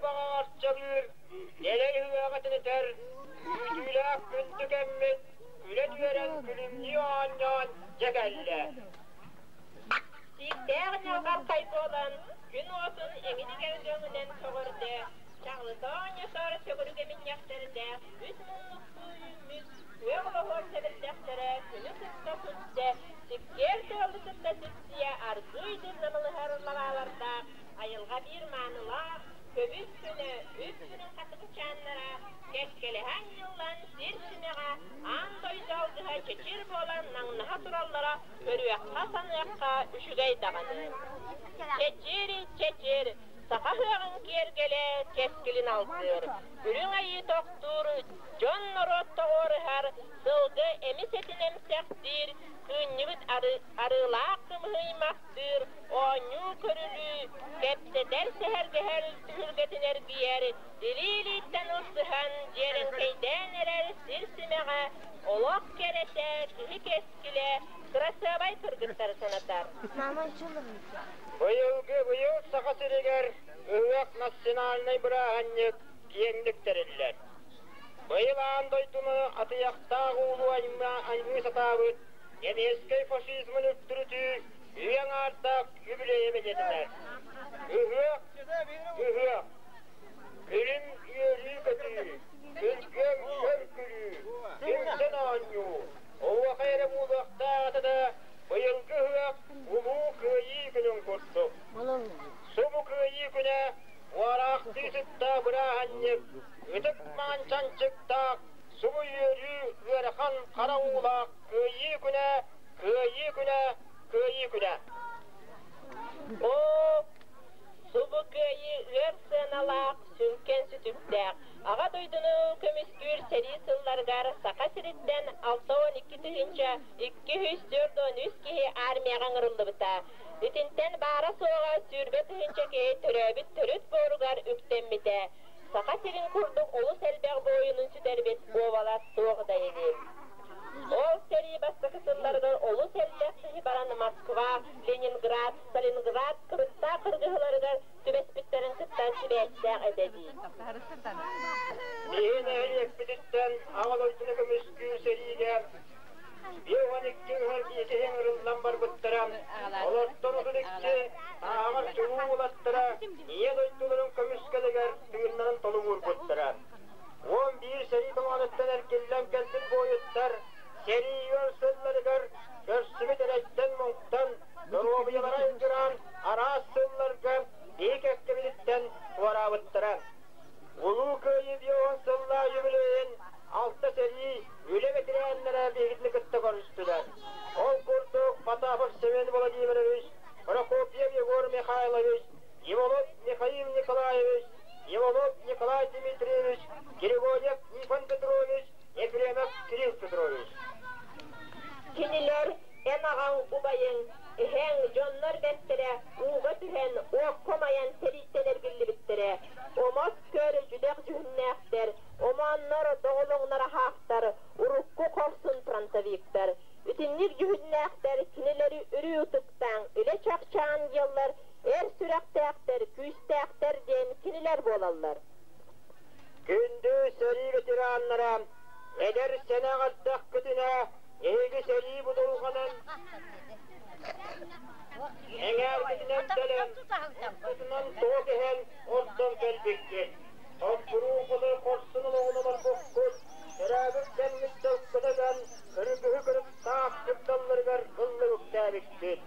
баҕа арчалыыр, дэлэй ыһыаҕа тэнитэр, күүтүүлээх күндү кэммит күлэ түөрэн күлүмнүү оонньоон дьэ кэллэ. Сииктээх ньалҕархай буолан, күн уотун эҥин өҥүнэн көҕөрдө, чаҕылыта оонньотор төгүрүк эминньэхтэрдээх үс муннуктуу үүммүт күөх лоһуор сэбирдэхтэрэ күнү кытта күлсэ, сиккиэр тыалы кытта сипсийэ аргыый дырдамылыһар лабаалардаах айылҕа биир маанылаах, көбүс көнө, үс сүрүн хатыҥчааннара кэккэлэһэ анньыллан сир симэҕэ аан дойду алгыһа чэчир буолан наҥнаһа тураллара көрүөххэ, саныахха үчүгэй даҕаны. Чэчир, чэчир, саха ыһыаҕын киэргэлэ кэскилин алгыыр, үрүҥ айыы тохтуур, дьон-норуот тоҕуоруһар, сылгы эмис этин эмсэхтиир, кыынньыбыт арыылаах кымыһы ыймахтыыр, оонньуу-көрүлүү, кэпсэтэр, сэһэргэһэр түһүлгэтин эргийэр, илии-илииттэн ылсыһан, дьиэрэҥкэйдээн эрэр сир симэҕэ, олох кэрэтэ, киһи кэскилэ, кырасыабай кыргыттары санатар. Быйылгы быйыл Саха сиригэр ыһыах национальнай бырааһынньык киэҥник тэриллэр. Быйыл аан дойдуну атыйахтаах уулуу аймыы сатаабыт немецкэй фашизмын үктүрүтүү үйэ аҥаардаах үбүлүөйэ бэлиэтэнэр. Ыһыах, ыһыах, күлүм үөрүү-көтүү, күргүөм көр-күлүү, түмсэн оонньуу, оһуохай эрэ буолуохтаах этэ да, быйылгы ыһыах Улуу Кыайыы күнүн курдук. Субу Кыайыы күнэ уораахтыы сыттаах бырааһынньык, ытык маҥан чанчыктаах, субу үөрүү ыарахан хара уулаах Кыайыы күнэ, Кыайыы күнэ, Кыайыы күнэ. Оо, субу Кыайыы ыар сыаналаах, сүҥкэн сүтүктээх, Аҕа дойдуну көмүскүүр сэрии сылларыгар Саха сириттэн 62 243 киһи армияҕа ыҥырыллыбыта. Итинтэн баара-суоҕа 20 000 киһи төрөөбүт төрүт буоругар үктэммитэ. Саха сирин курдук олус элбэх буойунун сүтэрбит уобалас суох да ини. Ол сэрии бастакы сылларыгар олус элбэх киһи баран Москва, Ленинград, Сталинград кырыктаах кыргыһыыларыгар түбэспиттэрин кытта сибээстээх этэ дии. Биһи нэһилиэкпититтэн Аҕа дойдуну көмүскүүр сэриигэ 52 ыһар икки ыҥырыллан барбыттара. Олортон 32 ааҕар чулуу уолаттара Ийэ дойдуларын көмүскэлигэр тыыннарын толук уурбуттара. 11 сэрии толоонуттан эргиллэн кэлбит буойуттар сэрии үөр сылларыгар көрсүбүт эрэйтэн-муҥтан доруобуйалара айгыраан араас сылларга биһи кэккэбититтэн туораабыттара. Улуу Кыайыы 50 сыллаах үбүлүөйүн алта сэрии, үлэ бэтэрээннэрэ биһигини кытта көрүстүлэр. Ол курдук Потапов Семен Владимирович, Прокопьев Егор Михайлович, Иванов Михаил Николаевич, Иванов Николай Дмитриевич, Григорьев Нифон Петрович, Ефремов Кирилл Петрович. Кинилэр эн аҕаҥ убайыҥ, эһэҥ, дьоннор бэртэрэ ууга түһэн, уокка умайан сэрииттэн эргиллибиттэрэ. Омос көр дьүдэх дьүһүннээхтэр, омооннор, доҕолоҥнор аһаахтар, урукку хорсун фронтовиктар. Итинник дьүһүннээхтэр кинилэри өрүү ытыктааҥ, илэ чахчаан диэллэр, эр сүрэхтээхтэр, күүстээхтэр диэн кинилэр буолаллар. Күндү сэрии ветераннара, эдэр сэнэх эрдэххитинэ эһиги сэрии будулҕанын эҥээргитинэн тэлэн, ортотунан тоҕо кэһэн ордон кэлбиккит. Хоппуруу хоту хорсун олоҕун олорбуккут, төрөөбүт кэмҥит дьылгытыгар кыргыһы кырыктаах кырдалларыгар ыллык үктээбиккит.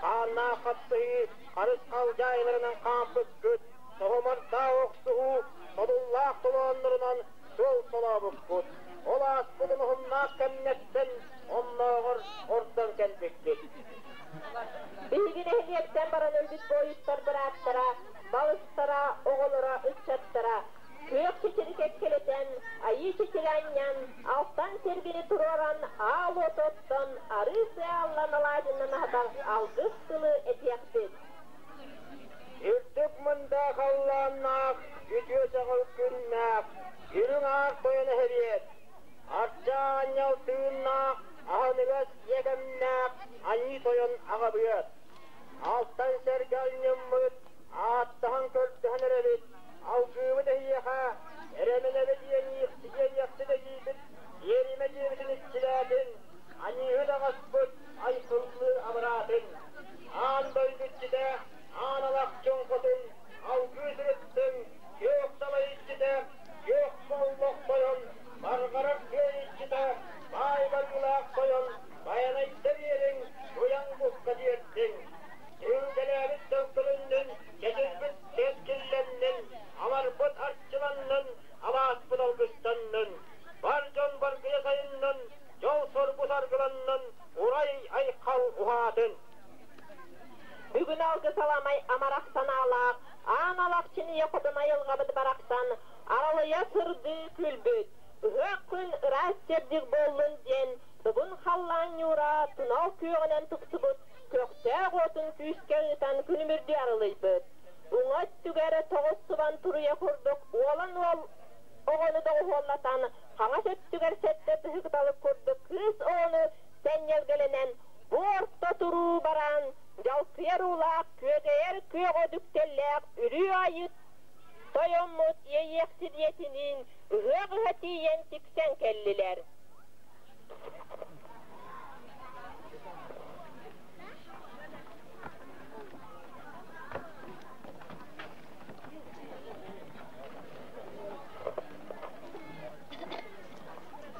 Хааннаах хапсыһыы харыс халдьаайыларынан хаампыккыт, соһумардаах охсуһуу содуллаах толооннорунан суол солообуккут. Ол ааспыт уһуннаах кэмнэртэн оннооҕор ордон кэлбиккит. Биһиги нэһилиэктэн баран өлбүт буойуттар бырааттара, балыстара, оҕолоро, ыччаттара күөх чэчири кэккэлэтэн, айыы чэчири анньан, алтан сэргэни туруоран, аал уоту оттон, арыы сыаллан алаадьынан аһатан алгыс тылы этиэхпит. Үрдүк мындаах халлааннаах, үтүө чаҕыл күннээх, үрүҥ аар тойон эһэбиэт, ардьаа аанньал тыыннаах, аһыныгас иэкэмнээх Айыы Тойон аҕабыат. Алтан сэргэ анньыммыт, ааттаһан көрдөһөн эрэбит, алгыы айылҕабыт барахсан аралыйа сырдыы күлбүт. Ыһыах күн ыраас чэбдик буоллун диэн добун халлаан ньуура тунал күөҕүнэн тупсубут көхтөөх уотун күүскэ ыытан күлүмүрдүү арылыйбыт. Уҥа өттүгэр тоҕус субан туруйа курдук уолан уол оҕону доҕуһуоллатан, хаҥас өттүгэр сэттэ тыһы кыталык курдук кыыс оҕону сэнньэлгэлэнэн, бу орто туруу бараан, дьалкыйар уулаах, күөгэйэр күөх өдүктэллээх үрүү айыы тойоммут иэйиэхсит ийэтиниин ыһыах ыһа тиийэн тиксэн кэллилэр.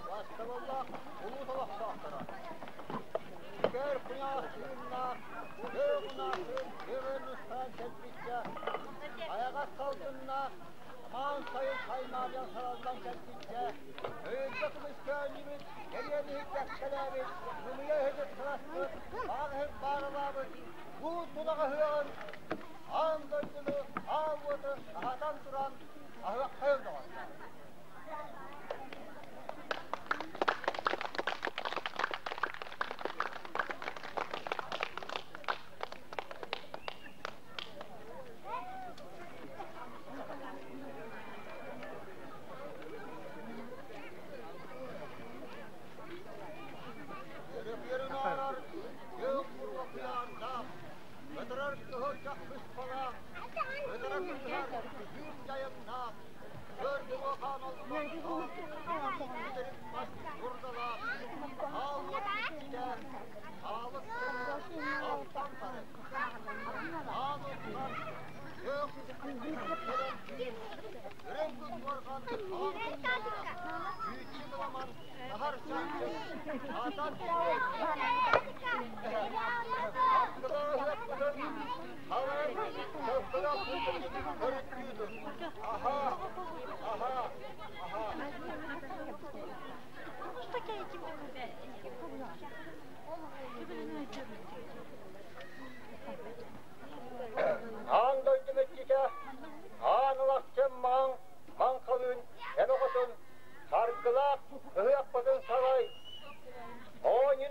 Бастабыллаах улуус олохтоохторо Көр куйаас тыыннаах, күөх унаахын күрүн устан кэлбиччэ, айаҕас салгыннаах, маан сайын саймаарыйан сараллан кэлбиччэ, өйүлгэ көмүскээнньибит, кэриэн иһит кэккэлээбит, ымыйа иһит сыласпыт, баҕа иһит бааралаабыт, уу тулаҕа ыһыаҕын аан дойдуну, аал уоту аһатан туран аһыаххайын доҕоттор. Өрөпүөрүн аарар күөх курга куйаардаах, ытырар кыһыл чах быспалаах, ытыра кыыһар түүн дьайымнаах, Көр-буруо-хаан олбохтоох, бүтэрик мас дурдалаах, аал уот иччитэ, аалык көнө алтан тарык, аан уттан күөх кэлэн киир, үрүҥ күн уорҕан аан кутталара, күүччү кыламан аһар чанчык, аатан Аан дойду мүччүтэ, аан ылахчын маҥ, маҥхалыын эн оҕотун, саргылаах ыһыахпытын салай. Оонньуу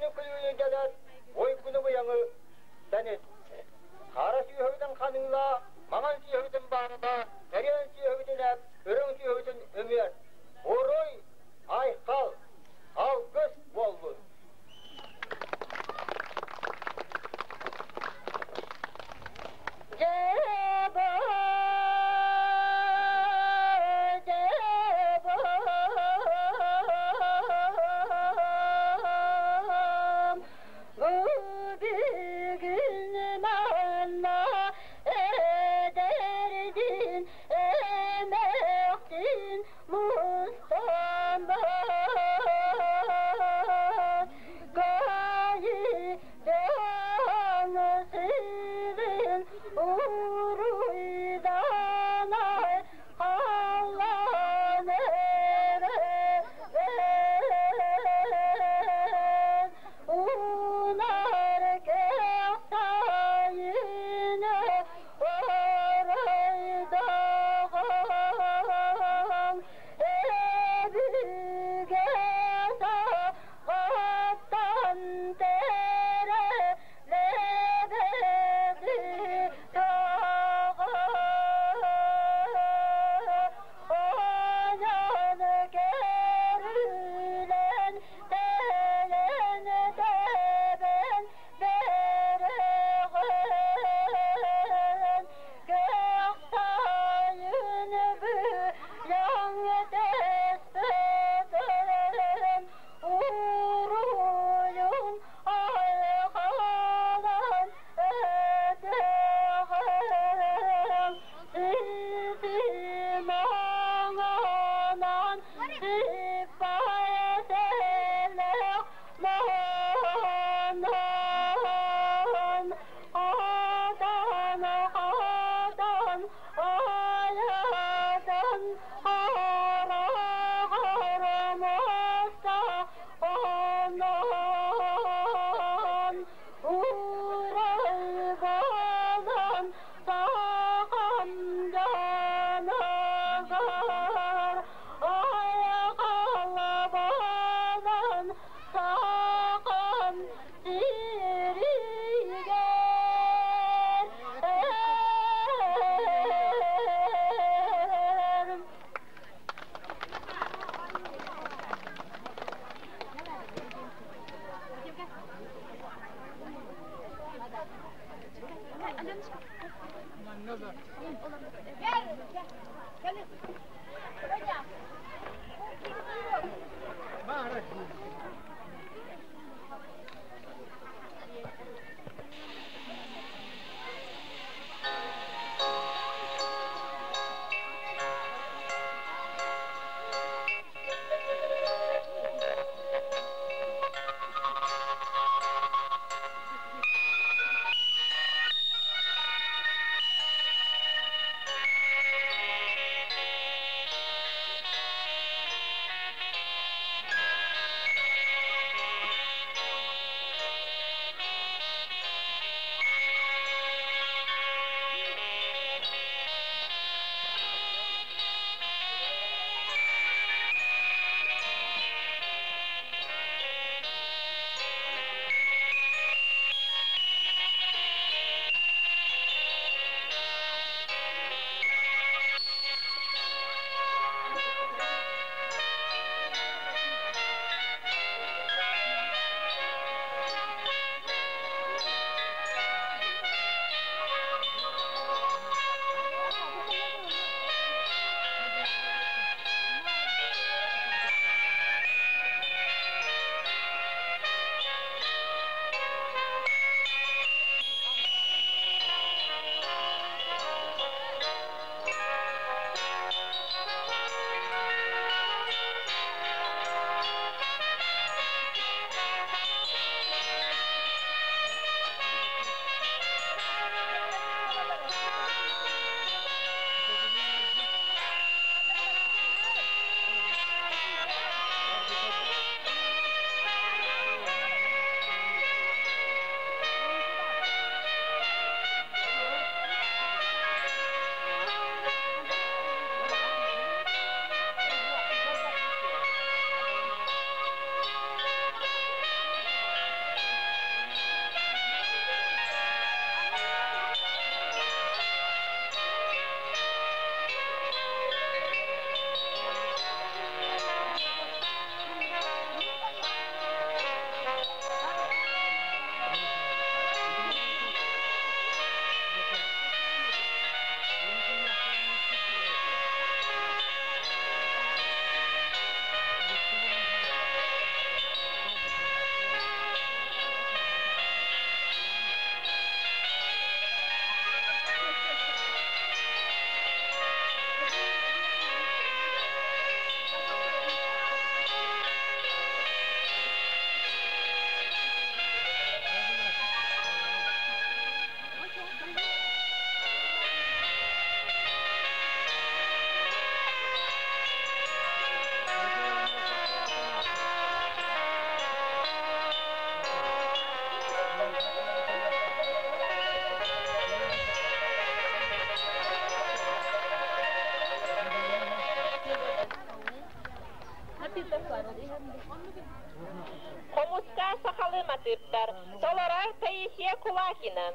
Хомуска сахалыы матыыптар. Толорор Таисия Кулакина.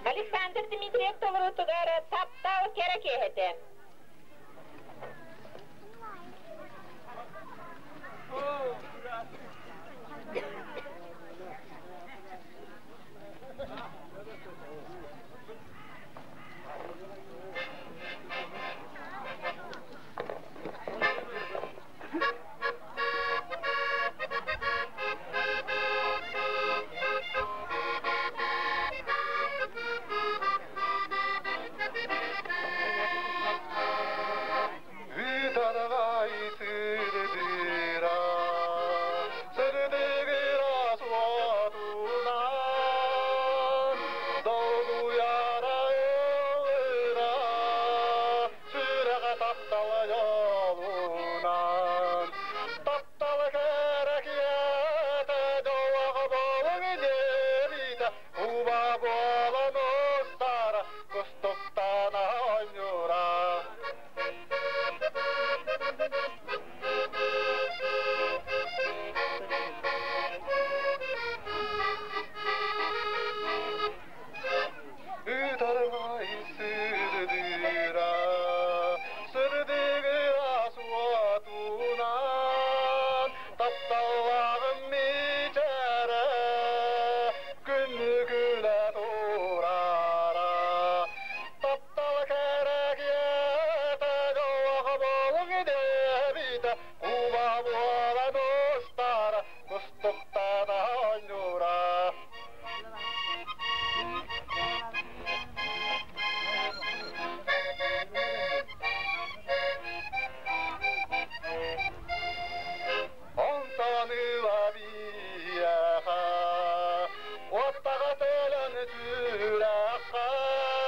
Александр Дмитриев толоруутугар таптал кэрэ киэһэтэ. Онтон ыла биэхэ, оттаҕа төлөн сүрэххэ.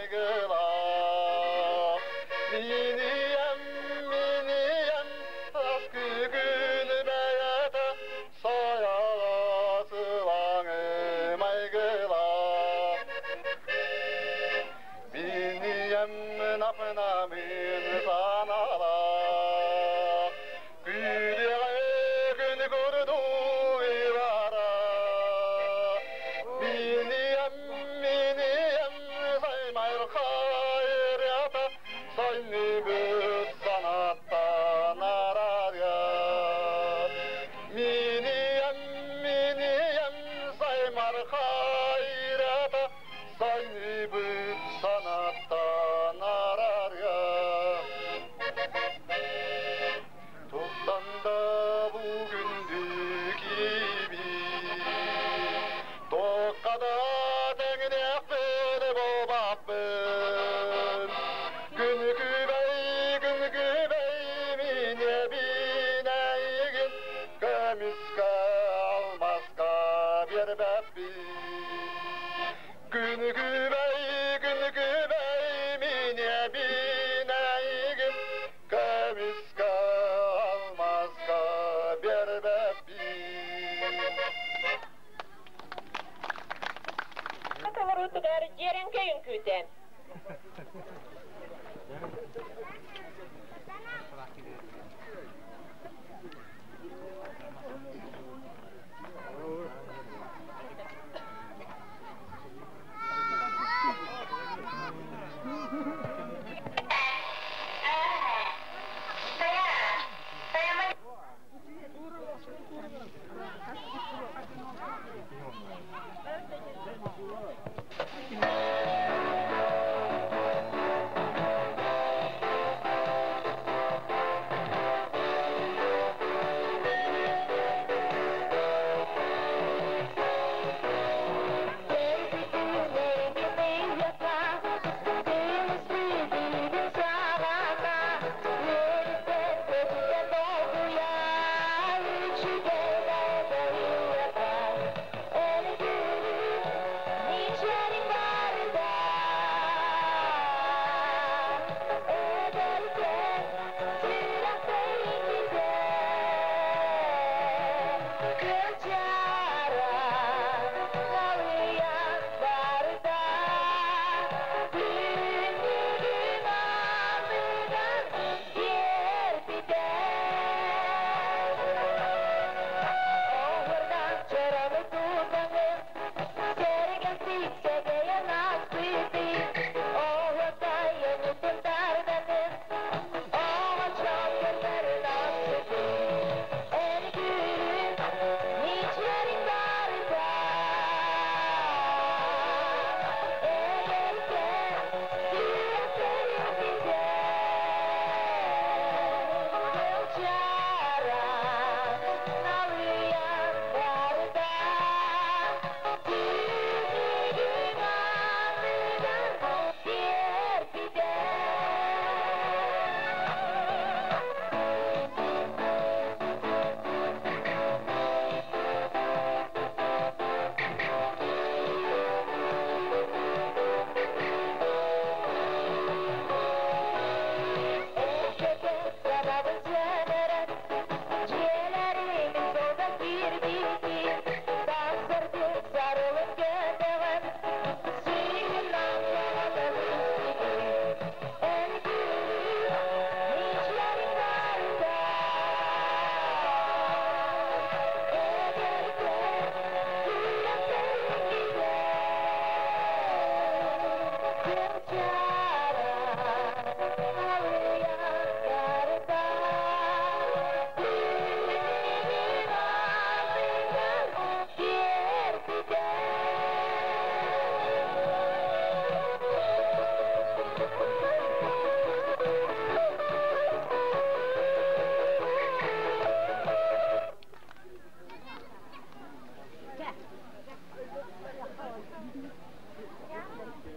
Майгыла Минием, минием, Аскы күн бэйэтэ Сайаҕа майгыла Минием напнамын санала Күлэҕэ күн курдуу ивара Минием, минием, саймайрхайрята Сайныбыт санаттан араря Минием, минием, саймархайрята Сайныбыт санаттан араря Туттан да бүгүндү киби Тоққада тәңінәқпін болбаппын Күн күбей, күн күбей, мине бинәйгін Көміске алмасқа бербәппін Күн күбей, күн күбей, мине бинәйгін Көміске алмасқа бербәппін Толорутугар дьиэрэҥкэй үҥкүүтэ.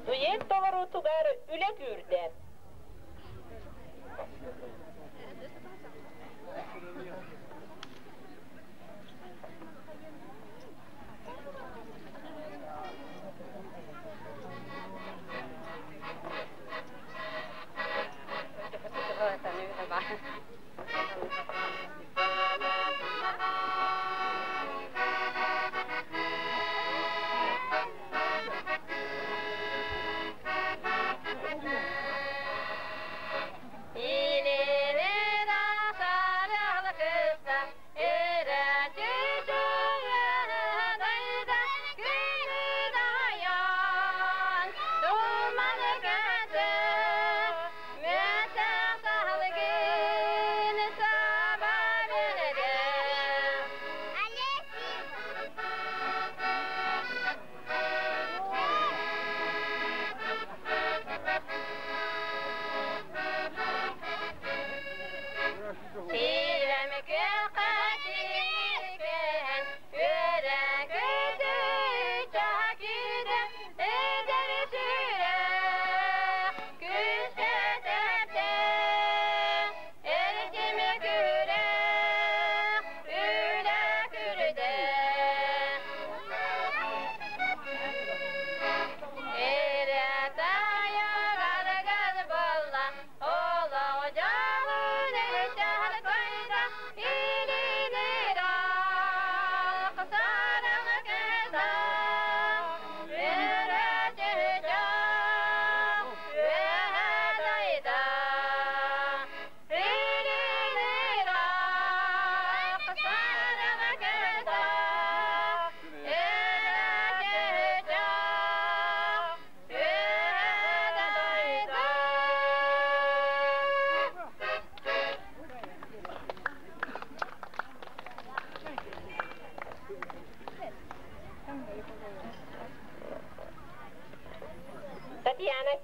Дуэт толоруутугар үлэ күүрдэ.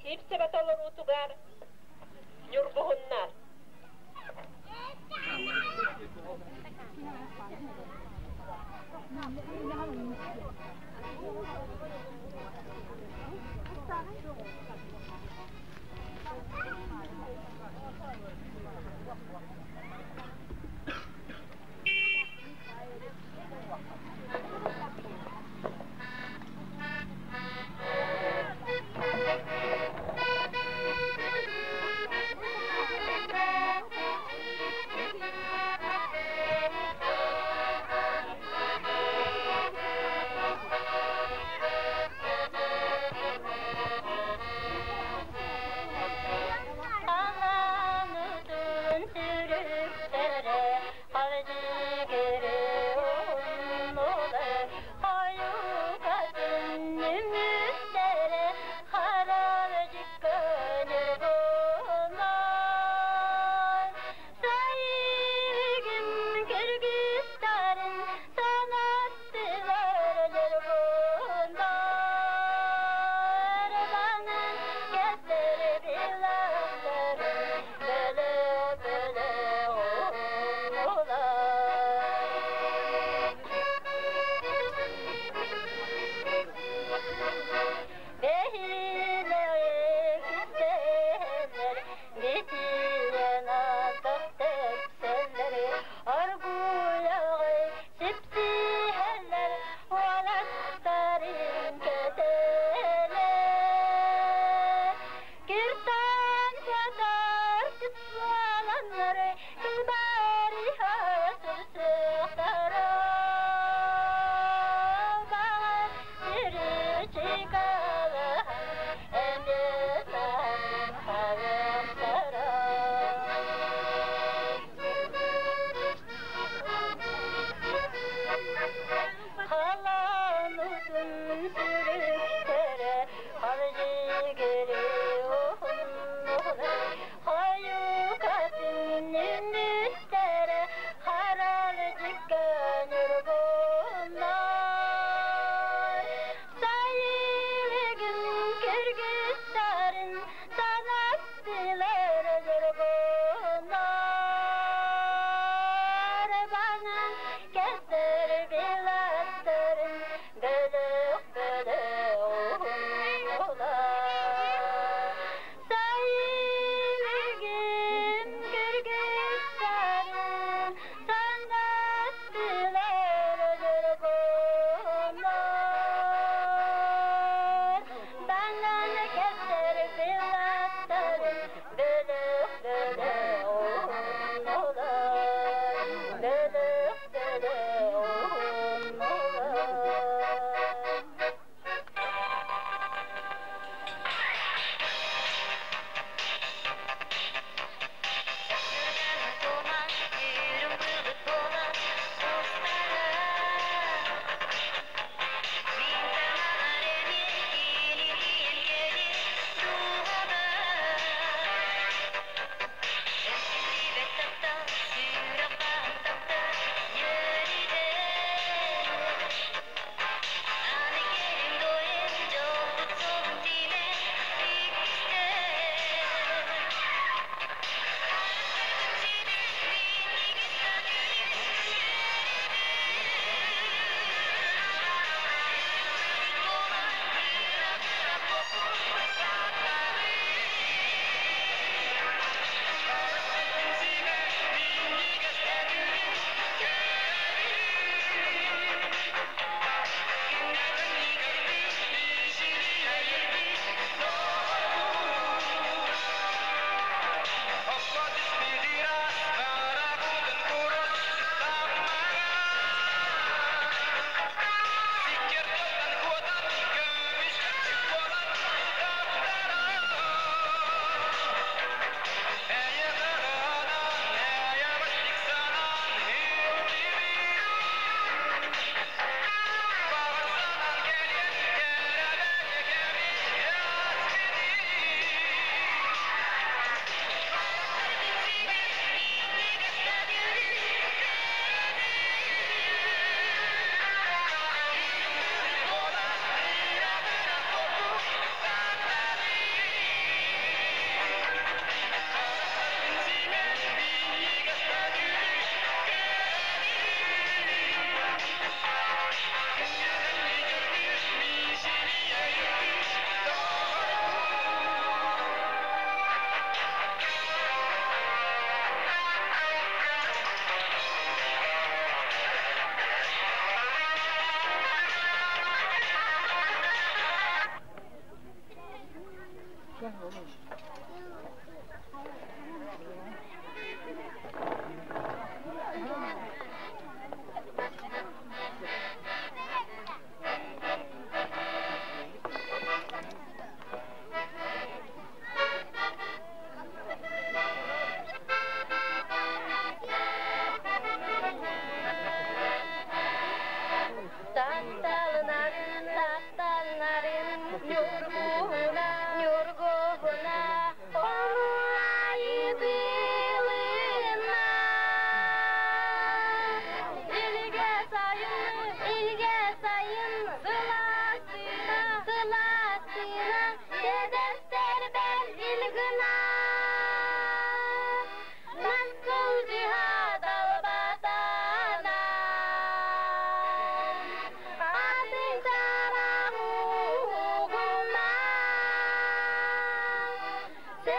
Сивцева толоруутугар Ньургуһуннар.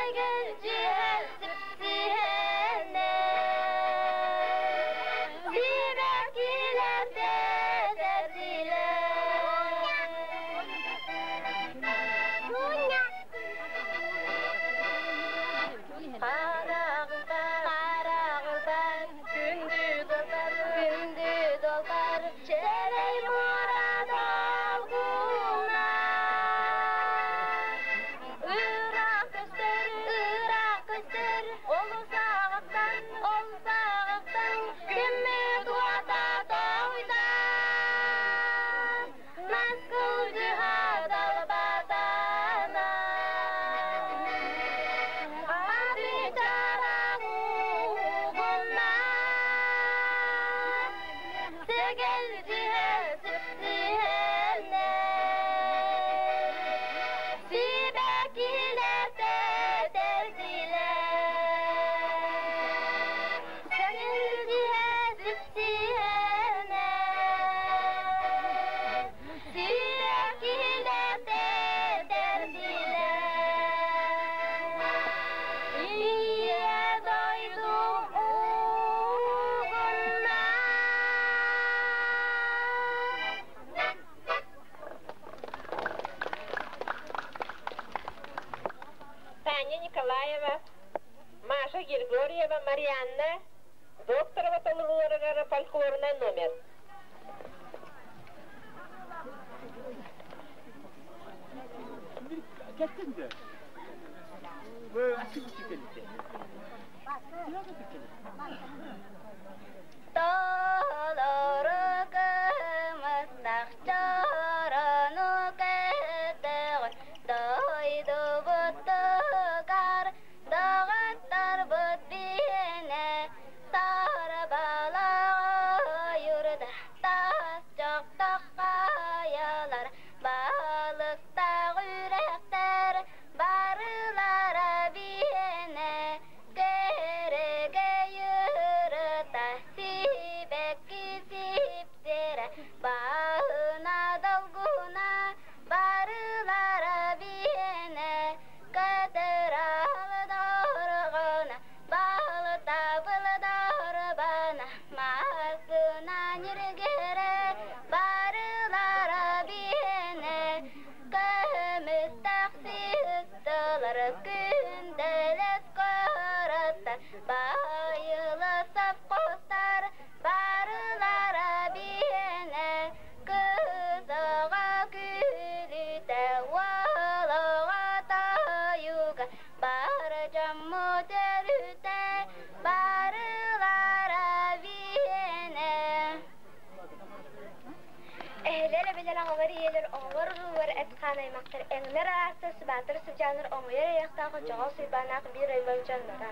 Сэгэлдьиһэ сипсиһэнэ Сибэккилэр тэтэрдилэр Хараҕыбар, күндү долбар, күндү долбар, Чэрэй муора долгуна. Ыраах көстөр, ыраах көстөр, Олус ааҕыттан, олус ааҕыттан, Күммүт уота тоҕуйда. Наскылдьыһа далбатана. Аты уугунна. Сэгэлдьиһэ сипсиһэнэ. Сибэккилэр тэтэрдилэр. Сэгэлдьиһэ сипсиһэнэ. Сибэккилэр тэтэрдилэр. Ийэ дойдум угунна. Таня Николаева, Маша Григорьева, Марианна Докторова толорууларыгар фольклорнай номер. Толору кымыстах чорону кэтэҕин дойдубутугар доҕотторбут биһиэнэ сарбалаҕа тас чохтох хайалар балыктаах үрэхтэр барылара биһиэнэ кэрэгэй ырыта сибэкки сипсирэ баһына долгуна барылара биһиэнэ көтөр дорҕоно балта былдарбана массына ньиргэрэ барылара биһиэнэ көмүстэх сыстылар күндэлэс короттар байылы совхозтар барылара биһиэнэ кызыга күлүтэ уолуга тойуга бар дьоммут өрүтэ барылара биһиэнэ. Эһэлэр, эбэлэр, аҕалар, ийэлэр, оҕолор, уруулар, эт-хаан аймахтар, эҥнэр араастар, сыбаатар, сыдьааннар, оҥойор айахтаах, оччоҕо суйбааннаах биир аймах дьонноро.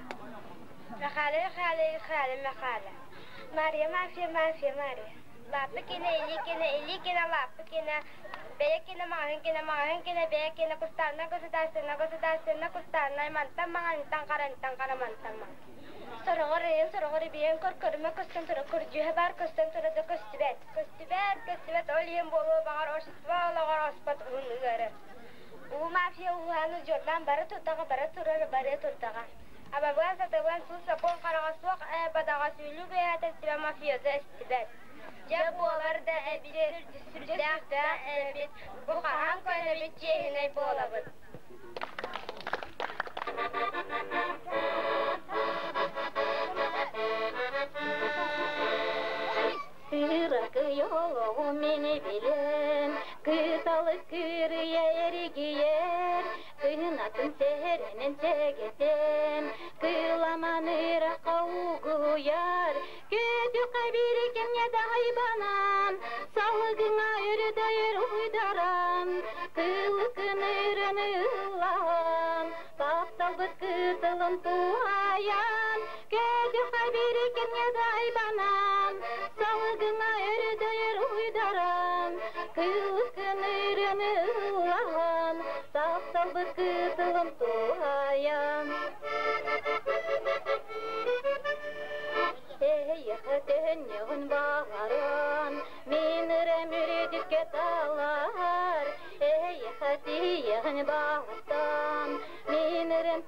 Мэхээлэ, Мэхээлэ, Мэхээлэ, Мэхээлэ. Мария, Мафия, Мафия, Мария. Лааппы кинэ, илии кинэ, илии кинэ, лааппы кинэ, бэйэ кинэ, маҕаһын кинэ, маҕаһын кинэ, бэйэ кинэ, кустаанна государственна, государственна, кустааннай, мантан маҥан, хара, хара, мантан маҥан. Сороҕор ыйын, сороҕор ибиэн көр көрүмэ көстөн тура, көрдьүһэ баар көстөн тура да көстүбэт. Көстүбэт, көстүбэт, ол иһин буолуо баҕар общество олоҕор оспот уһун ыары. Уу мафия ууһааны удьуордаан бары турдаҕа, бара турар, барыа турдаҕа. Абабыан сатабыан суут сокуон хараҕа суох ээ бадаҕа сүүлүк үөһэ тэстибэ мафиоза эстибэт. Дьэ буолар да эбит, сүрдээх да эбит, бу хаһан көнөбүт чиэһинэй буолабыт. Ыракы мени билэн, кыталы кырыя эригиер, кыһынатын сэһэрэнэн сэгэтэн, кыламан ырака угуяр, көтү кабири кемне дайбанан, салгыңа өрөдөйөр уйдаран, кылыкын ыраны ыллаан, тапталбыт кытылын туһаян, көтү кабири кемне дайбанан, салгыңа өрөдөйөр уйдаран, кылыкын ыраны ыллаан, тапталбыт кытылын туһаян. Эйхэтенньэҕин баҕаран, мин ырэмүрүдүккэ талар. Эйхэтиэҕин баҕаттан, мин ырем.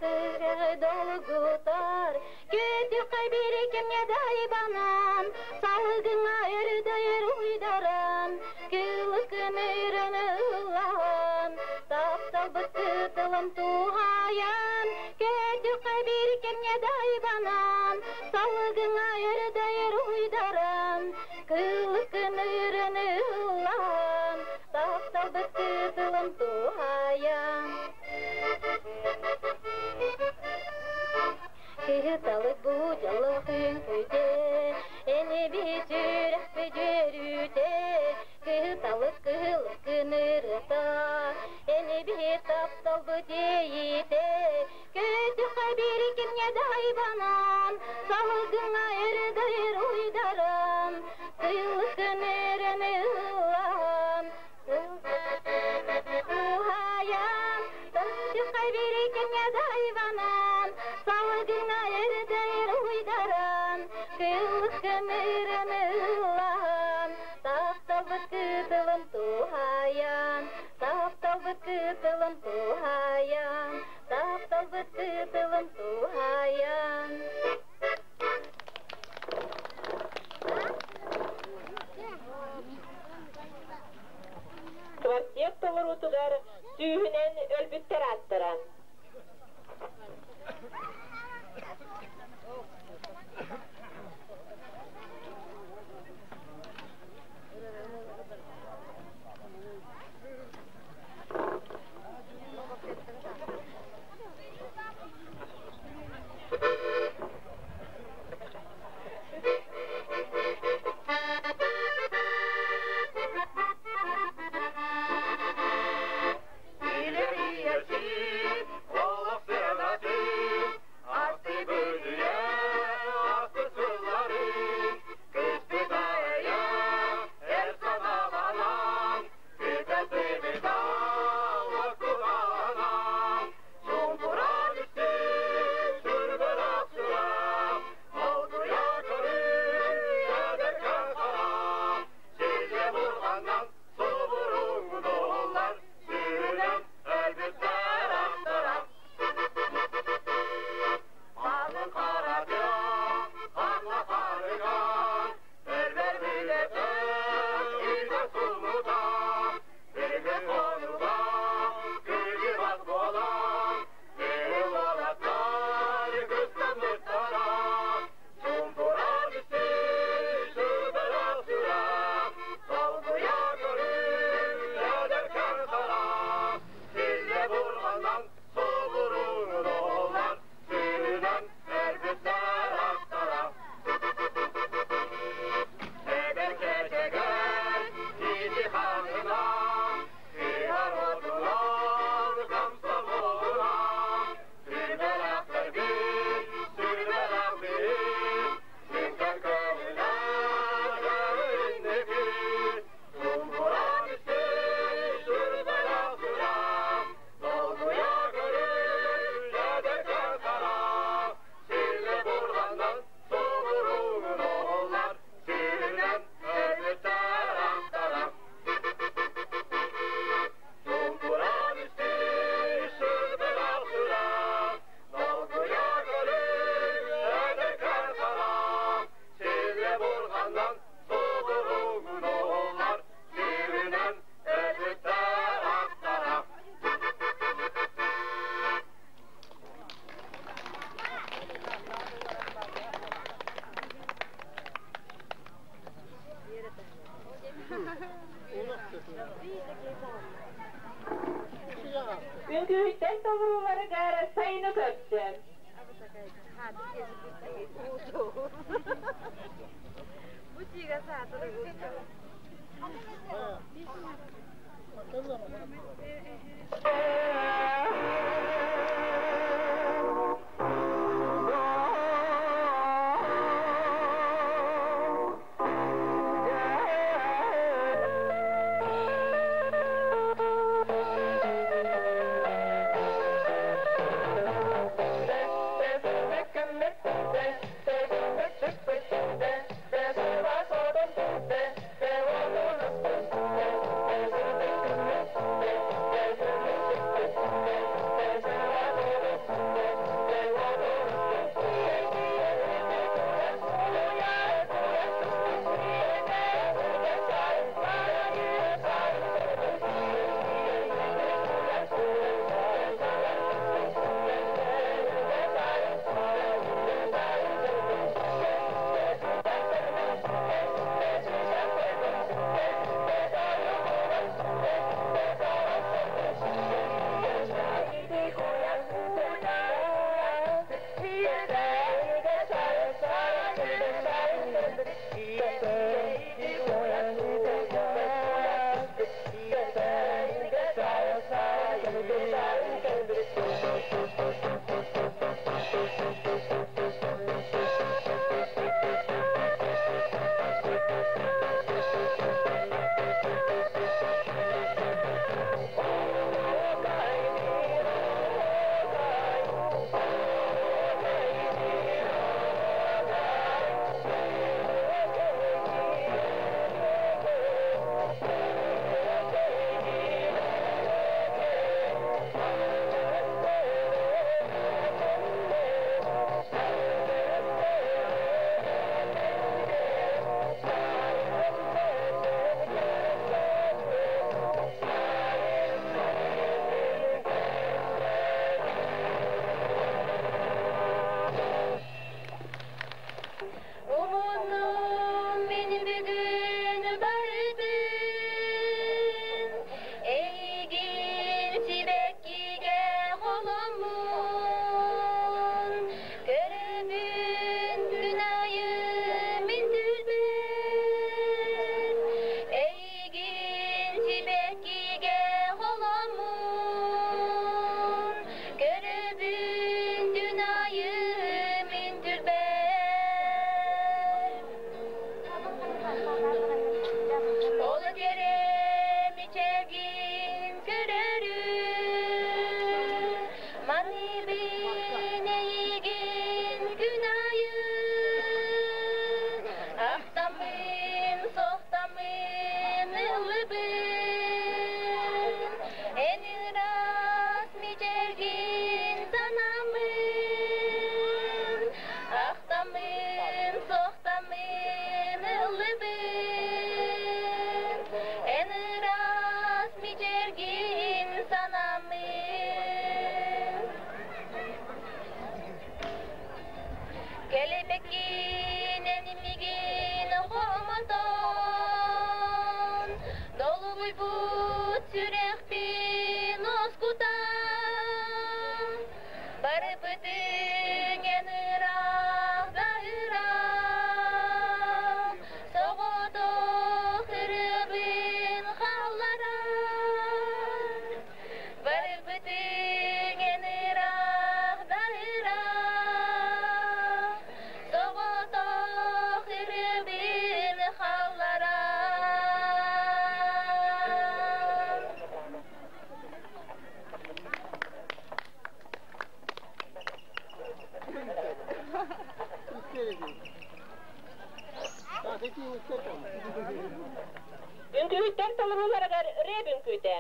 Сүрэҕи долгутар, Көтүххэ биир кэмҥэ дайбанан, Салгыҥҥа өрдөйөр уйдаран, Кылыкын өрөн ыллаһан, Тапталбыт кытылын туһайан, Көтүххэ биир кэмҥэ дайбанан, Салгыҥҥа өрдөйөр уйдаран, Кылыкын өрөн ыллаһан, Тапталбыт кытылын туһайан. Кыһыталык бу дьоллоох үҥкүүтэ, Эниби сүрэхпит үөрүүтэ, Кыһыталык кыһыл кынырыта, Эниби тапталбыт иэйиитэ, Көтүххэ биир кэмҥэ дайбанан, Салгыҥҥа өрөгөйөр уйдаран, Кыылыкын өрөн ыллаан, Уһайан, Көтүххэ биир кэмҥэ дайбанан, Салгыҥҥа өрдөйөр уйдаран, Кыылыкын өрөн ыллаан, Тапталбыт кытылын туһайан, Тапталбыт кытылын туһайан, Тапталбыт кытылын туһайан. Квартет толоруутугар сүүһүнэн өлбүттэр ааттара. Үҥкүүһүттэр толорууларыгар сайыны көрсө. Үҥкүүһүттэр толорууларыгар ырыа үҥкүүтэ.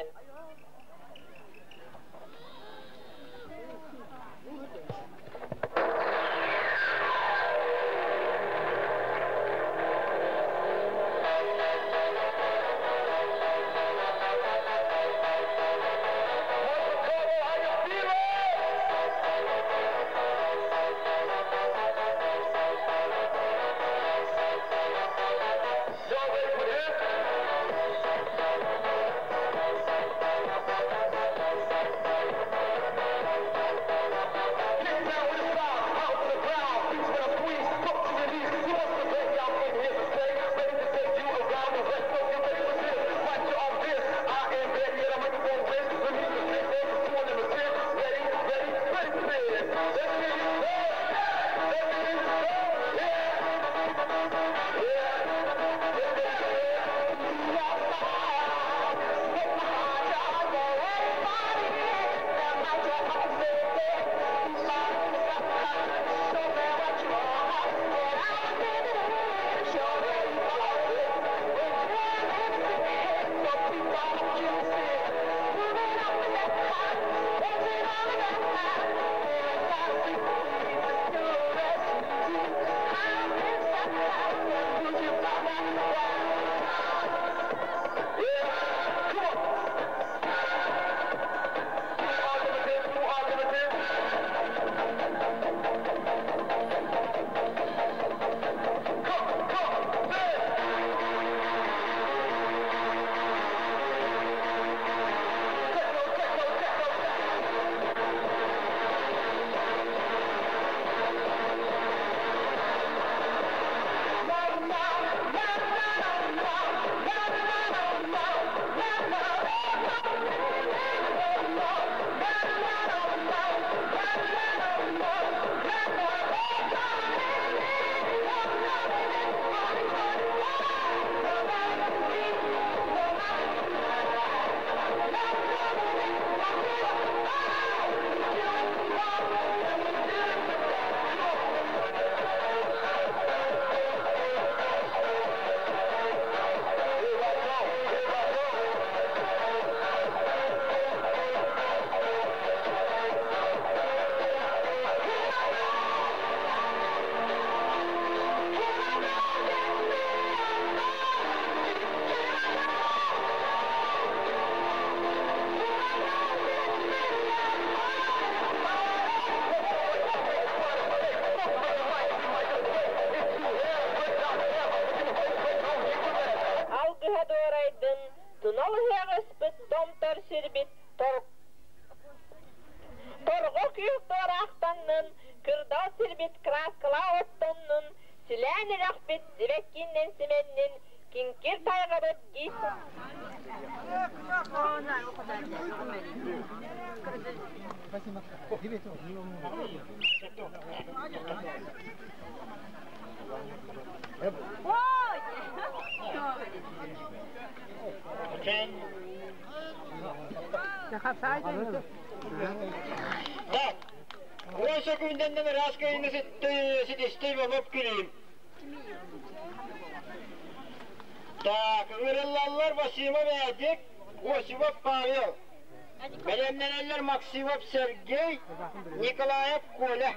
Алгыһа дуорайдын, тунал ыһыаҕыспыт томтор сирбит торҕо күөх туораахтаннын, кырдал сирбит кырааскалаа оттоннун, силээн үрэхпит сибэккиннэн симэннин, киҥкир тайҕабыт киис Так, 10 секунденнен ыраас кыйыны ситисти Иванов Клим. Так, ыҥырыллаллар Васимов Эдик, Осипов Павел. Бэлэмнэнэллэр Максимов Сергей, Николаев Коля.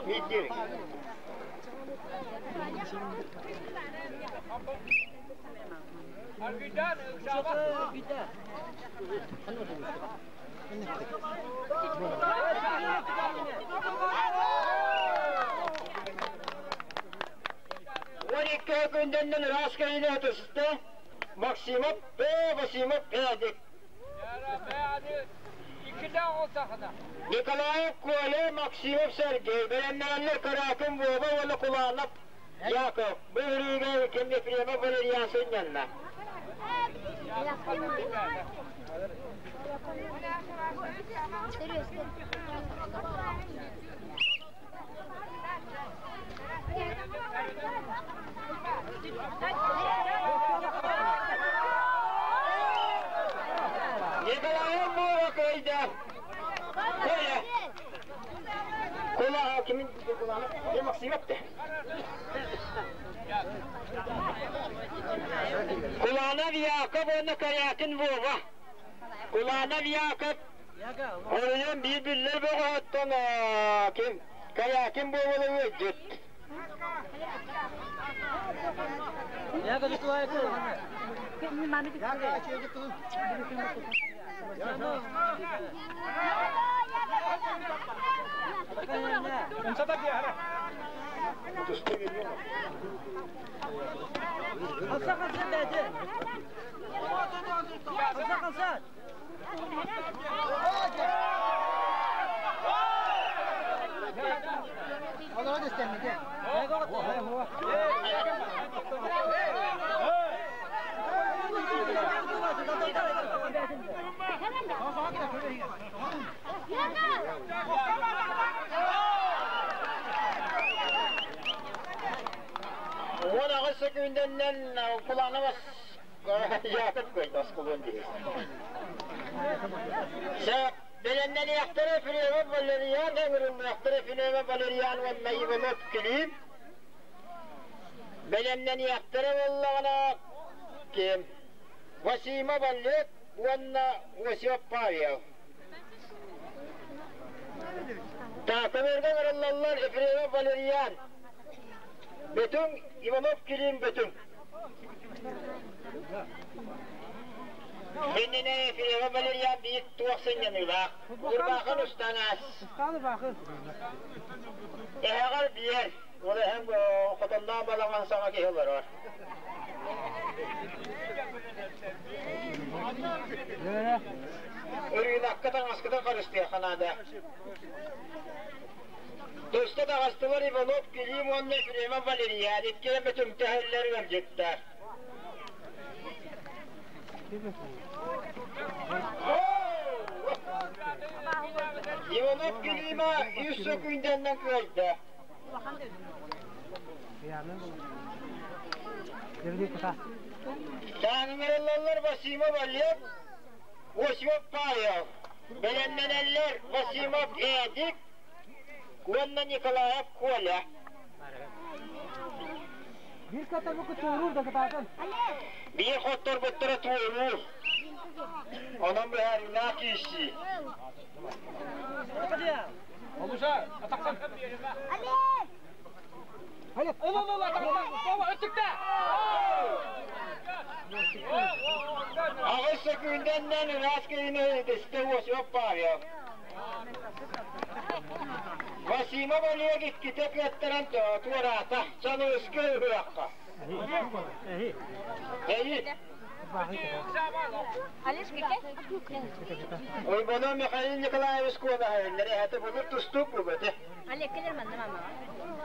Видели? 12 күнденнен ыраас кыйыны ытысты Максимов П. Васимов Эдик. Николаев Коля, Максимов Сергей. Бэлэмнэнэллэр Каракин Вова уонна Куланов Яков. Бу үрүүгэ ким Ефремов Валерьян сынньанна. Николаев Вова. кыайда? Коля. Коля кимин кулаана? Максимов да. Куланов Яков уонна Корякин Вова. Куланов Яков Оройуон биир биллэр бөҕөһүттэн ким Корякин Вованы ыалдьыт. 18 sekündenden kulağına Яков көйді осколон дейсің. Бэлэмнэниэхтэрэ Филиппов Валериан ыҥырыллыахтара Филиппов Валериан уонна Иванов Клим. Бэлэмнэниэхтэрэ буоллаҕына ким? Васимов Олег уонна Осип Павел. Таакамерга ыҥырыллаллар Ефремов Валериан. Бөтүҥ Иванов Клим Бөтүҥ. Иннинэ Ефремов Валериан биир туох сынньаныылаах. Урбахан устаҥаас. Эһэҕэр биэр. Ол эһэм хотонноон балаҕан саҥа киһи олорор. Ырыынакка таҥаскытын харыстыахха наада. Туста таҕыстылар Иванов Клим уонна Ефремов Валериан иккиэн бөтүҥтөһөллөр ыалдьыттар. Иванов Клима үс сөкүүндэннэн кыайда. Таанымырыллаллар Васимов Олег, Осипов Павел. Бэлэмнэнэллэр Васимов Эдик уонна Николаев Коля. Биир хотторбуттара туоруур. Онон быһаарыылаах киирсии. Аҕыс сөкүүндэннэн ыраас киһини ытыста Осип Павел. Васимов Олег иккитэ кыаттаран туораата. Чаныыска ыһыахха. Эйи. Ойбоно Михаил Николаевич куонаһын эһэтэ былыр тустуук бу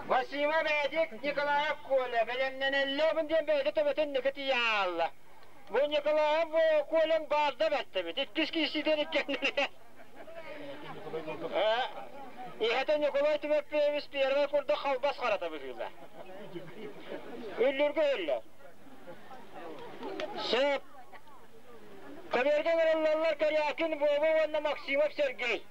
Васима Бэдик Николаев Коля бэлэмнэнэллэбин диэн бэйэтэ төбөтүн ныкы тиийэ Бу Николаев Колям баарда бэттэбит. Иккис киисиден иккеннere. Иһэтэ Николай Тимофеевич первый курдук халбас харата быһыыла. Үллүргө өллө. Сөп. Көбүөргэ ылыллаллар Корякин Вова уонна Максимов Сергей.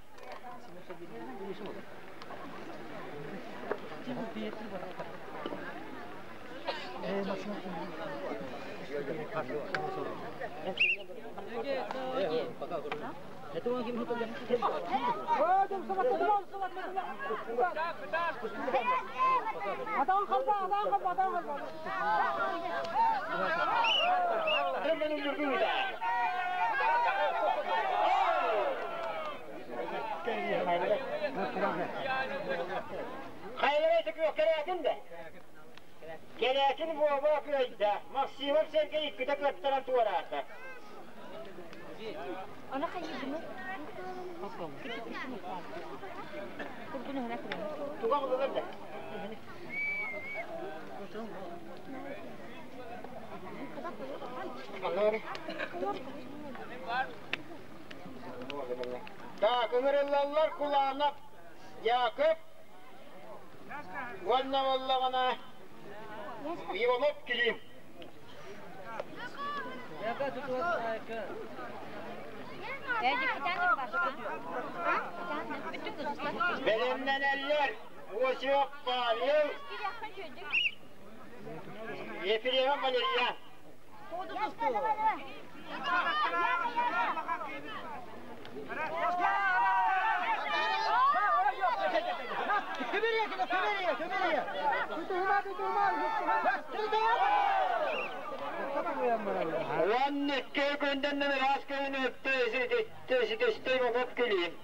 Хайалара Кэрээкин да? Кэрээкин Вова кыайда. Максимов Сергей иккитэ кыаттаран туораата. Туга оҕолор да? Так, ыҥырыллаллар Куланов Яков уонна буоллаҕына Иванов Клим. Бэлэмнэнэллэр Осип Павел, Ефремов Валерьян. Уонна икки күндэн ыраас күн өттө омот күлүүм.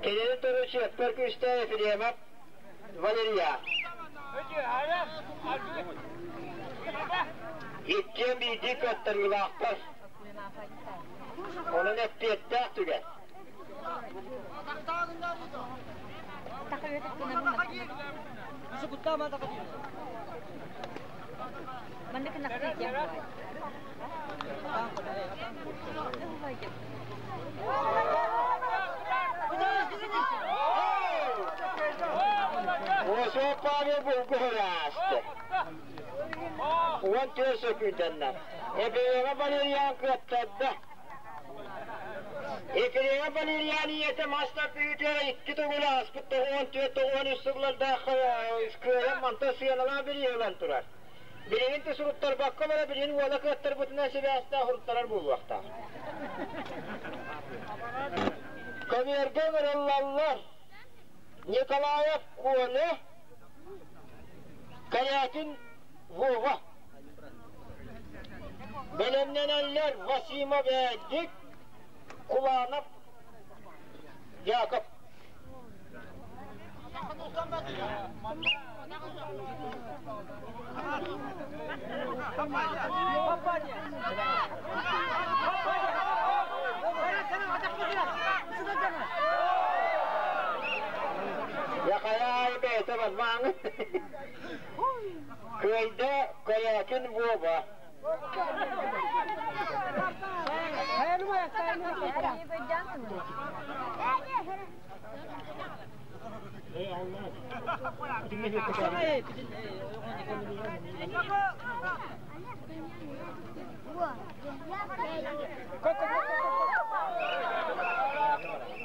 Кинини туру чиэппэр күүстээх Ефремов Валерия. Иккиэн биирдии кыаттарыылаахтар. Онон эппиэттээх түгэн. Осип Павел булгуһураасты. 14 сөкүүндэннэ. Эбиэҕэ Валерьян кыаттарда. Ефремов Валерьян ийэтэ мас тардыытыгар икки төгүл ааспыт 94-93 сыллардаах кыайан мантан сыаналаах бирииһи ылан турар. Билигин да суруттарбакка олоро билигин уола кыаттарбытынан сибээстээх уруттарар буолуохтаах. Көбүөргэ ыҥырыллаллар Николаев Коля, Корякин Вова. Бэлэмнэнэллэр Васимов Эдик, Куланов Яков. Яхаяй бэйэтэ барбааҥ. Кыайда Корякин Вова.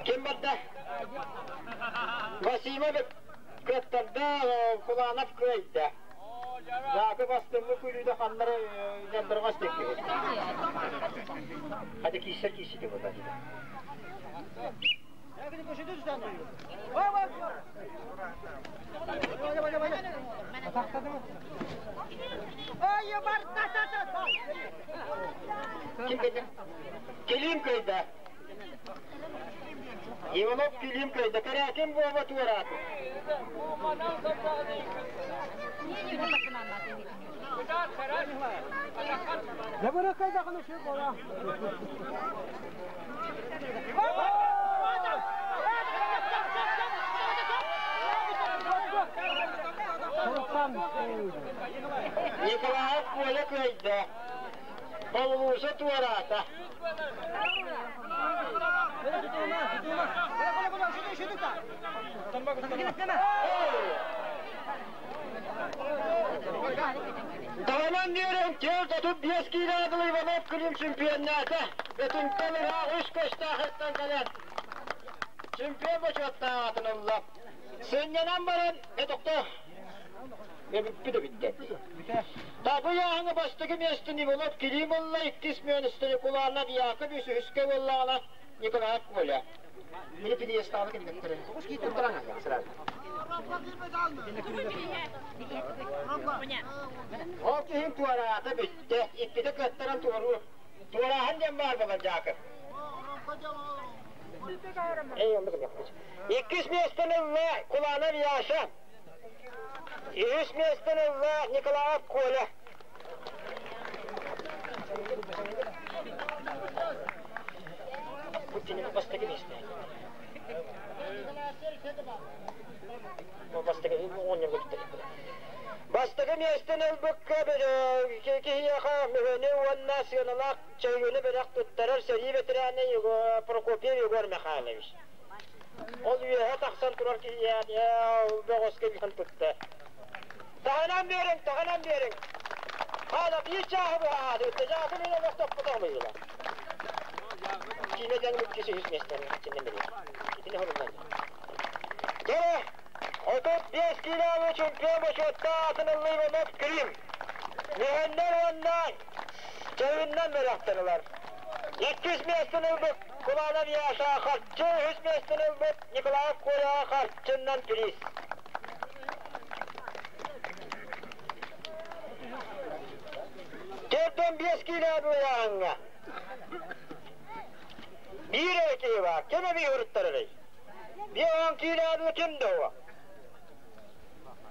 Ким барда? Васимов кыаттарда, Куланов кыайда. Жакы бастыҥҥы күлүүтэ ханнары дьандарҕас теккиһит. Hadi кииссэр кииссити буолла. Ким кыйда? Килим кыйда. Иванов Килим кыйда. Кэрээкин буоба туорааты. Николаев Коля кыайда. Павлуша туораата. Даламан диэрэн киэр тотуп биэс киилээх Иванов Клим чемпионнаата. Бөтүнтэн ыраах үс көстөөх кэлэн чемпион бочуоттаах атын ылла. Сынньанан баран тохто бүппүтэ бүттэ. Табы яһыңы бастакы миэстэн Иванов Клим ылла, иккис миэстэни Куланов Яков, үсүһүскэ буоллаҕына Николаев Коля. Мини пьедесталы кимнэттэрин. Ол киһин туораата бүттэ. Иккитэ кыаттаран туоруу. Туорааһын диэн баар буолар Дьаакып. Иккис миэстэни ылла Куланов Яша. Үһүс миэстэни ылла Николаев Коля. Бастакы миэстэ. Бастакы миэстэни ылбыкка киһиэхэ мөһөнү уонна сыаналаах чөйгөнү бэлэх туттарар сэрии ветераны Прокопьев Егор Михайлович. Ол үөһэ тахсан турар киһиэхэ бөҕөскө илдьэн тутта. Таһынан биэриҥ, таһынан биэриҥ. Хаала биир чааһы быһаады, тыжаатын илэ топпутах быйыла. Киинэ дьон иккис үһүс миэстэни хаччыннан бэрия. Итини хоруннан. Дьэ, 35 килоны чемпион бочуоттаах атын ыллыы Иванов Клим. Мүһэннэр уонна чөһүннэн бэлэхтэнилэр. Иккис миэстэни ылбыт Куланов Яша харчы, үһүс миэстэни ылбыт Николаев Коля харчыннан приз. Төрдөн биэс киилэ ыйааһыҥҥа. Биир эрэ киһи баар, ким эбии уруттарарый? Биир киилэ адлы ким да уо?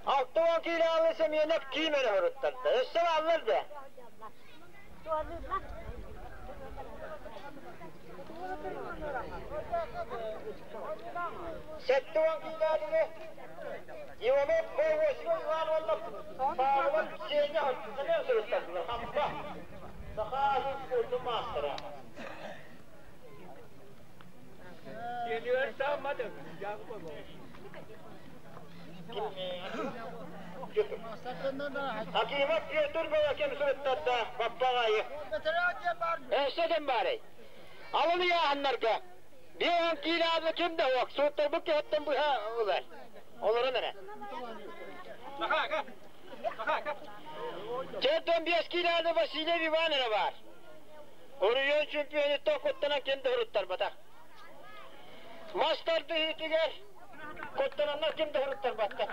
60 киилэ адлы Семенов ким эрэ уруттарда? Өссө бааллар да? 70 киилэ адлы Иванов Осип Иван уонна Павлов Сеня эмиэ суруттардылар. Хампа. Саха спордун маастара. Акимов Петр Балакин суруттарда баппаҕайы. Өссө ким баарый? Алын ыйааһыннарга биир киилэ аадла ким да суох, суруттарбыт киһиттэн быһа ылар. Олорон эрэ. 45 киилэ Василий Иван эрэ баар. Оройуон чемпионуттан куттанан ким да уруттарбатах. Мас тардыһыытыгар куттананнар ким да уруттарбаттар.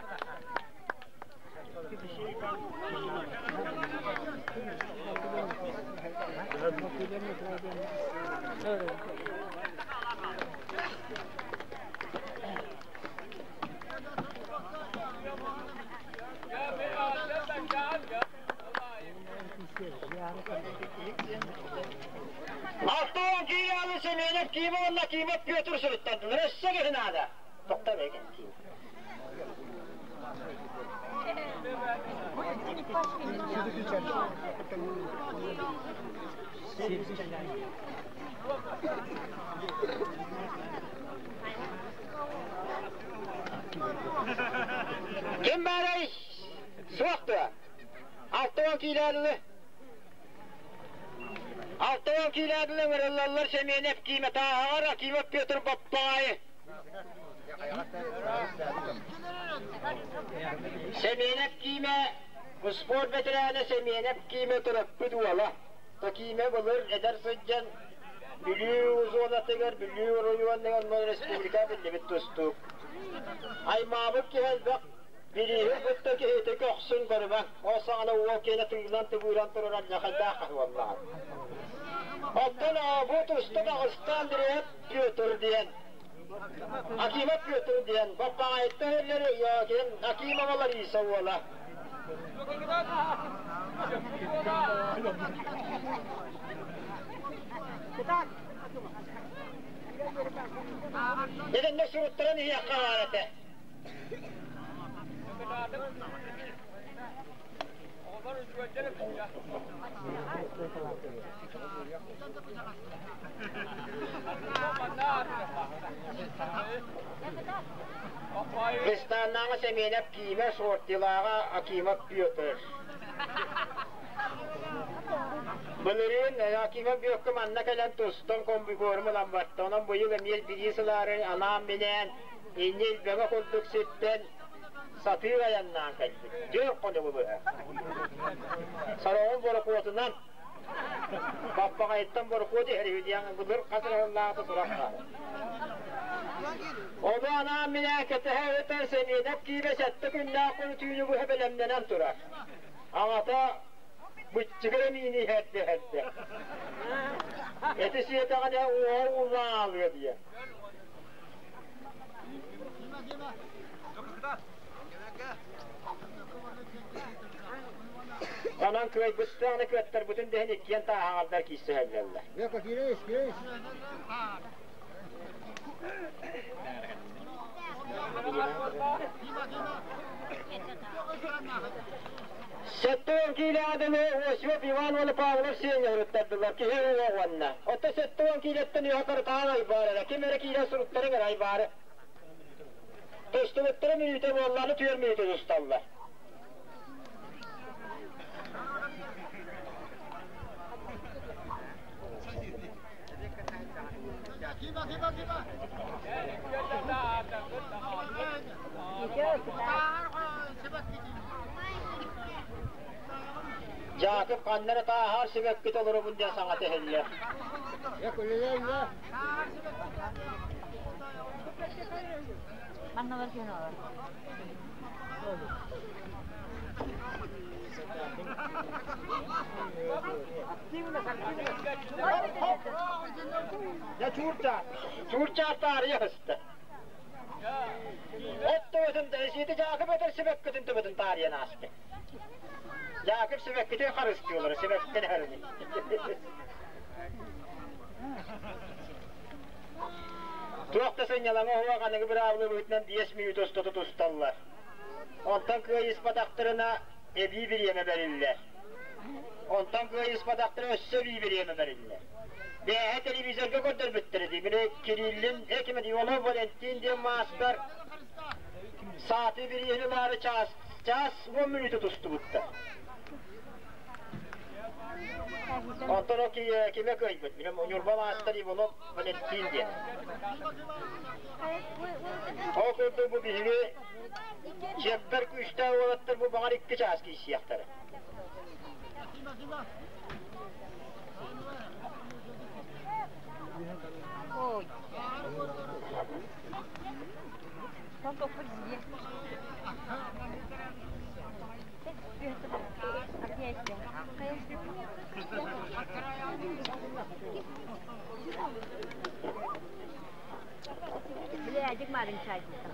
Алтан киилэни Семенов Кима уонна Кимов Петр суруттардылар. Өссө киһи наада. Тохто бэйгэн Кима. Ким баарай? Суох дуо? 60 киилэни 60 киилэни ыҥырыллаллар Семенов Киимэ Тааһаҕар Акимов Петр Баппаҕайы. Семенов Киимэ спорт бэтэрээнэ Семенов Киимэ төрөппүт уола. Киимэ былыр эдэр сылдьан Бүлүү зонатыгар, Бүлүү оройуонугар республика биллибит тустуук. Аймаабыт киһи элбэх, бирииһи кытта киһитэ көхсүн көрүмэ. Ол саҕана уол киэнэ тыынан тыбыыран турар алдьархайдаах хаһыаллаах. Оттон бу туста таҕыста Андреев Петр диэн. Акимов Петр диэн Баппаҕайыттан өллөрү Акимова Лариса уола. Итиннэ суруттаран иһиэххэ баар этэ. Христаннааҕы Сэмиэнэп Киимэ Суортилааҕа Акимов Петр. Былырыын Акимов Бүөккэ манна кэлэн тустан комбикорм ылан барта. Онон быйыл эмиэ бириис ылаары анаан-минээн инньэ илбэҥэ курдук сиртэн сатыы айаннаан кэлбит. Дьыл хонугу быһа. Сороҕун борокуотунан Баппаҕайыттан борокуот иһэр үһү диэн былыр хас эрэ сыллааҕыта сурах баар. Ону анаан-минээн кэтэһэ ыытар Сэмиэнэп киирэ сэттэ күннээх күн түүнү быһа бэлэмнэнэн турар. Аҕата быччыгыр эмиини иһэрдэ иһэрдэ. Эти сиэтэҕинэ уоҕа ууллан аалыа диэн. Онон кыайбыттааны кыаттарбытын дэһин иккиэн тааһаҕардар киирсэһэллэллэр. 70 киилэ аданы Осип Иван уонна Павлов Сеня уруттардылар киһи уҥа уонна. Оттон 70 киилэттэн үөһэ карытаан айбаар эрэ. Ким эрэ киирэн суруттарын эрэ айбаары. Тустубуттара мүнүүтэ буоллааны түөр мүнүүтэ тусталлар. Акимов ханна эрэ тааһаар сибэкки толоробун диэн саҥата иһиллэр. Дьэ чуурчаат, чуурчаат таарыйа сыста. От төбөтүн, сиити Дьаакып этэр сибэккитин төбөтүн таарыйан ааспыт. Дьаакып сибэккитин харыстыылара, сибэккин эһэрини. Туох да сынньалаҥа оһуох аныгы быраабыла быһыытынан 5 мүнүүтэ устата тусталлар. Онтон кыайыспатахтарына эбии бириэмэ бэриллэр. Онтон кыайыспатахтара өссө эбии бириэмэ бэриллэр. Бээһэ телевизорга көрдөрбүттэрэ дии. Били Кириллин, ким Иванов Валентин диэн маастар сааты бирииһин ылаары чаас, чаас 10 мүнүүтэ тустубуттар. Онтон ол кимэ кыайбыт? Били Ньурба маастар Иванов Валентин диэн. Ол курдук бу биһиги чиэппэр күүстээх уолаттар бу баҕар икки чаас киирсиэхтэрэ.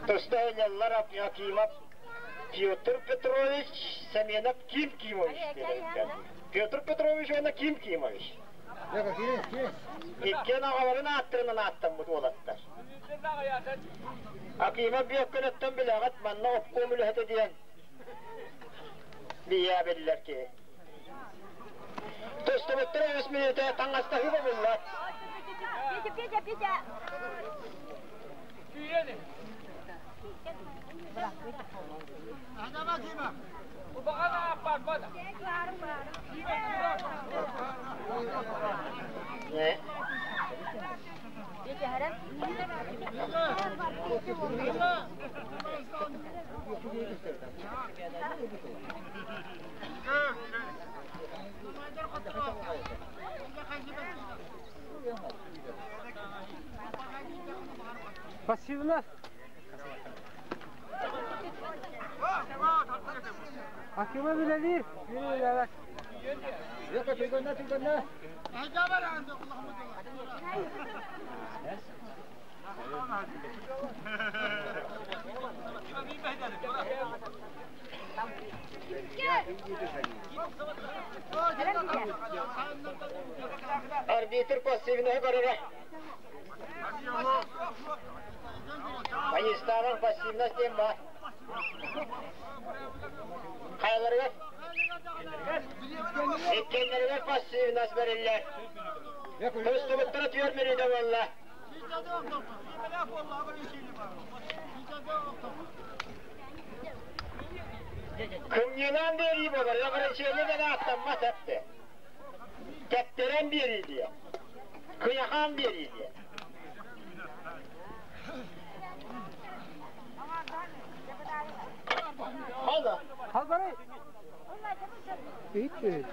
Тустаһынньаллар Акимов Петр Петрович, Семенов Ким Кимович диэн. Петр Петрович уонна Ким Кимович. Иккиэн аҕаларын ааттарынан ааттаммыт уолаттар. Акимов Бүөккөнөттөн билэҕит, манна обком үлэһитэ диэн бийээ биллэр киһи. Тустубуттар үс мүнүүтэ таҥастаһыы бобуллар. Петя, Петя, Петя! Пассивно. Акима үлэлиир. Үлэлэр. Арбитр пассивноһы көрөрө. Айыстаанах пассивность диэн баар. Хайаларыгар? Иккиэннэригэр пассивность бэриллэр. Көстүбүттэрэ түөрт мүнүүтэ буолла. Кымньыылаан биэрии буолар, ограничение да ааттаммат эптэ. Тэптэрэн биэрии диэ. Кыйахаан биэрии диэ. Хала. Халбары. Иһит.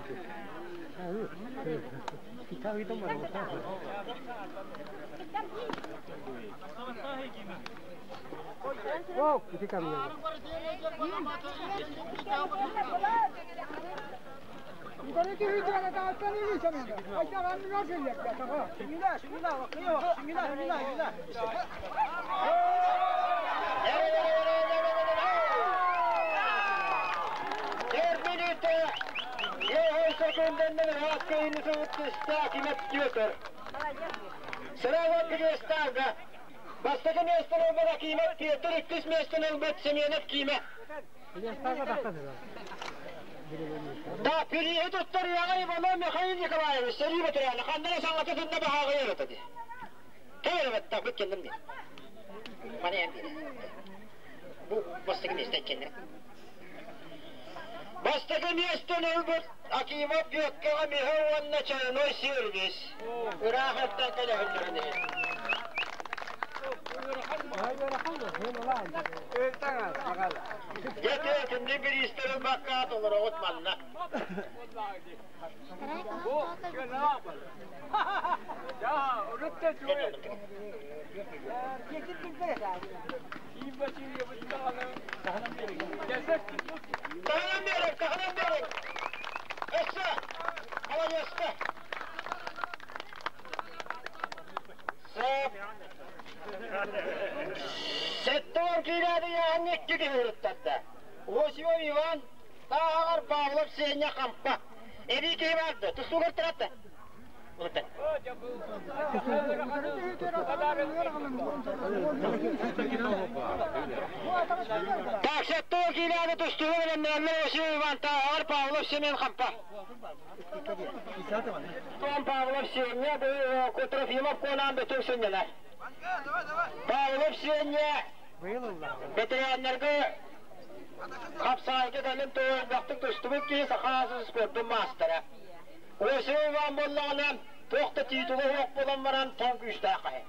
Wow, ити камера. Эр минута Еһой секунденнен раскайыны сылыттыста Кимет Петр. Сразу пьедесталга. Бастакы миэстэни ылбыт Акимов Петр, иккис миэстэни ылбыт Семенов Киимэ. Да, пирииһи туттарыаҕа Иванов Михаил Николаевич, сэрии ветерана, ханна эрэ саҥата тынна баһааҕы эрэ дии. Тоҕо эрэ баттахпыт кэнним дии. Маны эн диир. Бу бастакы миэстэ кэннэ. Бастакы миэстэни ылбыт Акимов Бүөккэҕэ Миһэ уонна Чайной сервис. Ыраах эртэн кэлэһиллэрин иһин. Дьэ, күндү бириистэри ылбакка толороҕут манна. Таһынан биэрэр, таһынан биэрэр. Өссө, маладьыаска. Сөп. 70 киилэни ыйааһыҥҥа икки киһи ыһыттарда. Осипов Иван, Тааһаҕар Павлов Сеня Хампа. Эбии киһи барды, тустуугар тыратта. Так, 70 киилэни тустууга бэлэмнэнэллэр Осипов Иван, Тааһаҕар Павлов Семен Хампа. Том Павлов Сеня, Трофимов Куонаан Бөтүҥ сынньанар. Павлов Сеня ветераннарга хапсаайга кэлин элбэхтик тустубут киһи саха спордун маастара. Осипов Иван буоллаҕына туох да титулу суох буолан баран тоҥ күүстээх киһи.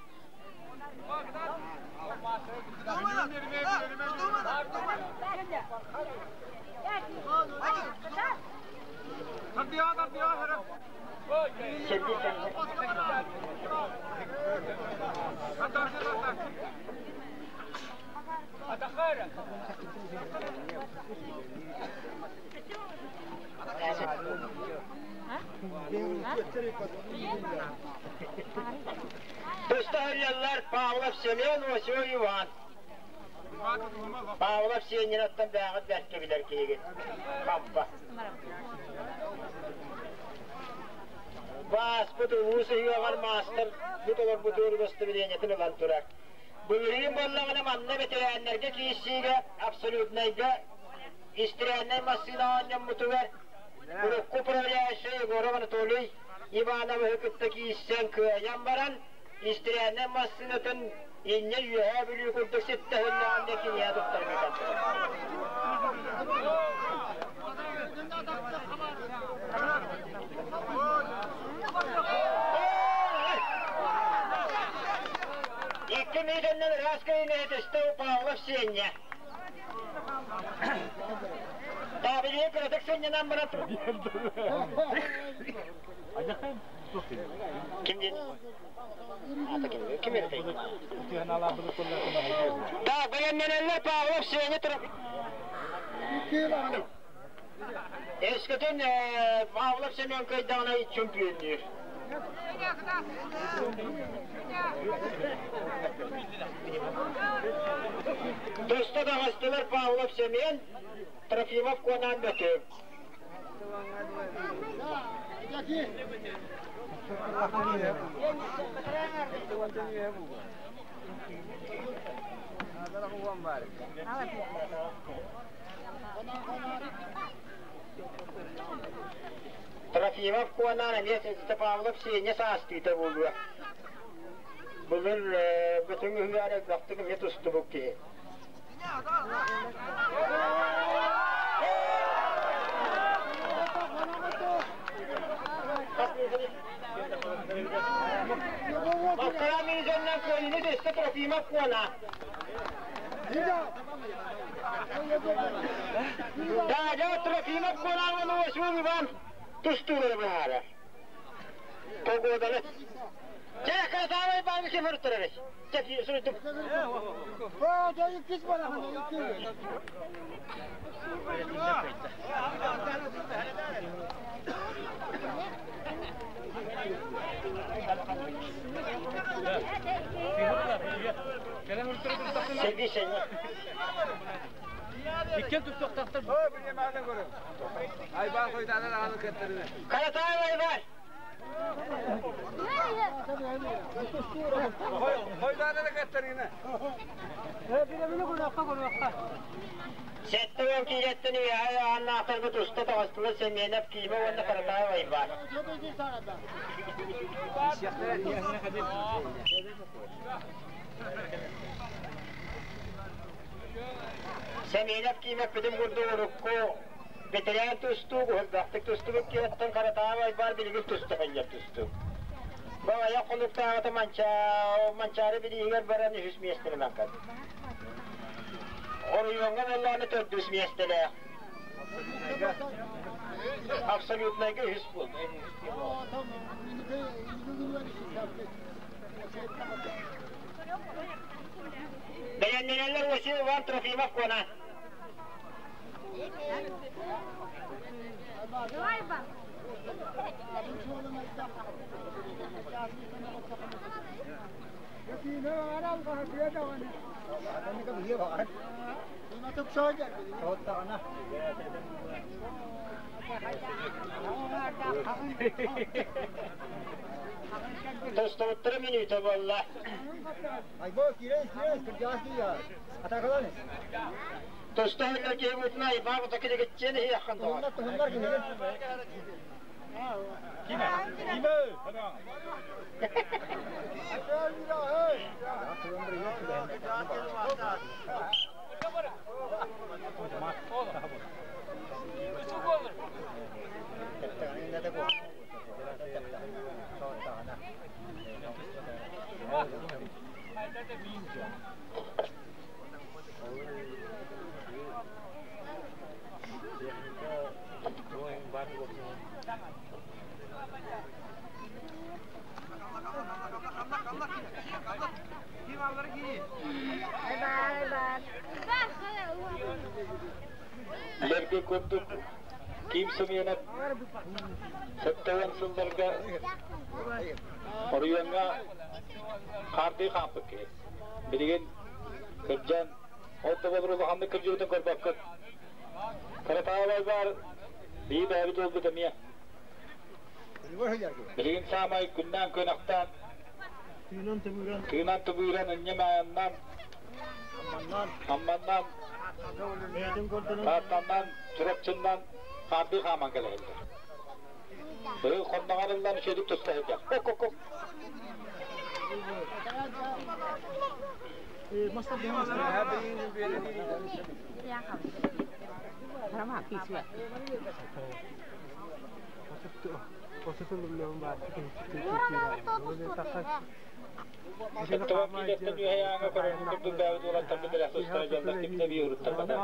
Туста Павлов Семен, Осипов Иван. Павлов Сенинаттан бэҕэт бэркэ билэр киһигин. Хампа. Бааспыт улуус ыһыаҕар маастар бу толорбут удостоверениетын ылан турар. Былырыын буоллаҕына манна бэтэрээннэргэ киирсиигэ абсолютнайга истирээннэй массыына оонньоммутугар урукку управляющай Егоров Анатолий Ивановиһы кытта киирсэн кыайан баран истирээннэй массыынатын инньэ Үөһээ Бүлүү курдук ситтэһиннэҕин да киниэхэ туттарбыта. Икки миитэннэн ыраас кэйинэ этистэ Павлов Сиэнньэ. Табилиэ кыратык сынньанан баран Ким диэн? Ким эртэй? Так, бэлэмнэнэллэр Павлов Сеня турар. Эскэтин Павлов Семен кыайдаҕына чөмпүйүннүүр. Туста даҕастылар Павлов Семен, Трофимов Куонаан Бөтүөк. Трофимов Куонаан эмиэ Павлов Сеня саастыыта буолуо. Былыр бүтүн үһүгээр элбэхтик эмиэ тустубут киһи. Баккара мизоннан кыайыны дэстэ Трофимов Куона. Да, Трофимов Куона уон Иван тустуулары быһаарар. Погоданы. Чэ, Красавай бааны ким ырыттарар? Суруйдум. Сергей Сеня. Каратаева Иван. 70 киилэттэн үөһээ ааннаахтарбыт уста таҕыстылар Семенов Киимэ уонна Каратаева Иван. Семенов Киимэ бүтүн курдук урукку бэтэрээн тустуук, уһулбахтык тустубут киһиттэн Каратаева Иван билигин туста сылдьар тустуук. Баҕайа хонуктааҕыта Манчаары бирииһигэр баран үһүс миэстэлэнэн кэллэ. Оройуоҥҥа буоллаҕына төрдүс миэстэлээх. Абсолютнайга үһүс буолла. Бэлэмнэнэллэр Василий Иван Трофимов Куона. Тостубуттара мүнүүтэ буолла. Тустаһыгар киһибитин айбаабыта килигиччиэн иһиэххин доҕор. Лерге курдук Ким Семенов 70 сылларга оройуоҥҥа хаардыы хаампыт киһи. Билигин кырдьан, ол да буоллар улаханнык кырдьыбытын көрбөккүт. Каратаалай баар бии бэйэбит уолбут эмиэ. Билигин саамай күннээн күөнэхтээн, тыынан тыбыыран, ынньа-маайаннан, Амманнан, Тааттаннан, Чурапчыннан хаардыы хааман кэлэһэллэр. Быһыы хонноҕор ыллан үчүгэйдик туста сылдьар. Ок-ок-ок. Сэттэ киилэттэн үөһэ ааҥҥа көрөргүн курдук бэйэбит уолаттарбыт эрэ сыстара дьоннор ким да бии уруттарбата.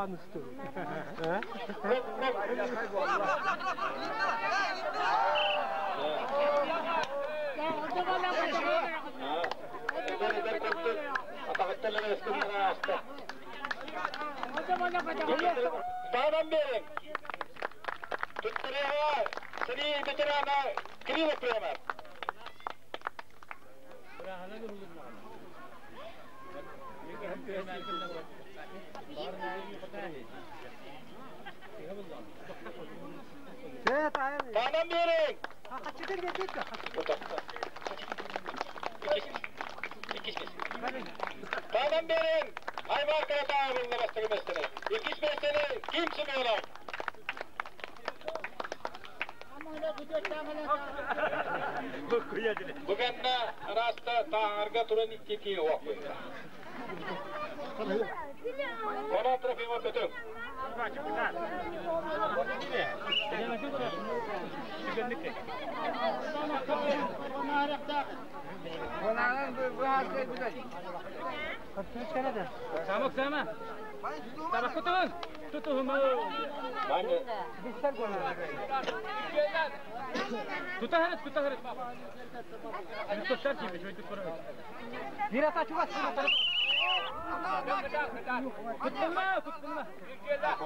Эдэр курдук атаҕыттан эрэ ыскыннара ааста. Таанан биэриҥ! Туттарыаҕа сэрии ветерана Кирилл Ефремов. Таанан биэриҥ! Таанан биэриҥ! Аймаар Каратаевылла бастакы миэстэни. Иккис миэстэни Ким Семенов. Бу кэннэ араста тааҥарга туран икки уох быйда. Коно Трофимов Бөтүҥ. Самок сама. Табакутун.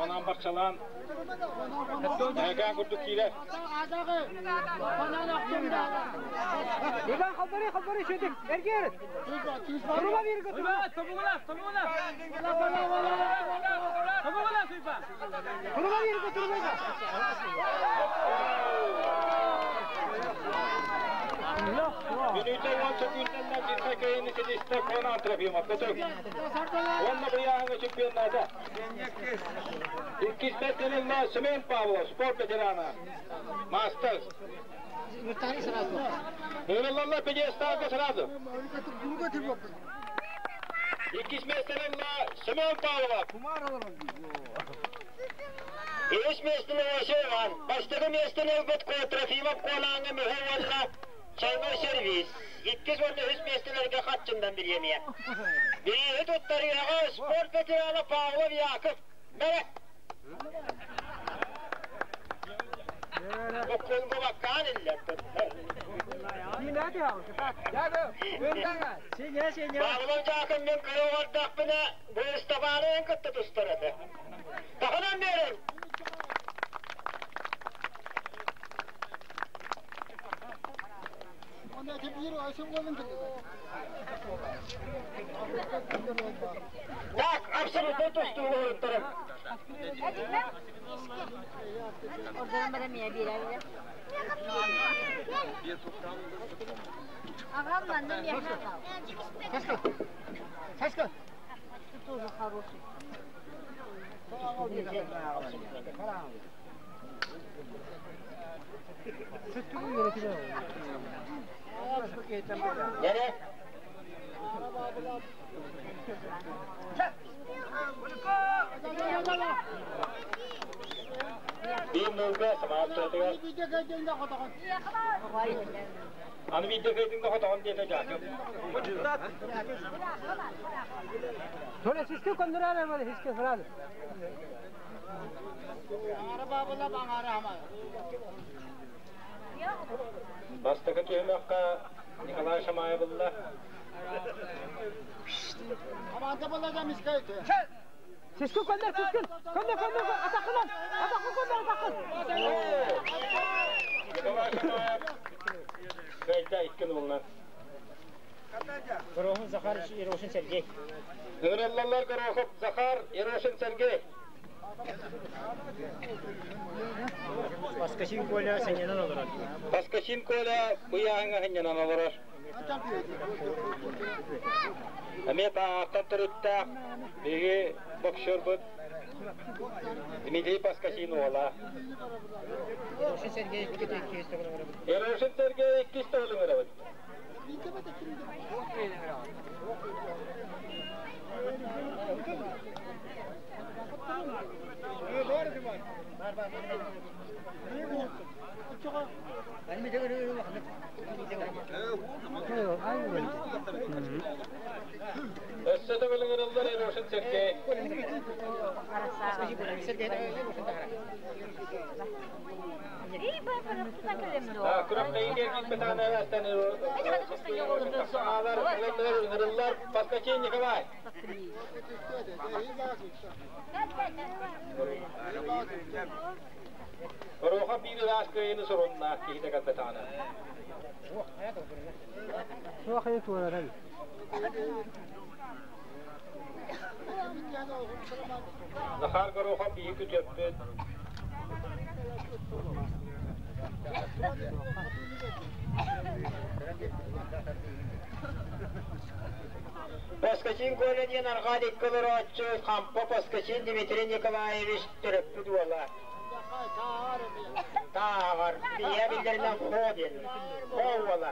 Онан барчалаан Эһэкээн курдук киирэр. Иван халбары халбары шөдік эргер. Турума бирге турума. Турума бирге турума. Мүнүүтэ уон сөкүүнтэн сиртэ кыйын ситистэ Конан Трофимов Бөтүҥ. Уонна быйааһыҥҥа чемпионнаата. Иккис бэртэнилмэ Семен Павлов, спорт ветерана. Мастер. Ыырыллалла пьедесталга сразу. Иккис миэстэнилмэ Семен Павлов. Үһүс миэстэни Василий Иван, бастакы миэстэни ылбыт Трофимов Куолааҥҥа мүһэ уонна Чайной сервис. Иккис уонна үһүс миэстэлэргэ хаччындан бириэмийэ. Бирииһи туттарыаҕа спорт ветерана Павлов Яков. Бэрэ! Буккулга баккаан иллэр. Павлов Яков мен кыра оҕордохпуна бу Ыстапааны кытта тустар этэ. Тахынан биэрэн! Так, абсолютно тустууга уруттарым. Сашка! Ты тоже хороший. Нere? Биир нолга самаат туотугар. Аны биирдэ кыайдыҥ да хотоҕон диэтэ Дьаакып. Толя сиски көндүрээр бары сиски сразу. Бастакы түһүмэххэ Николай Шамаев ылла. Сиски көндүр сиски. Көндүр көндүр атакынан. Атакын көндүр атакын. Николай Шамаев кыайда икки нолунан. Горохов Захар, Ерошин Сергей. Ыҥырыллаллар Горохов Захар, Ерошин Сергей. Паскачин Коля сынньанан олорор. Паскачин Коля быйааһыҥа сынньанан олорор. Эмиэ тааттан төрүттээх биһиги боксербут Дмитрий Паскачин уола. Ерошин Сергей иккис төгүл ыҥырабыт. Ерошин Сергей иккис төгүл ыҥырабыт. Өссө төгүл ыҥырыллар Ерошин Сергей. Күрэхтэһиигэ киирбэтэҕин эбээстэн ыҥырыллар Паскачин Николай. Оруоха биир ыраас кыайыыны сурунна киһитэ кэлбэтэҕинэ. Суох туораран. Захар Горохов биһи күтүөппүт. Паскачин Коля диэн арҕаа диэки олорооччу Хампа Паскачин Дмитрий Николаевич төрөппүт уола. Тааҕар, ийэ биллэринэн Хо диэн. Хо уола.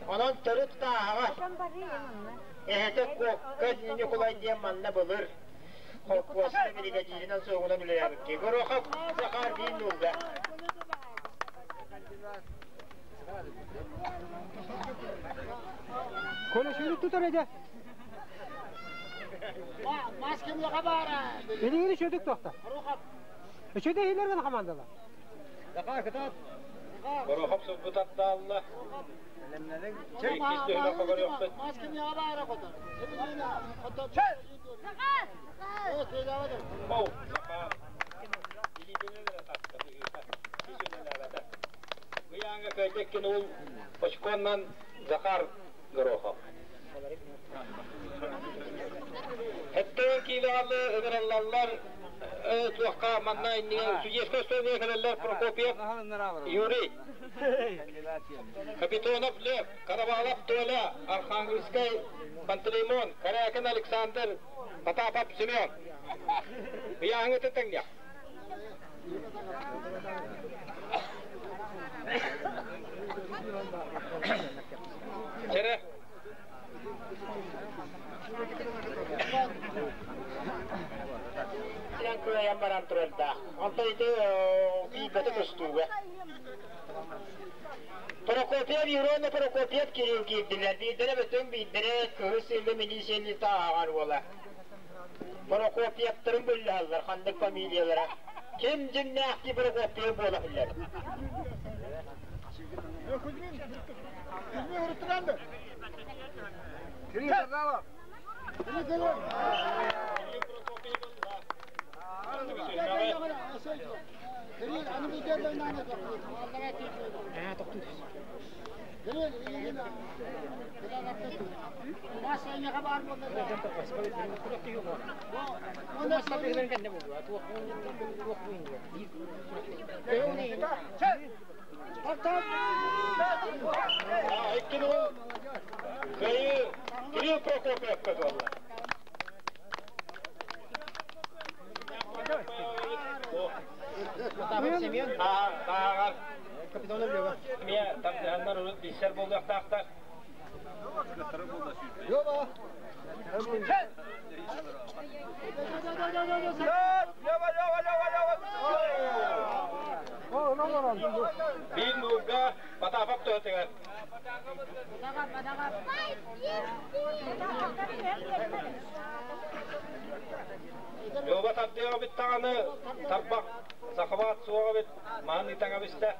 Онон төрүт тааҕар. Эһэтэ Куокка Ньукулай диэн манна былыр холкуоска биригэдьииринэн суоҕунан үлэлээбит. Горохов Захар биир нуулга. Коля сүүрүк тутар эдэ. Илиҥини шөдүк туохта. Шөдө иһилер командалар. Горохов сылбыт аттаалла. Иккис түһүмэххэ көрүөхпүт. Оу, Захар. Илиитинэн эрэ тарта быһыыта. Сүүнэлээбэтэ. Быйааҥҥа кыайда иккин уул очконнан Захар Горохов. Хэттэн киилэҕаллы ыҥыраллаллар туохха манна иннигэ судейскай столга кэлэллэр Прокопьев Юрий, Капитонов Лев, Каравалов Толя, Архангельскай Пантелеймон, Карякин Александр, Потапов Семен. Ыйааһыҥҥыты тэҥниэх. Чэрэ. Кыайан баран турардаах. Онтон ити киирбэтэ тустууга. Прокопьев Юрона Прокопьев Кирилл киирдилэр. Биирдэрэ бөтүҥ, биирдэрэ кыһыл сыырга милициялыы тааһаҕар уола. Прокопьевтарын бөллөһөллөр, ханнык фамилиялара. Ким дьиҥнээхтии Прокопьев буола иһиллэр. Икки Кыайыы Кирилл Прокопьевка буолла. Семен. Тааҕар. Капитанов Лева. Эмиэ тардыһаннар урут билсэр буолуохтаахтар. Биир нуурга Потапов туһатыгар. Лёва тардыаҕа бит даҕаны тарбах сахабаат суоҕа бит маһын ыытаҥа бистэ.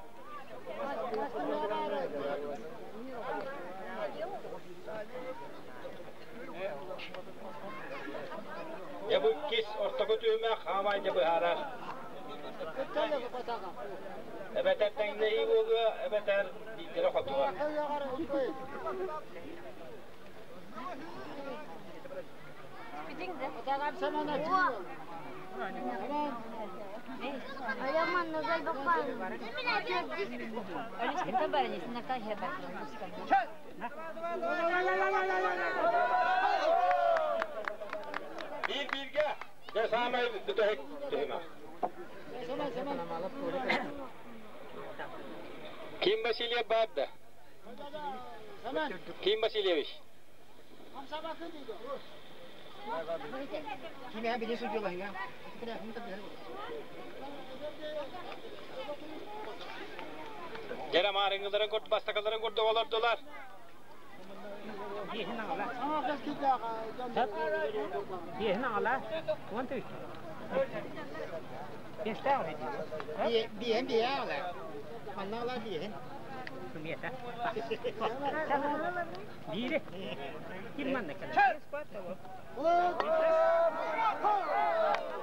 Дьэ бу иккис ортоку түһүмэх хаамай дьэ быһаарар. Эбэтэр тэҥнэһии буолуо, эбэтэр биирдэрэ хотуо. Биир бииргэ дьэ саамай бүтэһик түһүмэх. Ким Васильев баар да? Ким Васильевич? Дьэрэ маарыҥҥыларын курдук бастакыларын курдук олордулар. Биэһин аҕала, уон тыһ. Биэстээх Биэһин биэһэ аҕала. Манна аҕала биэһин. Сумета. Биири. Ким манна кэлэр?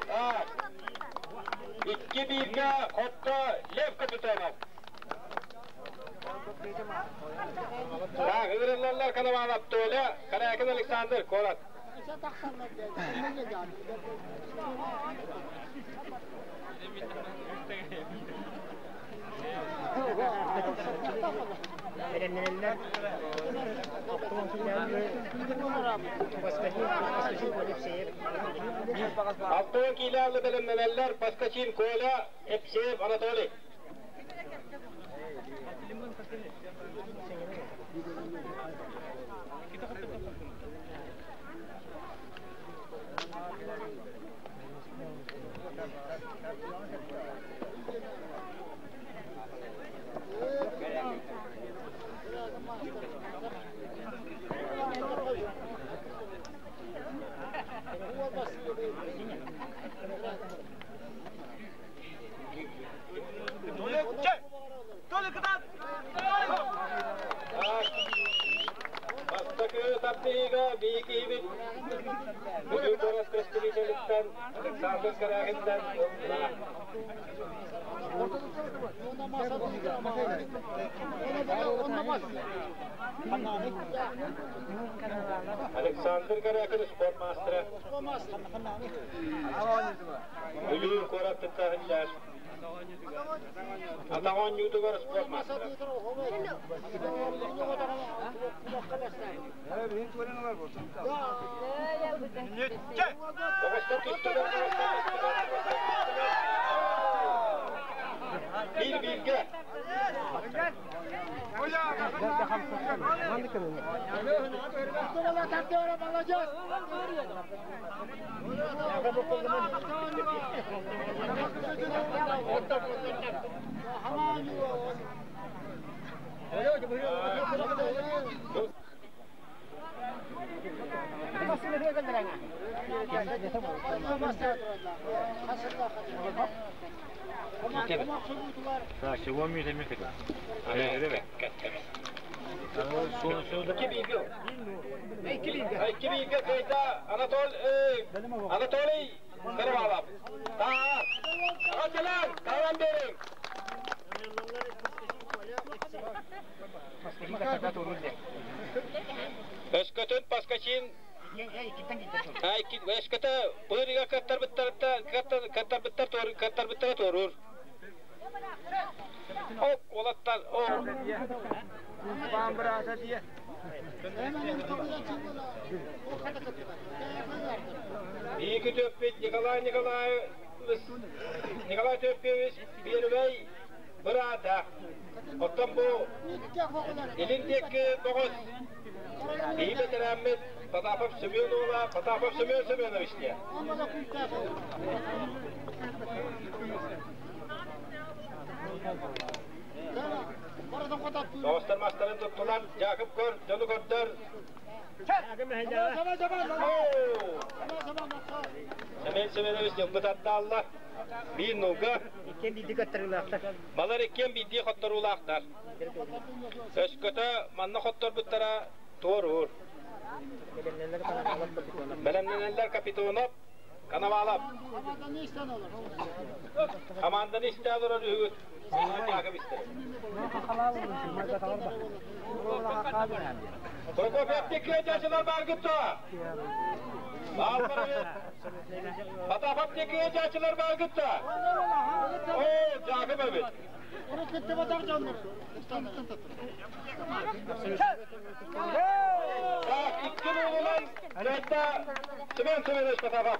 Так. Икки бииргэ хотто Лев Капитонов. Так, ыҥырыллаллар Коновалов Толя, Корякин Александр, куорат. Бэлэмнэнэллэр. 60 киилэ бэлэмнэнэллэр Поскачин Коля, Епсеев Анатолий. Бастакы тардыһыыга биһиги Бүлүү куорат представителиттэн Александр Корякинтан ылла. Александр Корякин спорт маастара. Бүлүү куорат кыттаһыллар. Атаҕа оонньуутугар спорт маастара. Тоҕуста түстүлэр, тоҕуста түстүлэр, тоҕуста түстүлэр. Биир бииргэ. Икки бииргэ кыайда Анатолий Каравалов. Аҕачалар, таһан биэриҥ! Өскөтүн Паскачин өскөтө быырыга кыттарбыттара туоруур. Ок, уолаттар, Биики төппүт Николай Николаевич Николай Төппүөбүс Первэй быраата. Оттон бу илин диэки тоҕус киһи бэтэрээммит Потапов Семен уола Потапов Семен Семенович диэн. Тоҕустар мастарын туттулар, Дьаакып көр, дьону көрдөр. Семен Семенович ньылбы тардаалла. Биир нулга. Иккиэн биирдии көттөрүүлаахтар. Балар иккиэн биирдии хотторуулаахтар. Өскөтө манна хотторбуттара туоруур. Бэлэмнэнэллэр Капитонов, Коновалов. Хамаанданы истэ олорор үһүгүт. Прокопьевтик кыайдачылар бааргыт дуо? Бааллар эбит. Потаповтик кыайдачылар бааргыт дуо? Оо, Дьаакып эбит. Так, икки уолунан кыайда Семен Семенович Потапов.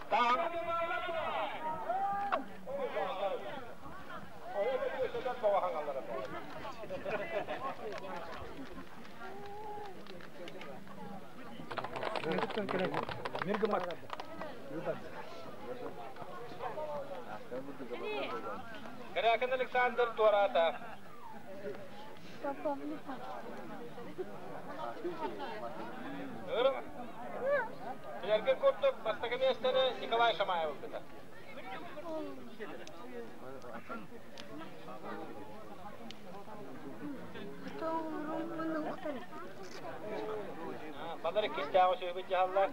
Корякин Александр туораата. Билэргин курдук бастакы миэстэни Николай Шамаев ылбыта. Балар иккистээҕи сүөбүт дьаһаллар.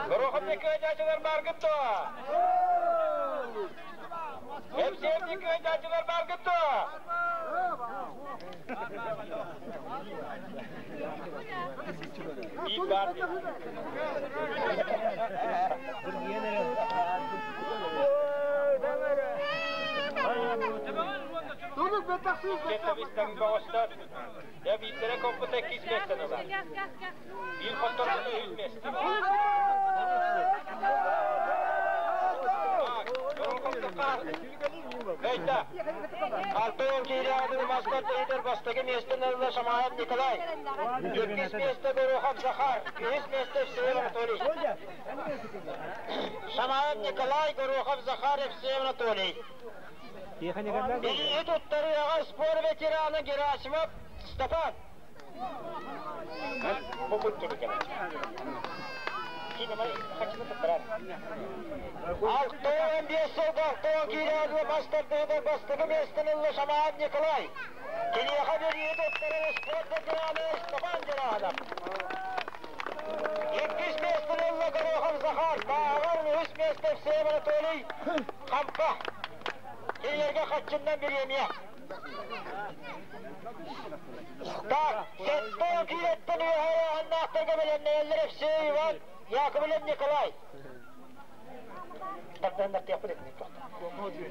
Горохов баргыт дуо? Эпсиэптик кыайдааччылар баргыт дуо? Биир баар. Кеттабистан бөҕөстөр. Я биирдэрэ компута иккис миэстэни ылар. Биир хотторбута үс миэстэ. Кайта. Алтын киирээҕин мастар тэйитэр бастакы миэстэни ылла Шамаев Николай. Иккис миэстэ Горохов Захар. Үһүс миэстэ Евсеев Анатолий. Шамаев Николай, Горохов Захар, Евсеев Анатолий. Билии туттарыаҕа спорт ветерана Герасимов Степан. Бу 65 сылга алтыан киирээри мастардыыда бастакы миэстэни ылла Шамаев Николай. Киниэхэ билии туттарар спорт ветерана Степан Герасимов. Иккис миэстэни ылла Горохов Захар, Тааҕар үһүс миэстэ Евсеев Анатолий Хампа. Кинилэргэ хаччыннан бириэмийэ. Так, сэттэ киилэттэн үөһэ ыйааһыннаахтарга бэлэмнэнэллэр Евсей Иван, Яковлев Николай.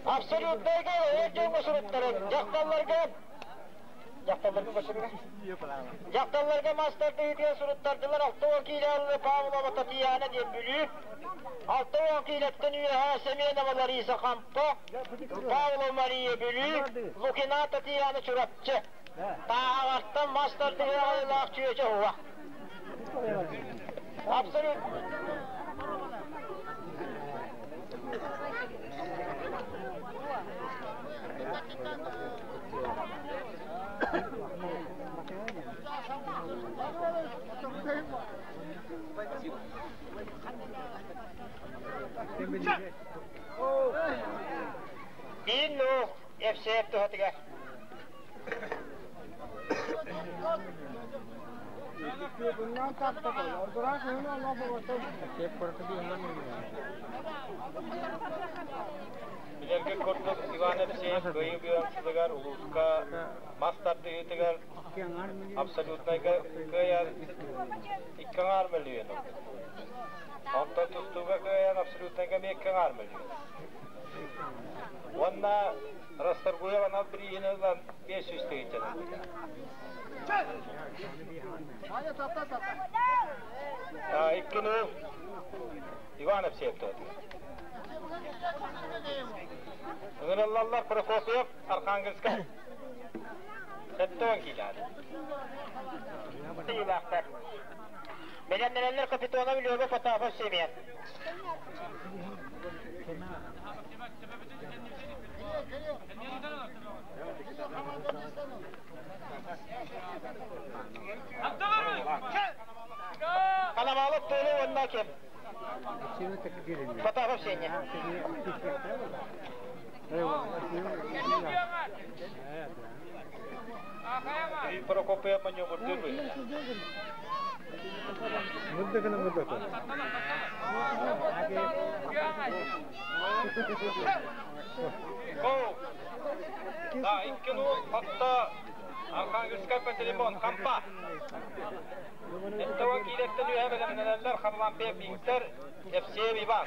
Абсолютнайга эр дьоҥҥо суруттарын, дьахталларга дьахталларга көрсөргө дьахталларга мастардыытыгар суруттардылар 60 киилэ Павлова Татьяна диэн Бүлүү, 60 киилэттэн үөһэ Семенова Лариса Хампа, Павлова Мария Бүлүү, Лукина Татьяна Чурапчы. Тааһаҕартан мас тардыһыы аҕайылаах чүөчэ уһуга. Абсолют. Биир нуу Евсеев туһатыгар. Билэргэ курдук Иван Евсеев кыайыы быйаҥ сылыгар улууска мас тардыһыытыгар абсолютнайга кыайан икки аҥаар мөлүйүөн ылбыт. Онтон тустууга кыайан абсолютнайга эмиэ икки аҥаар мөлүйүөн. Уонна Расторгуев анал бирииһин ылан 500 тыһыынчаны ылбыта. Икки нуул Иван Евсеев туһатыгар. Ыҥырыллаллар Прокопьев Архангельскай. 70 киилээх. Тыылаахтар. Бэлэмнэнэллэр Капитонов Лёва Потапов Семен. Канамалов Толя уонна ким? Потапов Сеня. Прокопьев маньобурдуур быһыылаах. Да, икки нуул хотто Архангельскай Пантелеймон Хампа. Эттауан киилэттэн үөһэ бэлэмнэнэллэр Харлампьев Виктор, Евсеев Иван.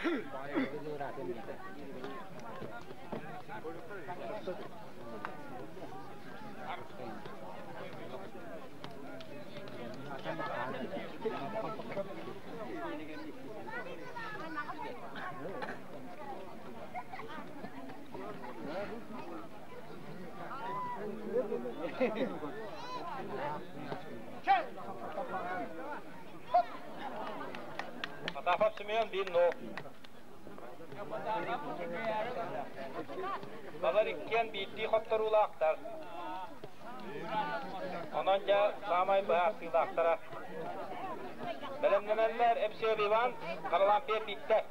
Потапов Семен биир нол. Балар иккиэн биирдии хотторуулаахтар. Онон дьэ саамай быһаарсыылаахтара. Бэлэмнэнэллэр Евсеев Иван, Харлампьев Виктор.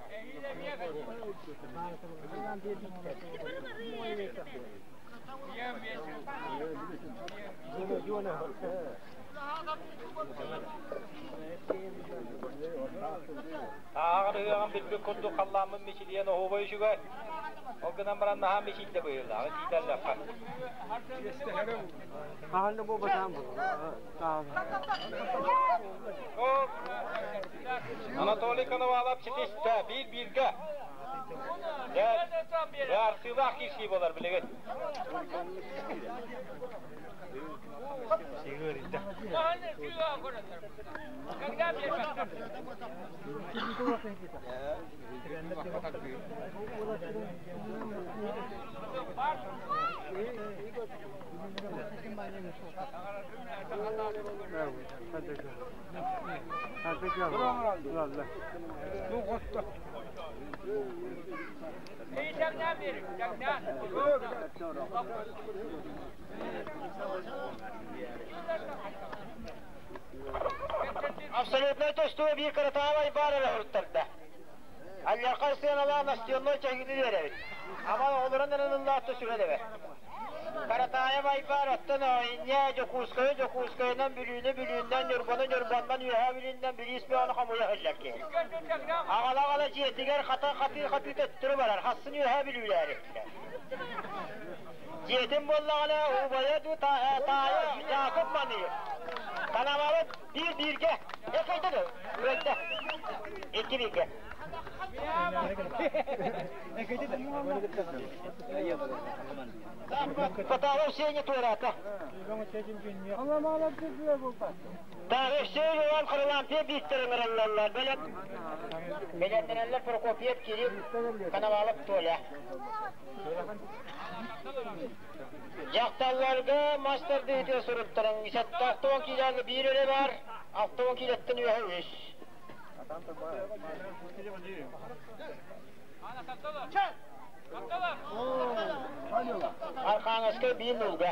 Ааҕар ыһыаҕын билбит курдук халлааммын мичилийэн оһуобай үчүгэй. Ол гынан баран наһаа мичийдэ быһыылааҕы тиитэллэххэ. Анатолий Коновалов ситистэ биир-бииргэ. Дьэ, быһаарсыылаах киирсии буолар билигин. Абсолютнай тустуу биир кыратаабай баар эрэ уруттарда. Аллархай сыаналаах настенной чаһыыны биэрэбит. Амал оҕолорун эрэн ыллаатта сүрэн эбэ. Каратаев Айбар оттон инньэ Дьокуускайы Дьокуускайынан, Бүлүүнү Бүлүүннэн, Ньурбаны Ньурбаннан, Үөһээ Бүлүүннэн бириис бөҕөнү хомуйа иһиллэр киһи. Аҕала-аҕала дьиэтигэр хата хатыы-хатыы төттөрү барар, хассын Үөһээ Бүлүүлээри. Дьиэтин буоллаҕына убайа дуу таайа Дьаакып маныыр. Канамабыт биир бииргэ. Экөйдө да үөттэ. Икки бииргэ. Поталов Сеня туораата. Таҕысыы Иван Харлампьев Виктор ыҥырыллаллар. Бэлэмнэнэллэр Прокопьев Кирилл, Коновалов Толя. Дьахталларга мас тардыытыгар суруттаран 70 киилэҕэ биир эрэ баар, 60 киилэттэн үөһэ үс. Архангельскай биир нулга.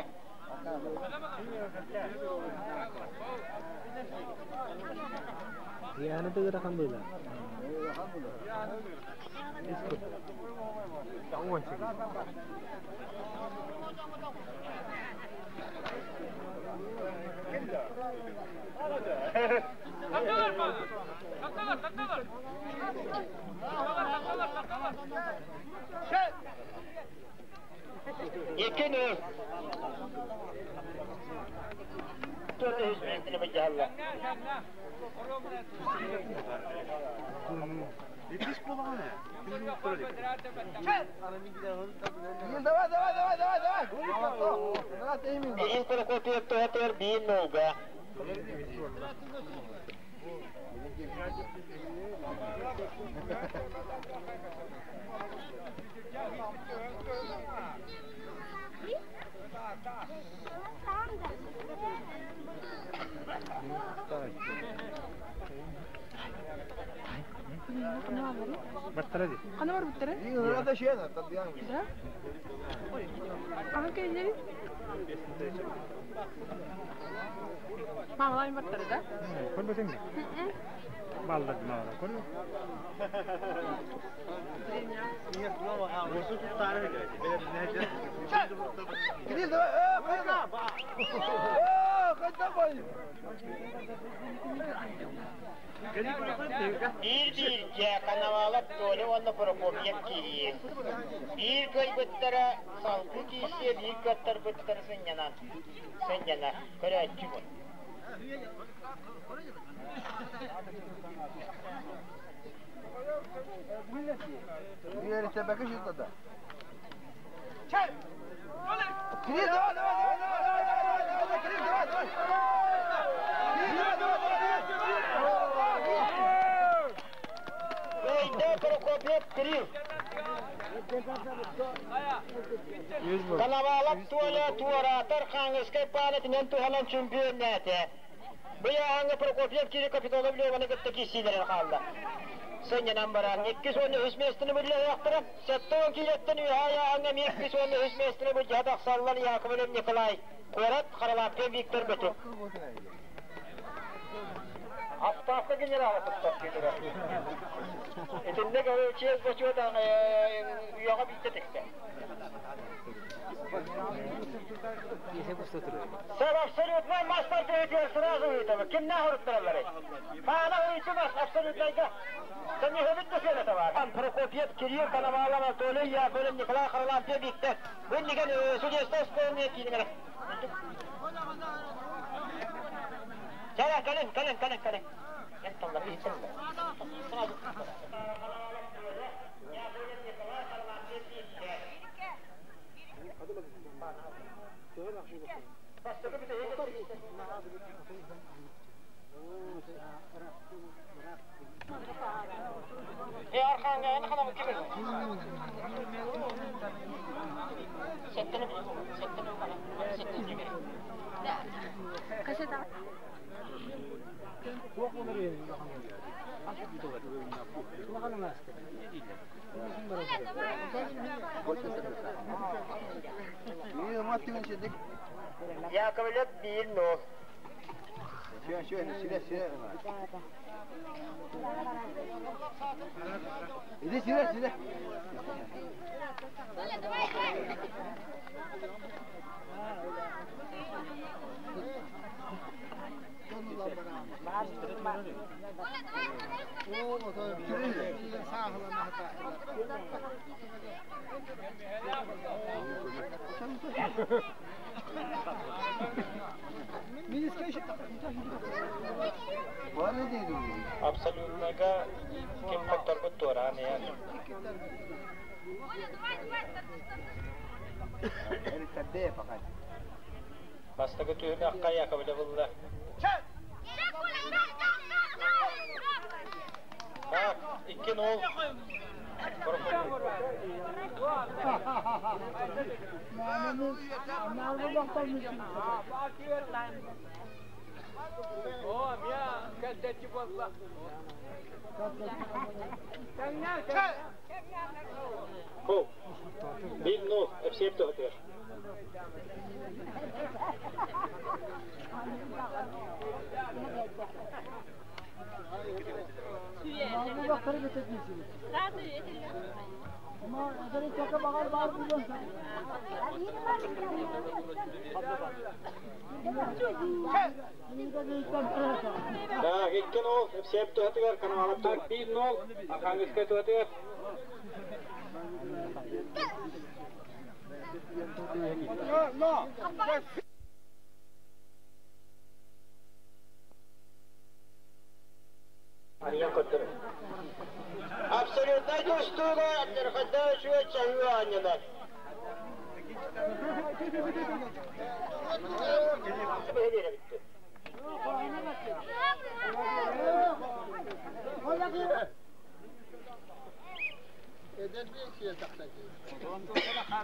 Яны да ыарахан быыла. 2-0. Төрт үс миэтини быдьалла. Давай, давай, давай, давай, давай. Иин Прокопьев туһатыгар биир нолга. Хана бар бүттәрі? Да? Ага келдери? Мамалайын баттары да? Көрбөтүң бе? Балдар мала көрбө. Кирилл, давай. Э, Э, қайда бай? Биир бииргэ Коновалов Толя уонна Прокопьев Кирилл. Биир кыайбыттара салгыы киирсиэ, биир кыаттарбыттара сынньанан. Сынньанар. Көрөөччү бу. Кирилл, давай, давай, давай, давай, давай, давай, Кирилл, давай, давай. Кирилл, давай, давай, давай, давай. Кыайда Прокопьев Кирилл. Коновалов Толя туораатар Хаҥыскай паанатынан туһанан чөмпүйүөннээтэ. Бу ыйааһыҥҥа Прокопьев Кирилл Капитонов Леваны кытта киирсиилэрин хаалла. Сынньанан баран 213 миэстэни былдьаһыахтара. 70 киилэттэн үөһэ ыйааһыҥҥа эмиэ 213 миэстэни былдьаһа тахсаллар Яковлев Николай куорат, Харалааппа Виктор Бөтүк. Отставка генерала туттар киирэр. Итинник чиэс бочуот үйэҕэ биирдэ тиксэ. Сэр абсолютнай мастар төһөтүгэр сразу ыытабыт. Кимнээх уруттаралларый? Хаана уруйдумас абсолютнайга. Көмүһөбүт да сыаната бар. Прокопьев, Кирилл Коновалов, Анатолий Яковлев, Николай Харлампьев, Виктор. Бу иннигэн судейство исполнение киинигэр. Кэлэн, кэлин, кэлин, кэлин, кэлин. Эн таллар, иһиттэн. Сразу. Э, архаҥҥа эн ханамы ким Сеттini сеттini сеттini Кашета. Яковлев 1-0. Иди сюда, сюда. Абсолютныйга ким хотторбут туораан ян. Бастакы түһүмэххэ Яковлев ылла. Так, 2-0. Хо. 1-0 Епсеев туһатыгар. Так, 2-0 Епсеев туһатыгар, Коновалов туһатыгар 1-0 Архангельскай туһатыгар. Арыйан көрдөрөр. Абсолютнай тустууга Абдырхайда үчүгэй чаһыы оонньонор.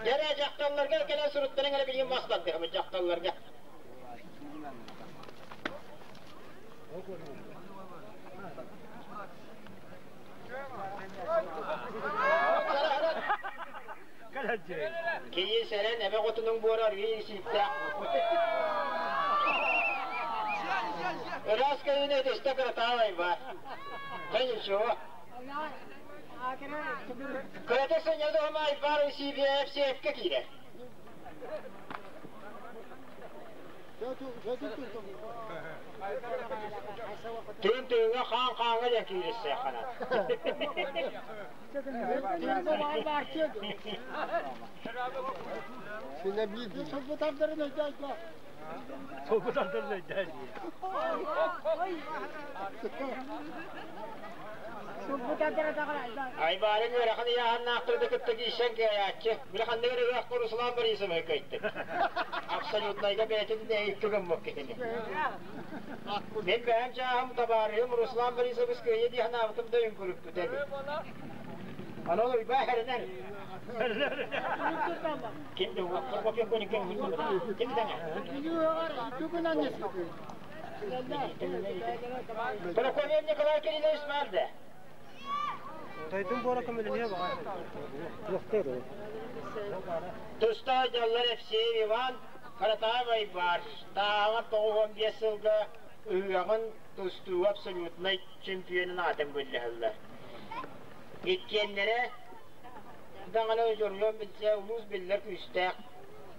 Дьэрэ дьахталларга кэлэн суруттарын эрэ билигин мастардыхыбыт дьахталларга. Киһи сэрэн эбэ хотунуҥ буора арыый сииктээх. Ыраас көйүнэ ытыста кыратаалай ба. Да ничего. Кырата сынньадыһым айбар CBF-ка киирэр. Тыын тыыҥҥа хаан хааҥҥа диэн киириссэ ханан. Айбаарын ыарахан ыйааһыннаахтары кытта киирсэн кыайааччы. Били ханнык эрэ ыраах Руслан Борисовы кыайтык. Абсолютнайга бэйэтин икки гыммыт киһини. Мин бэйэм чааһым табаарыһым Руслан Борисович кыайа дии санаабытым да үҥкүрүппүтэ эбит. Аны ол уйбаа хэринэр. Ким да Ким даҥа? Прокопьев Николай Кириллович баар да? Тойдун буора көмөлөһүө баҕар. Туста дьаллар Евсеев Иван Каратаевай баар. Тааҕар 95 сылга ыһыаҕын тустууга абсолютнай чемпионун аатын былдьаһаллар. Иккиэннэрэ даҕаны дьоруйан билсэ улуус биллэр күүстээх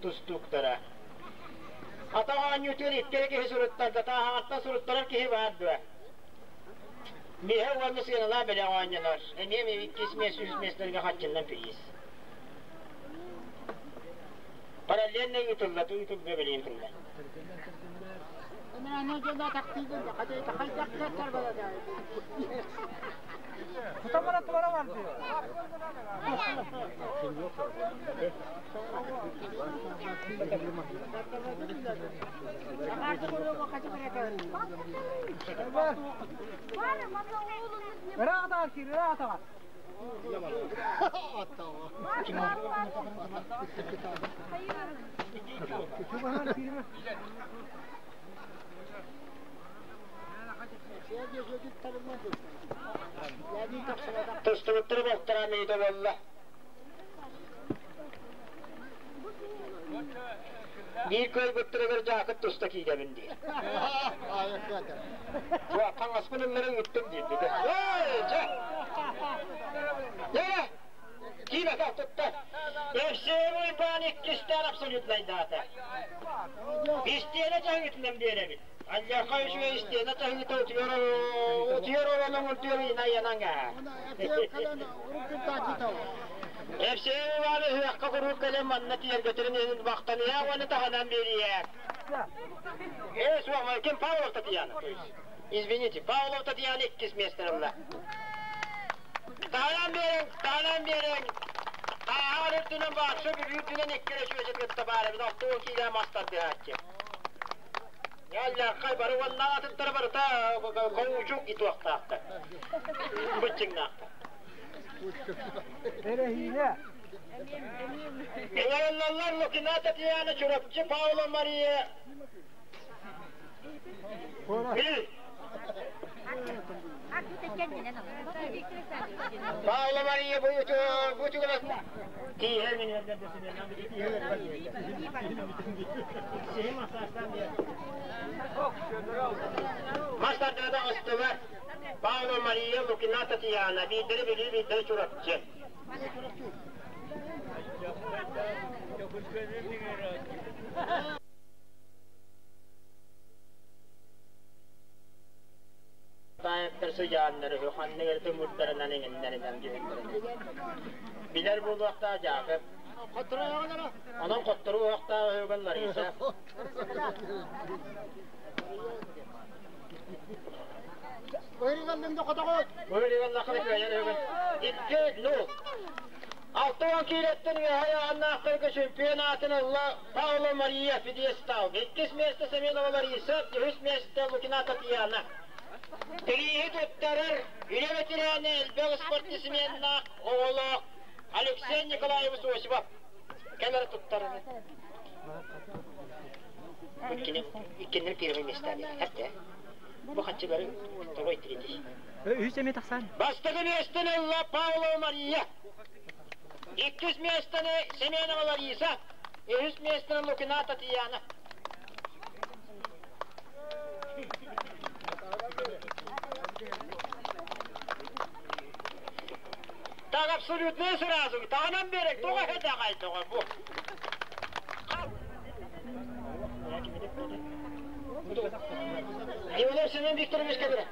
тустууктара. Атах оонньуутугар икки эрэ киһи суруттарда, тааһаҕаттан суруттарар киһи баар дуо? Миэхэ уонна сыаналаах бэлэх оонньонор. Эмиэ иккис миэс, үс миэстэлэргэ хаччыннан приз. Параллельно ыытылла, ыытылла билигин тылла. Ыраах киир, ыраах атаҕар. Тустубуттары балтараа мүнүүтэ буолла. Биир кыайбыттарыгар дьаакыт туста киирэбин диир. Хаҥаспын ылларан ыттым диир. Эй, дьэ! Дьэ! Киирэ тутта. Евсеев Уйбаан иккистээн абсолютнайдаата. Истиэнэ чаһыытынан биэрэбит. Алларха үчүгэй истиэнэ чаһыыта утуйар утуйар оронуҥ утуйар инаянан Евсеев Иван ыһыахха куруук кэлэн манна тиэргэтэрин иһин махтаныа уонна таһынан биэриэ. Э, суох, ким Павлов Татьяна, то есть. Извините, Павлов Татьяна иккис место ылла. Таһынан биэриҥ, таһынан биэриҥ. Тааһар үрдүнэн баарса Бүлүү үрдүнэн икки эрэ сүөсэ кытта баар эбит, 60 киилэ мас тардыһааччы. Яллааххай бары уонна атыттара барыта коучук итуохтаахтар. Быччыҥнаахтар. Эрэһиинэ. Ыҥырыллаллар Лукина Татьяна, Чурапчы Павла Мария, Бил. Павла Мария бу Мас тардыыта оҕустулар Павлова Мария, Лукина Татьяна, биирдэри Бүлүү, биирдэри Чурапчы. Таайыттар сыдьааннары ханнык эрэ тымырдарынан иҥиннэринэн дьүһүннэринэн. Билэр буолуохтаах Дьаакып. Онон хотторуу уохтаах өһүгэн Лариса. Быһырыганнахына кыайар өһүгэн. Икки, ну. 60 киилэттэн үөһэ ааннаахтарга чемпион аатын ылла Павло Мария Федестал. Иккис миэстэ Семенова Лариса, үһүс миэстэ Лукина Татьяна. Тирииһи туттарар үлэ ветерана элбэх спортсменнаах оҕолоох Алексей Николаевич Осипов кэлэр туттарар. Иккиннэр первый местами. Хатта. Бу хаччылары второй, третий. Үһүс эмиэ тахсан. Бастакы миэстэни ылла Павлова Мария. Иккис миэстэни Семенова Лариса. Үһүс миэстэни Лукина Татьяна. Так абсолютно сразу. Таҕынан берек, тоҕо хэтаҕай тоҕо бу. Иванов Семен Викторович кэлэрэ.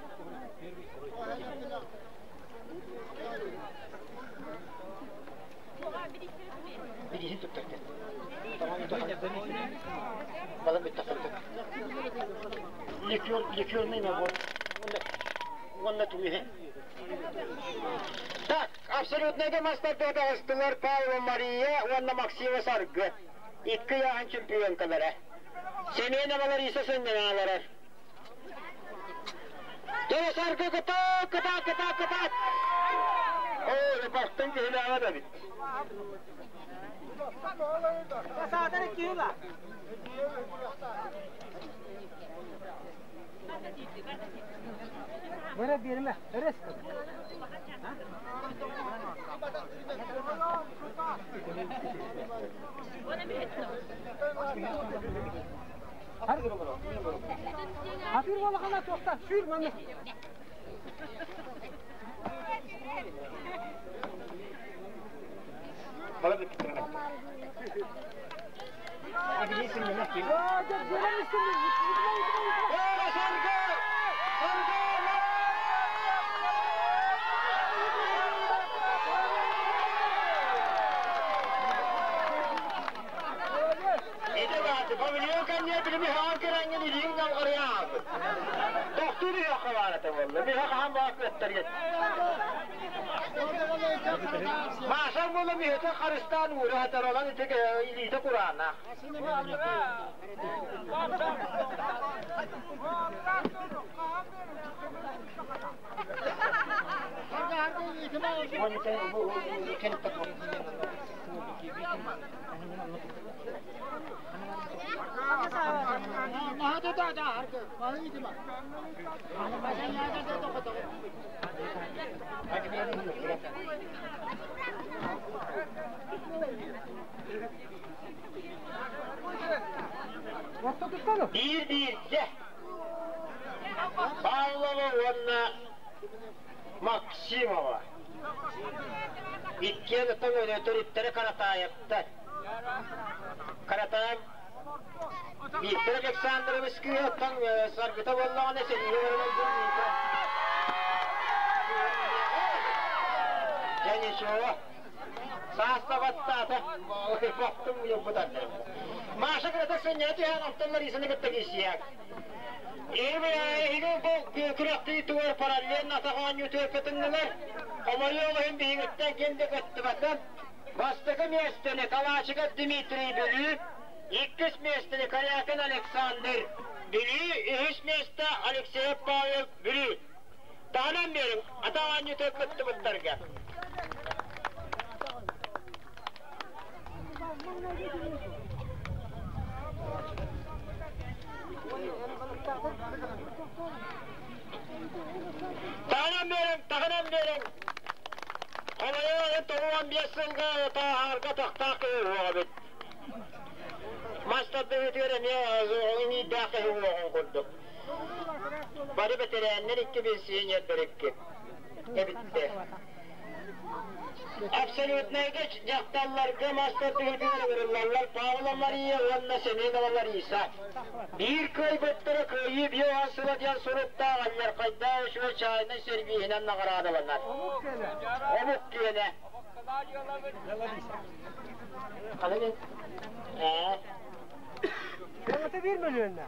Билиһин туттар Балам Ликер, ликерный набор. Уонна туйhe. Так, абсолютнайга мастарда таҕыстылар Павлова Мария уонна Максима Саргы. Икки ыйааһын чемпионкалара. Семенова Лариса сынньанааларар. Дьэ, Саргы кытаат, кытаат, кытаат, кытаат! Оо, бахтын киһилээҕэ да эбит. Бара биэримэ, өрөс. Хатыр буолахана туохта, сүүр манна. Павильон кэнниэ билими хаан көрөҥҥүн илииҥ далҕарыйаабыт. Тохтуур үһүөххэ баар этэ буолла. Миһэ хаһан баар кыаттаргыт. Маша буола миһэтэ харыстаан уура сытар, онон ити илиитэ кураанах. Биир бииргэ Павлова уонна Максимова иккиэн оттон төрүттэрэ Каратаевтар. Каратаев Виктор Александрович кыыһа оттон саргыта буоллаҕына сэриигэ баран Дьэ ничего. Сааста баттаата. Бахтым уйбутан. Маша кырата сынньана түһэн оттон Ларисаны кытта киирсиэк. Эһиги бу күрэхтии тугар параллельно атах оонньуу түөркөтүннүлэр. Хомойуох иһин биһигиттэн ким да кыттыбата. Бастакы миэстэни Калачиков Дмитрий Бүлүү, иккис миэстэни Корякин Александр Бүлүү, үһүс миэстэ Алексеев Павел Бүлүү. Таһынан биэриҥ, атах оонньуутугар кыттыбыттарга. берен, тағынан берен. Холойо 95 сылга таарга тахтаах кыһыгабыт. Мастардыгытыгар эмиэ инииддаах кыһыгын курдук. Бары бэтэрээннэр икки пенсионердэр икки. Эбиттэр. Абсолютнайга дьахталларга мастардыгытыгар ыҥырыллаллар Павла Мария уонна Семенова Лариса. Биир кыайбыттара кыайыы биоһан сыла диэн суруктаах Аллархайдаах үчүгэй чайнай сервиһинэн наҕараадаланар. Омук күөнэ. Ханан Ээ. Это bir миллион.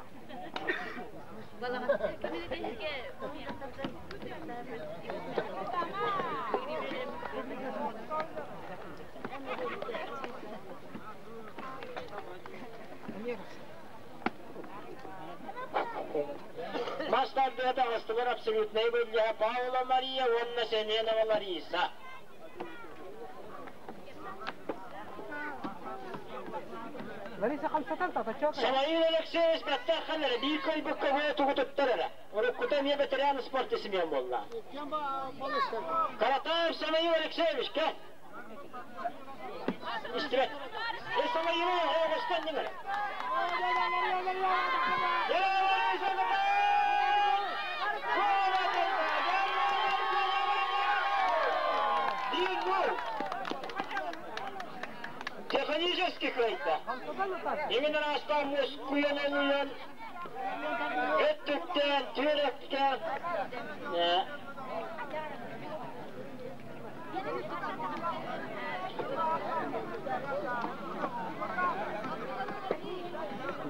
Мастардыга таҕыстылар абсолютнай былдьаһа Павла Мария уонна Семенова Лариса. Лариса хамсатан татачок. Самаил Алексеевич баттах ханара биир койбукка бу тугу туттар эрэ. Уруккута эмиэ ветеран спорт Семен буолла. Каратаев Самаил Алексеевич кэ. Истибэт. Э Самаил оҕостон ньыҥара. Технически кыайда. Именно астан мускуян олуян, өттүктэн, түөрөктэн.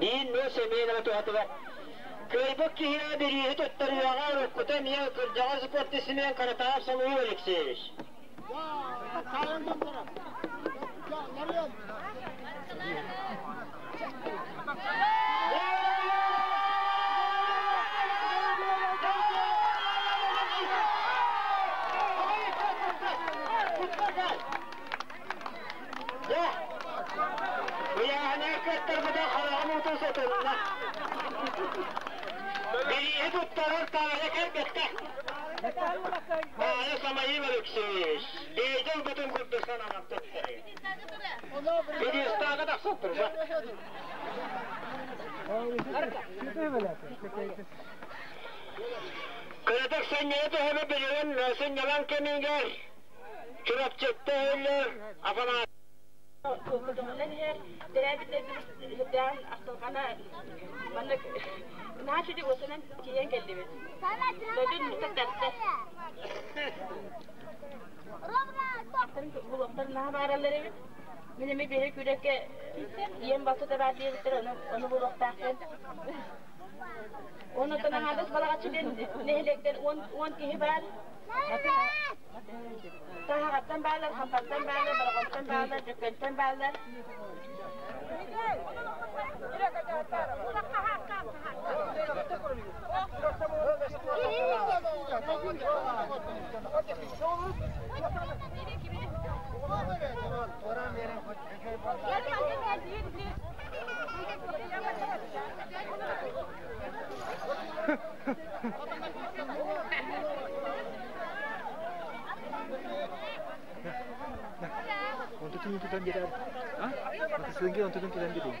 Биир нуо Семенова туһатыгар Кыайбыт киһиэхэ бирииһи туттарыаҕа уруккута эмиэ кырдьаҕас спортсмен Каратаев Самуил Алексеевич. Ыйааһына кыаттарбыта хараҕым уутун сотулунна. Бирииһи туттарар таайа кэлбэтте. Таайа Самаил Алексеевич, бэйдэл бутун курдук сананан туттарыы. Пьедесталга тахсып турба. Кыратык сэнньэйэ төһөбө билигин сынньалаҥ кэмигэр Чурапчытта өллөр Афанасий Көтөҕүллэн иһэр төрөөбүт ахтылҕана маннык наһаа үчүгэй уосанан тиийэн кэллибит. Дойду тартар. Булуохтар наһаа баараллар эбит. Мин эмиэ биһи күрэккэ ийэм балта баар диэбиттэр, ону булуохтаахпын. Оннуттан аҥаардас Балаҕаччы диэн нэһилиэктэн 10 киһи баар. Таһаҕаттан бааллар, Хампаттан бааллар, Бороҕонтон бааллар, Дьөккөнтөн бааллар. Онтутун тутан биэрэр. Мотоциклге онтутун тутан биэрин.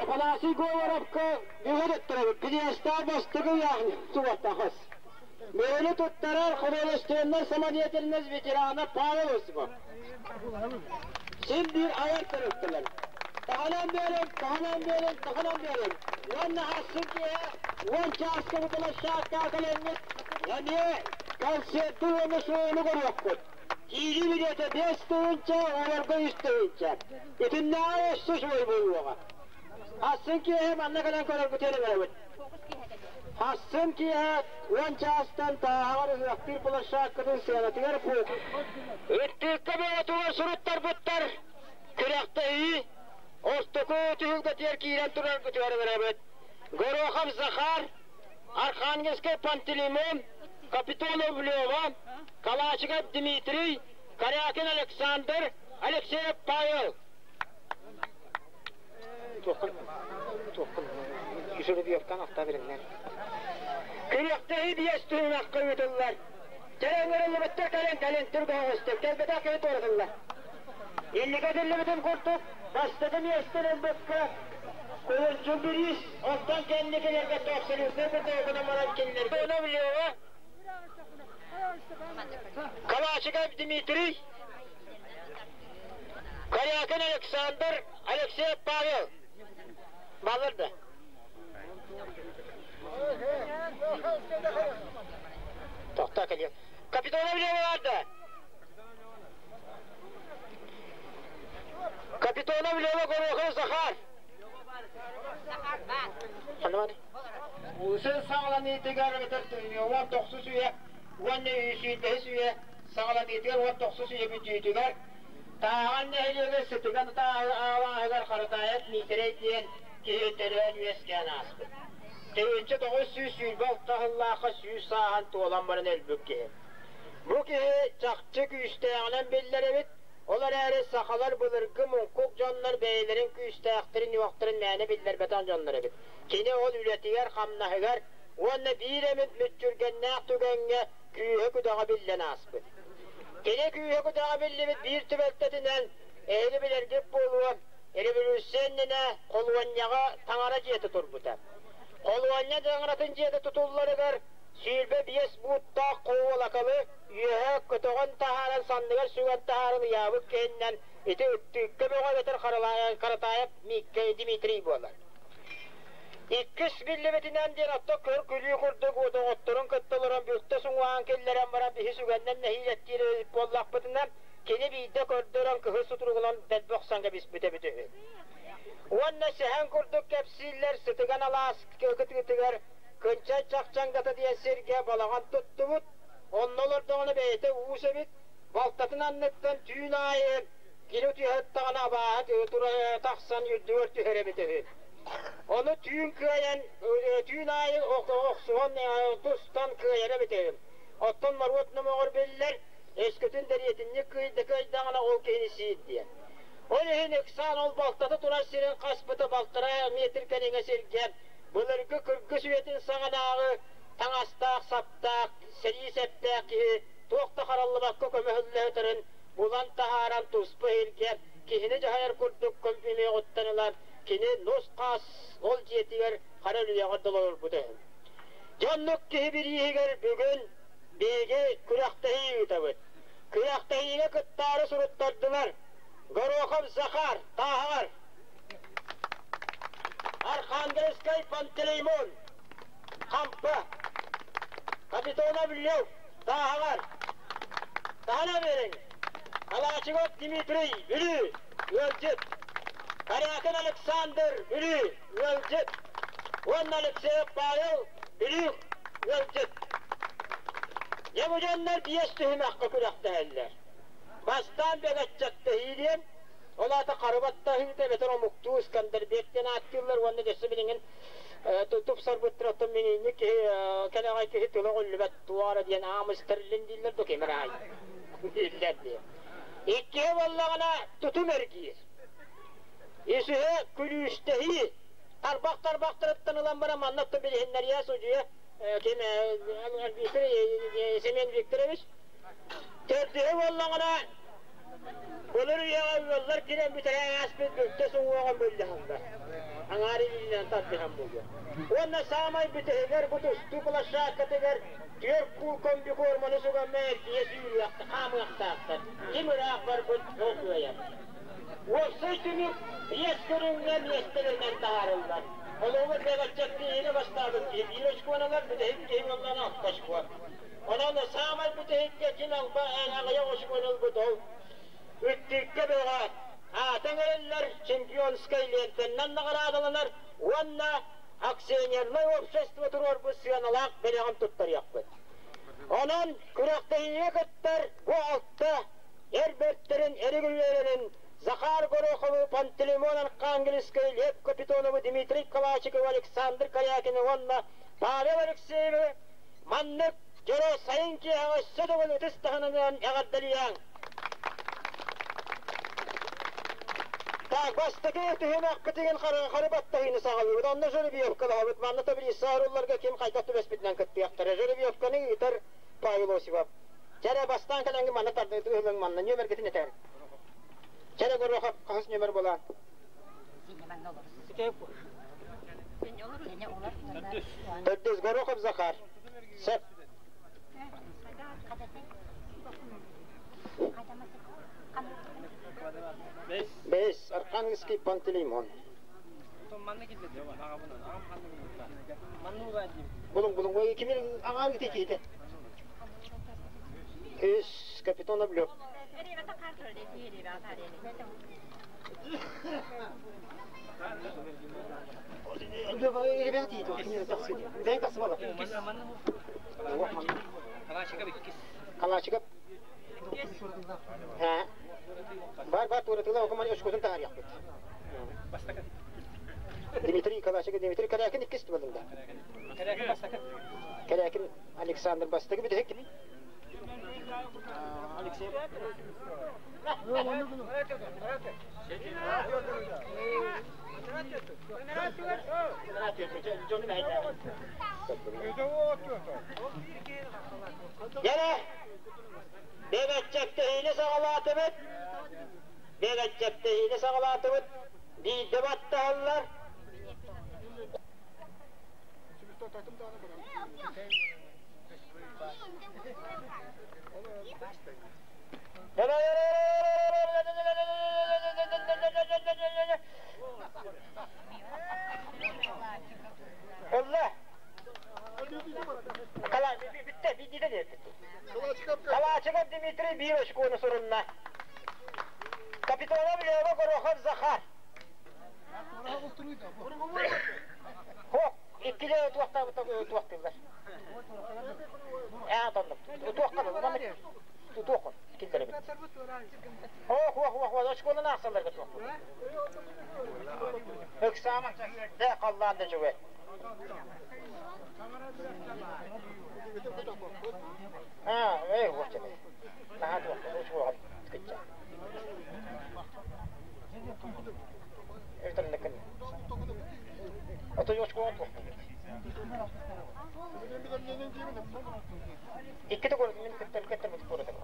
Афанасий Говоровка Мөрөнү туттарар художественнай самодеятельность ветерана Павел Осипов. Син биир айар тэрилтэлэр. Таһынан биэрэн, таһынан биэрэн, таһынан биэрэн. Уонна ахсын киэһэ уон чааска бу площадкаҕа кэлэҥҥит эмиэ концерты уонна шоуну көрүөххүт. Киирии билиэтэ 5 тыһыынча, оҕолорго 3 тыһыынча. Итиннээҕи өссө үчүгэй буолуоҕа. Ахсын киэһэ манна кэлэн көрөргүтүн ыҥырабыт. Хассын киэһэ уон чаастан Тааһаҕар ыһыахтыыр площадкатын сыанатыгар Ыттыыкка бөҕөтүгэр суруттарбыттар күрэхтэһии ортоку түһүлгэтигэр киирэн тураргытыгар ыҥырабыт. Горохов Захар, Архангельскай Пантелеймон, Капитонов Лева, Калачиков Дмитрий, Корякин Александр, Алексеев Павел. Күрэхтэһии биэс түһүмэххэ ыытыллар. Кэлэн ыҥырыллыбыттар кэлэн кэлин түргэҕэстик, кэлбэтэх киһи туоратыллар. Инники этиллибитин курдук, бастакы миэстэни ылбыкка Кулунчук бириис, онтон кэнникилэргэ абсолютнай курдугунан баран кинилэргэ Лева, Калашников Дмитрий, Корякин Александр, Алексей Павел. Баллар да. Тохтоо кэлиэ. Капитонов Лева баарда. Капитонов Лева Горохов Захар. Улусын саҕаланыытыгар эбэтэр уон тохсус үйэ уонна сүүрбэһис үйэ саҕаланыытыгар уон тохсус үйэ бүтүүтүгэр Тааһаҕар нэһилиэгэр Сытыган алааһыгар Харатаайап Миитэрэй диэн киһи төрөөн-үөскээн ааспыт. 1926 сыллаахха 100 сааһын туолан баран өлбүт киһи. Бу киһи чахчы күүстээҕинэн биллэр эбит, ол эрээри сахалар былыргы муҥкук дьоннор бэйэлэрин күүстээхтэрин-уохтарын мээнэ биллэрбэтэх дьоннор эбит. Кини ол үлэтигэр-хамнаһыгар уонна биир эмит мүччүргэннээх түгэҥҥэ күүһэ-күдэҕэ биллэн ааспыт. Кини күүһэ-күдэҕэ биллибит биир түбэлтэтинэн, эһиги билэргит буолуо, революция иннинэ холуонньаҕа таҥара дьиэтэ турбута. Холуонньа таҥаратын дьиэтэ тутулларыгар 25 бууттаах хоуолакалы үөһэ көтөҕөн таһааран санныгар сүгэн таһааран ыйаабыт киһиннэн ити ыттыыкка бөҕө эбэтэр Харатаайап Мииккэй Дмитрий буолар. Иккис биллибитинэн диэн оттон көр-күлүү курдук доҕотторун кытта олорон бүлтэ суҥуоҕун киллэрэн баран биһи сүгэннэн нэһиилэттиир эбит буоллахпытына, кини биирдэ көрдөрөн кыһыл сутуругунан дэлби охсон кэбиспитэ эбит үһү. Уонна сэһэн курдук кэпсииллэр Сытыган алаас кытыытыгар Кынчай Чахчаҥдата диэн сиргэ балаҕан туттубут, онно олордоҕуна бэйэтэ уус эбит, балтатын анныттан түүн аайы кини утуйа сыттаҕына абааһы тура тахсан үрдүгэр түһэр эбит үһү. Ону түүн кыайан, түүн аайы охсуһан тустан кыайар эбит үһү. Оттон норуот номоҕор биллэр, өскөтүн дэриэтинньик кыайда кыайдаҕына ол киһини сиир диэн. Ол иһин ыксаан ол балтата турар сирин хаспыта балтараа метр кэриҥэ сиргэ былыргы кыргыс үйэтин саҕанааҕы таҥастаах-саптаах, сэрии сэптээх киһи туох да хараллыбакка көмөһүллэһитэрин булан таһааран туспа иһиргэ киһини дьаһайар курдук көмүөҕүттэн ылан кини нус-хас ол дьиэтигэр хара үлүйэҕэр долорбут үһү. Дьоннук киһи бирииһигэр бүгүн биһиги күрэхтэһии ыытабыт. Күрэхтэһиигэ кыттаары суруттардылар Горохов Захар, Тааһаҕар, Архангельскай Пантелеймон, Хампа, Капитонов Лев, Тааһаҕар, Таһана биэриҥ, Калачиков Дмитрий, Бүлүү, ыалдьыт, Корякин Александр, Бүлүү, ыалдьыт уонна Алексеев Павел, Бүлүү, ыалдьыт. Дьэ бу дьоннор биэс түһүмэххэ күрэхтэһэллэр. Бастаан бэгэччэктэһии диэн, ол аата хары баттаһыыта эбэтэр омуктуу Искандербек диэн ааттыыллар уонна өссө билигин тупсарбыттар оттон миниинник киһи кэлэҕэй киһи тыла өҕүллүбэт туора диэн аамыстарлин дииллэр да кимир аай дииллэр диэн. Иккиһэ буоллаҕына тутум эргиир. Үсүһэ күлүүстэһии. Тарбах тарбахтарыттан ылан баран манна билиһиннэриэ судьуйа ким Семен Викторович. Төрдүһэ буоллаҕына былыр үйэҕэ ыаллар кирэн бүтэрэ ааспыт бүттэ суҥуоҕун былдьаһаллар. Аҥаар илиинэн тардыһан буолуо. Уонна саамай бүтэһигэр бу тустуу площадкатыгар түөрт куул комбикорманы сугамма эргийэ сүүрүөхтэ хаамыахтаахтар. Ким ыраах барбыт ол кыайар. Уопсай түмүк биэс көрүҥҥэ миэстэлэринэн таһаарыллар. Холобур, бэгэччэктииһини бастаабыт киһи биир очкуон ылар, бүтэһик киһи буоллаҕына алта очкуон. Онон саамай бүтэһиккэ ким алба аҕыйах очкуон ылбыт ол үрдүккэ бөҕө аата ыҥырыллар, чемпионскай лиэнтэннэн наҕараадаланар уонна акционернай общество туруорбут сыаналаах бэлэҕин туттарыахпыт. Онон күрэхтэһиигэ кыттар бу алта эр бэртэрин эригүллэрин Захар Горохову, Пантелеймон Архангельскай, Лев Капитонову, Дмитрий Калачикову, Александр Корякины уонна Павел Алексеевы маннык дьоро сайын киэһэҕэ өссө төгүл ытыс таһынан эҕэрдэлиэҥ. Так, бастакы түһүмэхпитигин хары баттаһыыны саҕалыыбыт. Онно жеребьевкалаһабыт. Манна таблица арылларга ким хайдах түбэспитинэн кыттыахтара. Жеребьевканы ыытар Павел Осипов. Чэрэ, бастаан кэлэҥҥин манна тардыы ыһылыҥ манна нүөмэргитин этэр. Чэрэ Горохов хаһыс нүөмэр буолан? Төрдүс Горохов Захар. Сеп. Бэс Архангельский Пантелеймон. Булун булун кимин аҥаар ити Үс Капитонов Лев. Калачиков. Бар бар туратыла окуман өскөтүн таһарыахпыт. Дмитрий Калачиков Дмитрий Корякин иккис тубалында. Корякин Александр бастакы бүтэһик кими? Алексей. Yere Бэгэччэктэһиини саҕалаатыбыт. Бэгэччэктэһиини саҕалаатыбыт. Биирдэ баттаһаллар. Ылла. Бүттэ, биирдиитэ диэбит. Калачиков Дмитрий биир очкону сурунна. Капитонов Лева Горохов Захар. Хок, иккиле туохтаабыт туохтыыллар. Ээ, тоннук. Туохха туоххун киллэрэбит. Ох, ох, ох, ох, очконун аахсалларга туохпут. Ыксаама, дэ халлаан да үчүгэй. Аа, эй, уохча Наһаа туохта, учуоҕа кытча. Өтөрнөкүн. Ото очкоҕа туохпун. Икки төгүл мин кыттар кыттар бут туоратар.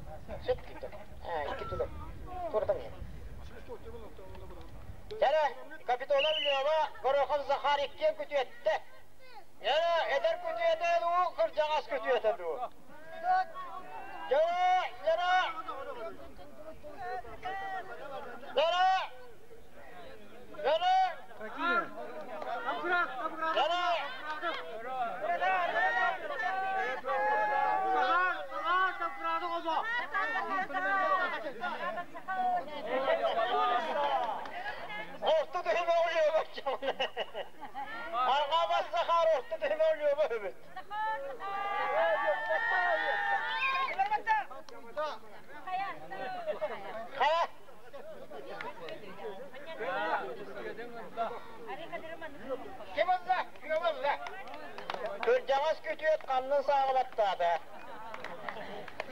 Сөп кыттар. Аа, икки төгүл. Туоратан иһэр. Кэрэ, Капитонов Лева, Горохов Захар иккиэн күтүөттэ. Кэрэ, эдэр күтүөтэ дуу, кырдьаҕас күтүөтэ дуу. Кэрэ, кэрэ! Кэрэ! Кэрэ! Кэрэ! Орто түһүмэ өлүөбэ Арҕаа Захар орто түһүмэ өлүөбэ үһүбүт. Хайа? Ким ылла? Ким ылла? Кырдьаҕас күтүөт ханнын сааҕылаттаата.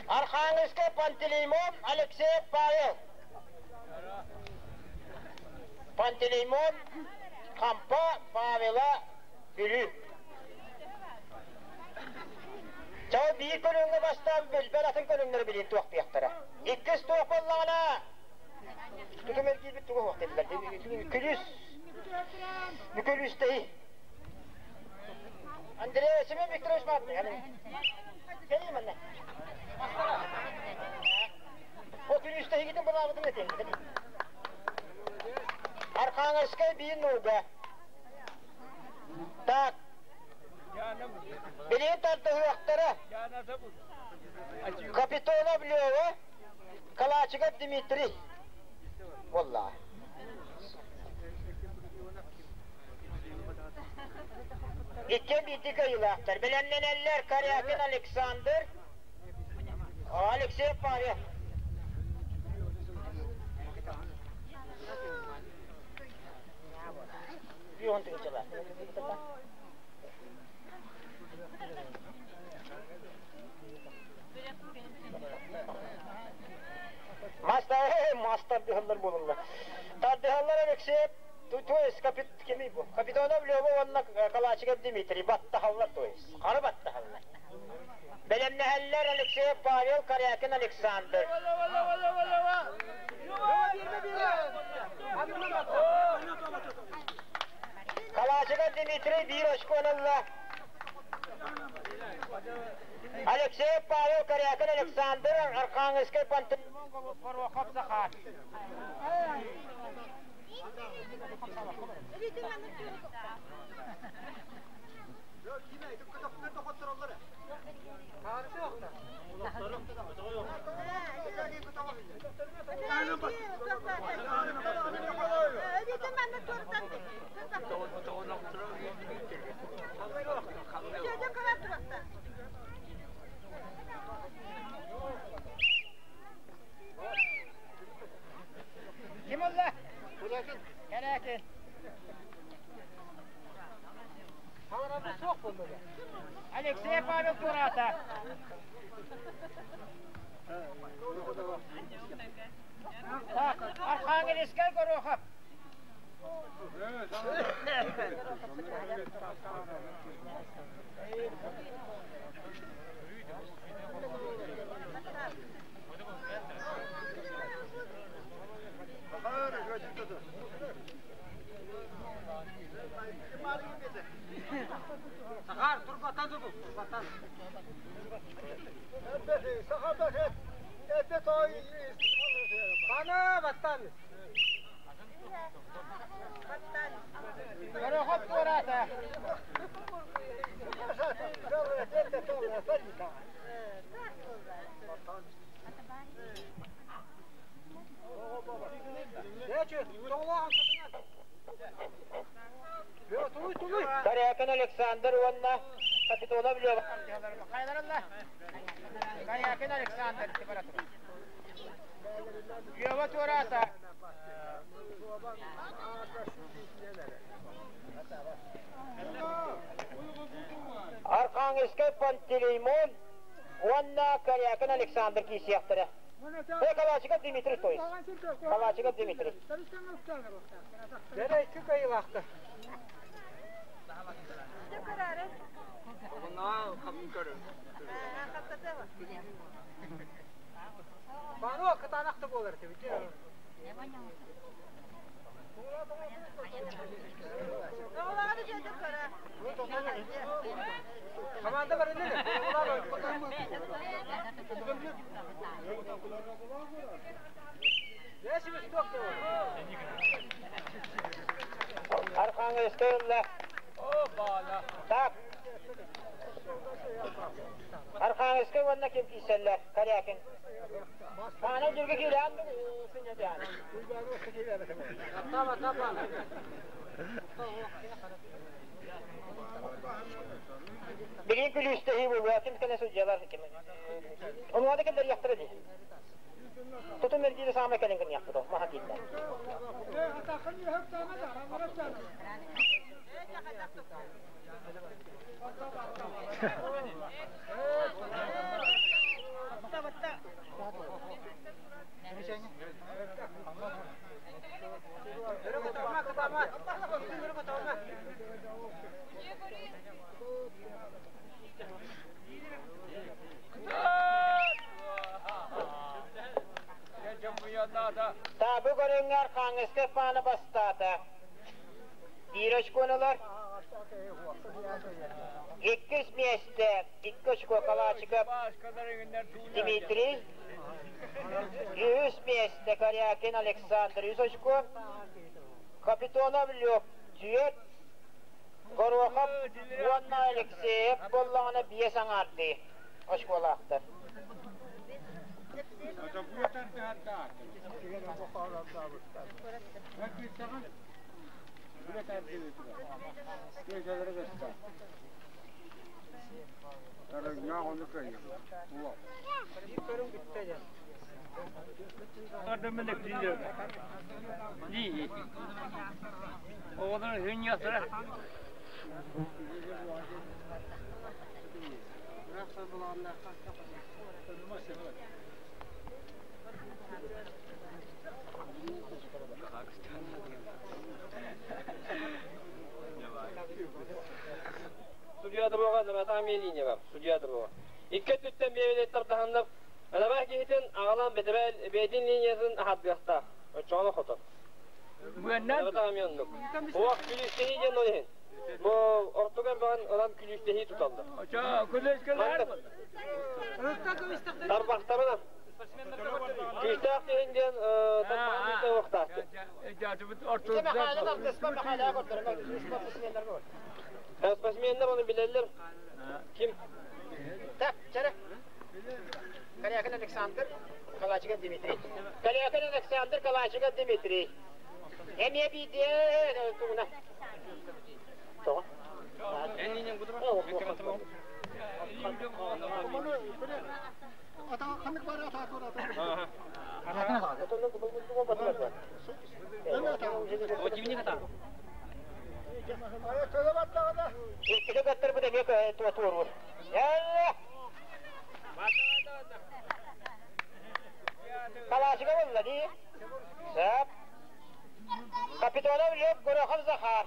Архангельскай Пантелеймон Алексеев Павел. Пантелеймон Хампа Павела Бүлүү. Чао биир көрүҥҥэ бастаан билбэт атын көрүҥнэри билин туохтуохтара. Иккис туох буоллаҕына тутум эргийбит тугу уох дииллэр. Күлүс Күлүстэһи. Андрей Семен Викторович Матный. Кэлиим манна. О күлүстэһигитин былаабытын этиэн. Архангельскай биир нууга. Так. Билигин тардыһыахтара. Капитонов Лева, Калачиков Дмитрий. Буолла. Икки биирдии кыайыылаахтар. Бэлэмнэнэллэр Корякин Александр, Алексей Павел. Пион тыгычалар. Мастар, мастар дыһаллар буолаллар. Тардыһаллар Алексей, то есть кими бу? Капитонов Лева уонна Калачиков Дмитрий баттаһаллар, то есть хары баттаһаллар. Бэлэмнэһэллэр Алексеев Павел, Корякин Александр. Калачиков Дмитрий биир очко ылла. Алексеев Павел, Корякин Александр, Архангельскай Пантелеймон Горохов Захар. Ким олла? Кэрээкин. Алексей Павел Турата. Так, Архангельскай Горохов. Сахар, турбатан туту, турбатан. Бана баттан. Горохов Турата. Корякин Александр уонна Капитонов Лева. Корякин Александр Лева Турата. Архангельскай Пантелеймон уонна Корякин Александр киисиэхтэрэ. Э, Калачиков Дмитрий, то есть. Калачиков Дмитрий. Бere iki kayılaktı. Баны кытаанакты болар тебе. Команда бар эле. Архангельскай ылла. Так. Архангельскай уонна ким киисэллэр? Корякин. Пана жүргө киирэн сынньатыан. Таба таба. Билигин күлүүстэһии буолуо, ким кэлэ судьялар ким. Онуода кэллэр яхтара дии. Тутум эргиирэ саамай кэлин гыныахпыт ол, маха киирдэ. Табы көрүҥҥэ Архангельскай паана бастаата. Биир очкону ылар. Иккис миэстэ икки очко Калачиков Дмитрий. Үһүс миэстэ Корякин Александр үс очко. Капитонов Лев түөрт. Горохов уонна Алексеев буоллаҕына биэс аҥаардыы очколаахтар. Судья Дробоҕа Набатаан линия бар, судья Дробоҕа. Икки өттүттэн биэбэлэттэр таһыннар, Анабаа киһитин аҕалан бэтэрэл бэйэтин линиясын аһардыахтаах. Оччоҕуна хотор. Набатаан эмиэ оннук. Уох күлүүстэһии диэн ол иһин. Бу ортугар баҕан ылан күлүүстэһии туталлар. Тарбахтарынан. Күүстээх киһин диэн тарбаҕын күүстээх уохтаах. Спортсменнар оны билэллэр. Ким? Так, чара. Корякин Александр, Калачиков Дмитрий. Корякин Александр, Калачиков Дмитрий. Эмиэ биирдэ тугуна. Тоҕо? Иккитэ көттөрбүт эмиэ туоруur. Ялла! Калашика булла дии. Сөп. Капитонов Лев, Горохов Захар.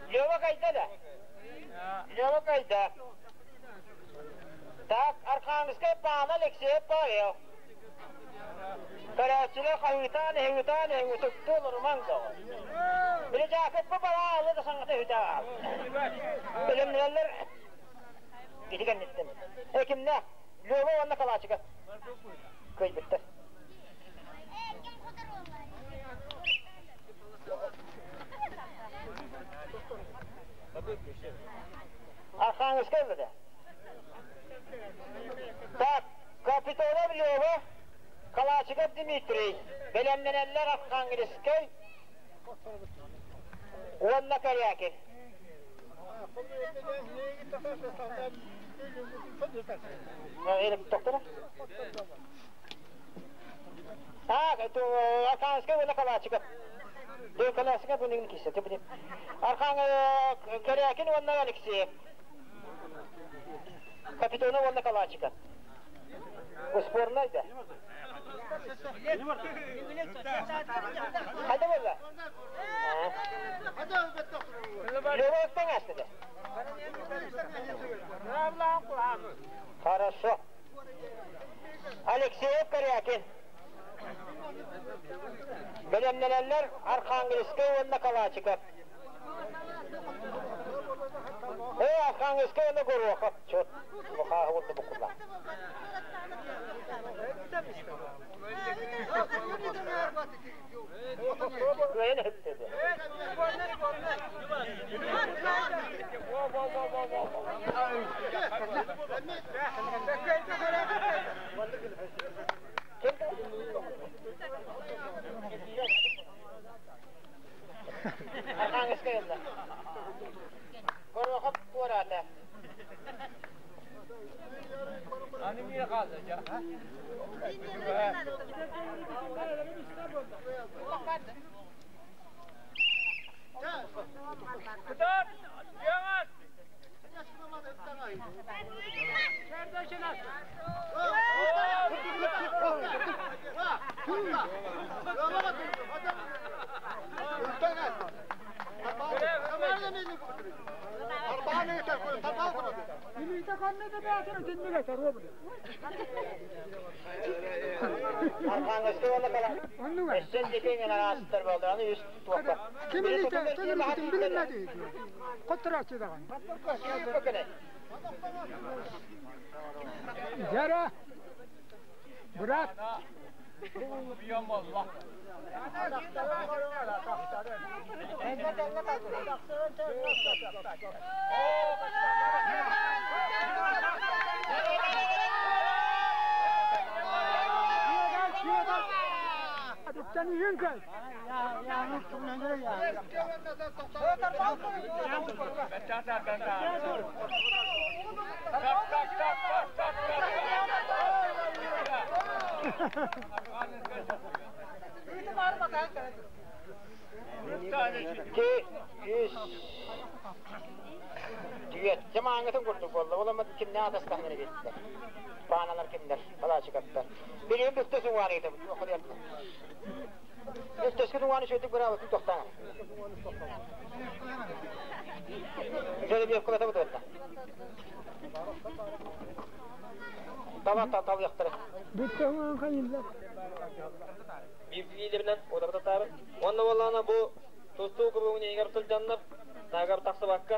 Лева кайда да? Лева кайда? Так, Архангельская пана Алексей Павел. Көрөөччүлэр хаһыытаан, эһиҥитаан, эһиҥитиктүү олорумаҥ доҕор. Били Дьаакыппа балаалы да саҥата үһүтэ аҕал. Бэлэмнэнэллэр ити кэнниттэн. Э кимнээх? Лёва уонна Калачика кыайбыттар. Архангельскай ылла Так, Капитонов Лёва, Калачиков Дмитрий, бэлэмнэнэллэр Архангельскай уонна Корякин. Так, Архангельскай уонна Калачиков. Калачиков буның кисе. Архан Корякин уонна Алексеев. Капитонов уонна Калачиков. Успуорунай да? Хайда буолла? Лёва ыттан астыда. Хорошо. Алексеев Корякин. Бэлэмнэнэллэр Архангельскай уонна Калачиков. Э, Архангельскай уонна Горохов. Чет, бухааһы уонна букула. Кыайан өттөдө. Архангельскай ылла. Горохов туораата. Архангельскай уонна кала. Өссө дикиҥ араастар буоллар, аны үс туохха. Ким илиитэ төлөрбүтүн билиннэ дии. Хоттороччу даҕаны. Жара, брат. Икки, үс, түөрт. Дьэ мааҥҥытын курдук буолла. Ол ама кимнээх атастаһан эрэ биэрдилэр. Пааналар кимнэр, балаачыкаттар. Билигин бүттэ суҥуар ыытабыт. Бүттөскү уҥуоҕун үчүгэйдик быраабытын тохтоон. Жеребьевкалатабыт уонна. Таба талыахтара. Бүттэ уҥуоҕун хайыллар. Биир ударытатаары. Уонна буоллаҕына бу тустуу кубогун иһигэр сылдьаннар, таагар тахсыбакка,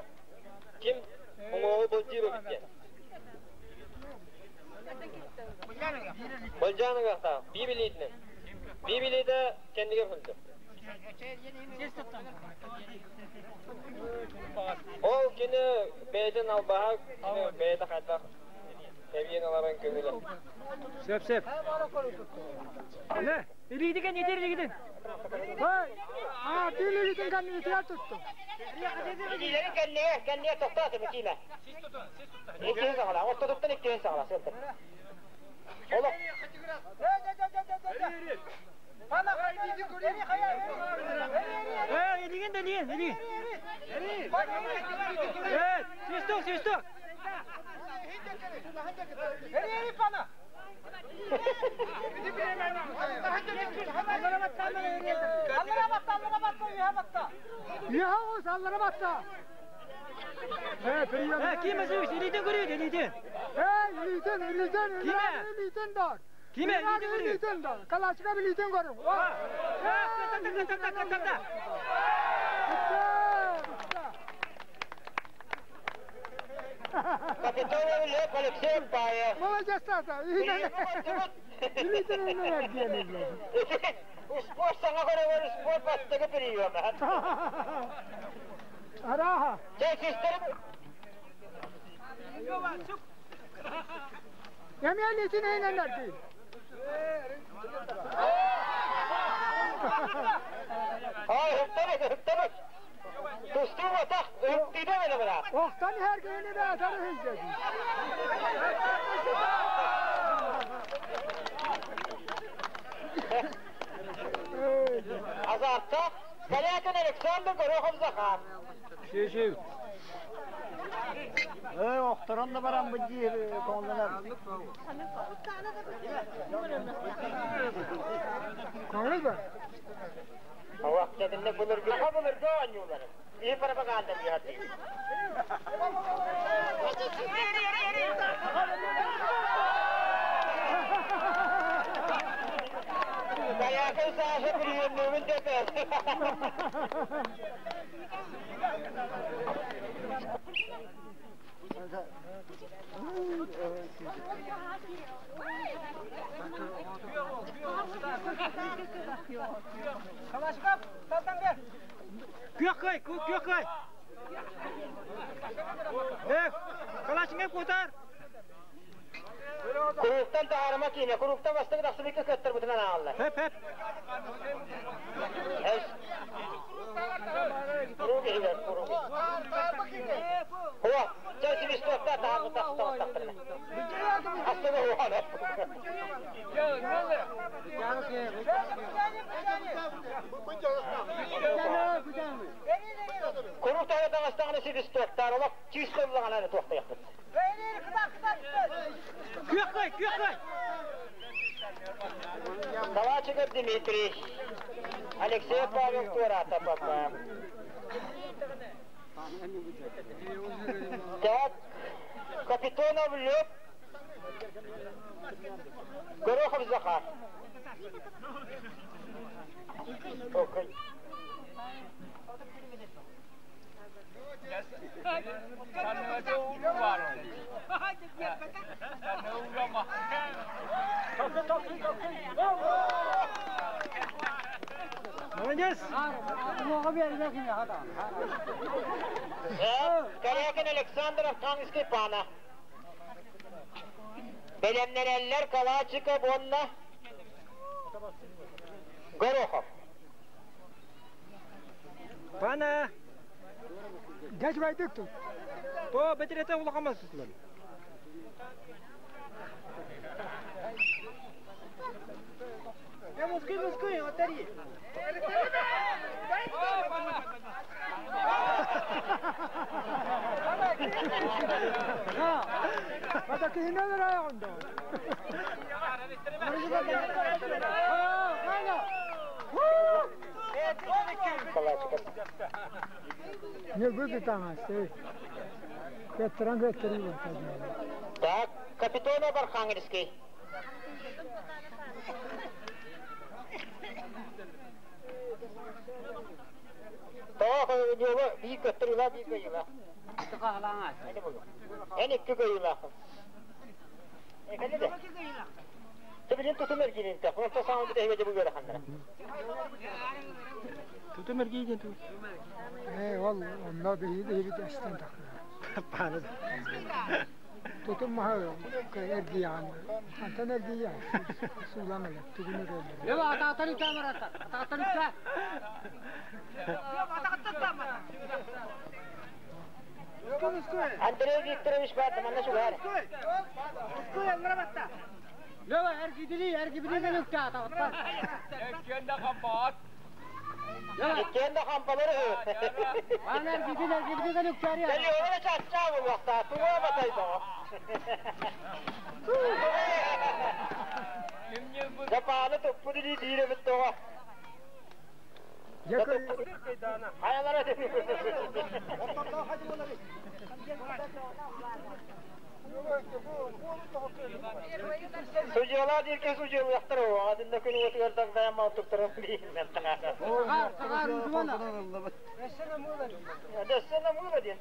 ким уҥуоҕу былдьыыр эбит диэн. Былдьааныгахтаах, бии билиитинэн. Бии билиитэ кэннигэр сылдьар. Ол кини бэйэтин албаһа, кини бэйэтэ хайдах эбиэн ыларын көҥүлэ. Сөп, сөп. Не, илиитин итир илиитин. Аа, илиитин кэннигитигэр туттум. Илиилэрин кэннигэр, кэннигэр тохтоото Микиимэ. Иккиһин саҕала, ортотуттан иккиһин саҕала, сыалтан. Олох. Э, илигин да илигин, илигин. Э, свисток, свисток. Ühe sallara battı. He, прием. Э, ким өзү, илиитин көрүт, илиитин. He, илиитин, илиитин, Киме? илиитин бар. Киме, илиитин көрүт. Илиитин бар. Калашка илиитин көрүн. Э, та та та та та. Капитан Лев Алексей Паев. Молодец, Тата. Илиитин ойнар диэн Спорт саҥа көрөр спорт бастакы приема. Араха. Чэ, систерим. Эмиэ илиитин эйнэннэр дии. Ай, ыктабыт, ыктабыт. Тустуу батах, ыктыыда бele быраат. Охтан her günü de atarı hızlı. Азартах, Корякин Александр Горохов Захар. Шешев. Э, охторон да баран бу диир коңланар. Көңүл бар. Вақтетinde bulur ha bulur оонньуулары. İyi пропаганда диһати. Корякин Саша приемнуун депер. Күөх кый, күөх кый. Э, калашыңа кутар. Куруктан таарама киine, куруктан бастыгы тахсыбыкка көттөр бутунан ааллар. Хеп, хеп. Эс. Курук иһигэр, курук. Хуа, чэ сибистуотта таарбы тахтар тахтарына. Астыга хуа. Курук таа тагастагына сибистуоттар, олох чис коллагана туохтаяппыт. Күөх кый, күөх кый. Калачиков Дмитрий. Алексей Павел Турата пока. Так, Капитонов Лев, Горохов Захар. Окей. Молодец! Корякин Александр Архангельский пана. Бэлэмнэрэллэр Калачиков уонна Горохов. Пана! Дядь байдык тут. То бэтерете улахамас тутлар. Мускуй, мускуй, отари. هذا كهنا لا عنده. Не будет там, Так, Капитонов Архангельский. Тоох, бии көттөр бии көйүла. Эн икки көйүла. Экеле. Тебилин тутум эргинин та. Онто саҥа бит эбеде бу көрө ханнара. Тутум эргинин ту. Э, ол онно биһиги эстен тахна. Паны. Тутум маха эргиян. Антан эргиян. Суламала тугуна роль. Лева атаатары камерата. Атаатары та. Андрей Викторович бар, манна шугар. Лева эргидили, эргибили нукта атаатар. Иккиэн да хампалары. Ана эргидили, эргибили нукта. Дали ола чачча булуақта, туга батайда. Запаны туппу дили дире биттоға. Хаялара Судьялар дирке судьялар о, адында күн отыгар даяма туктарам дейін. Сағар, удуана. Дэссена мула ден.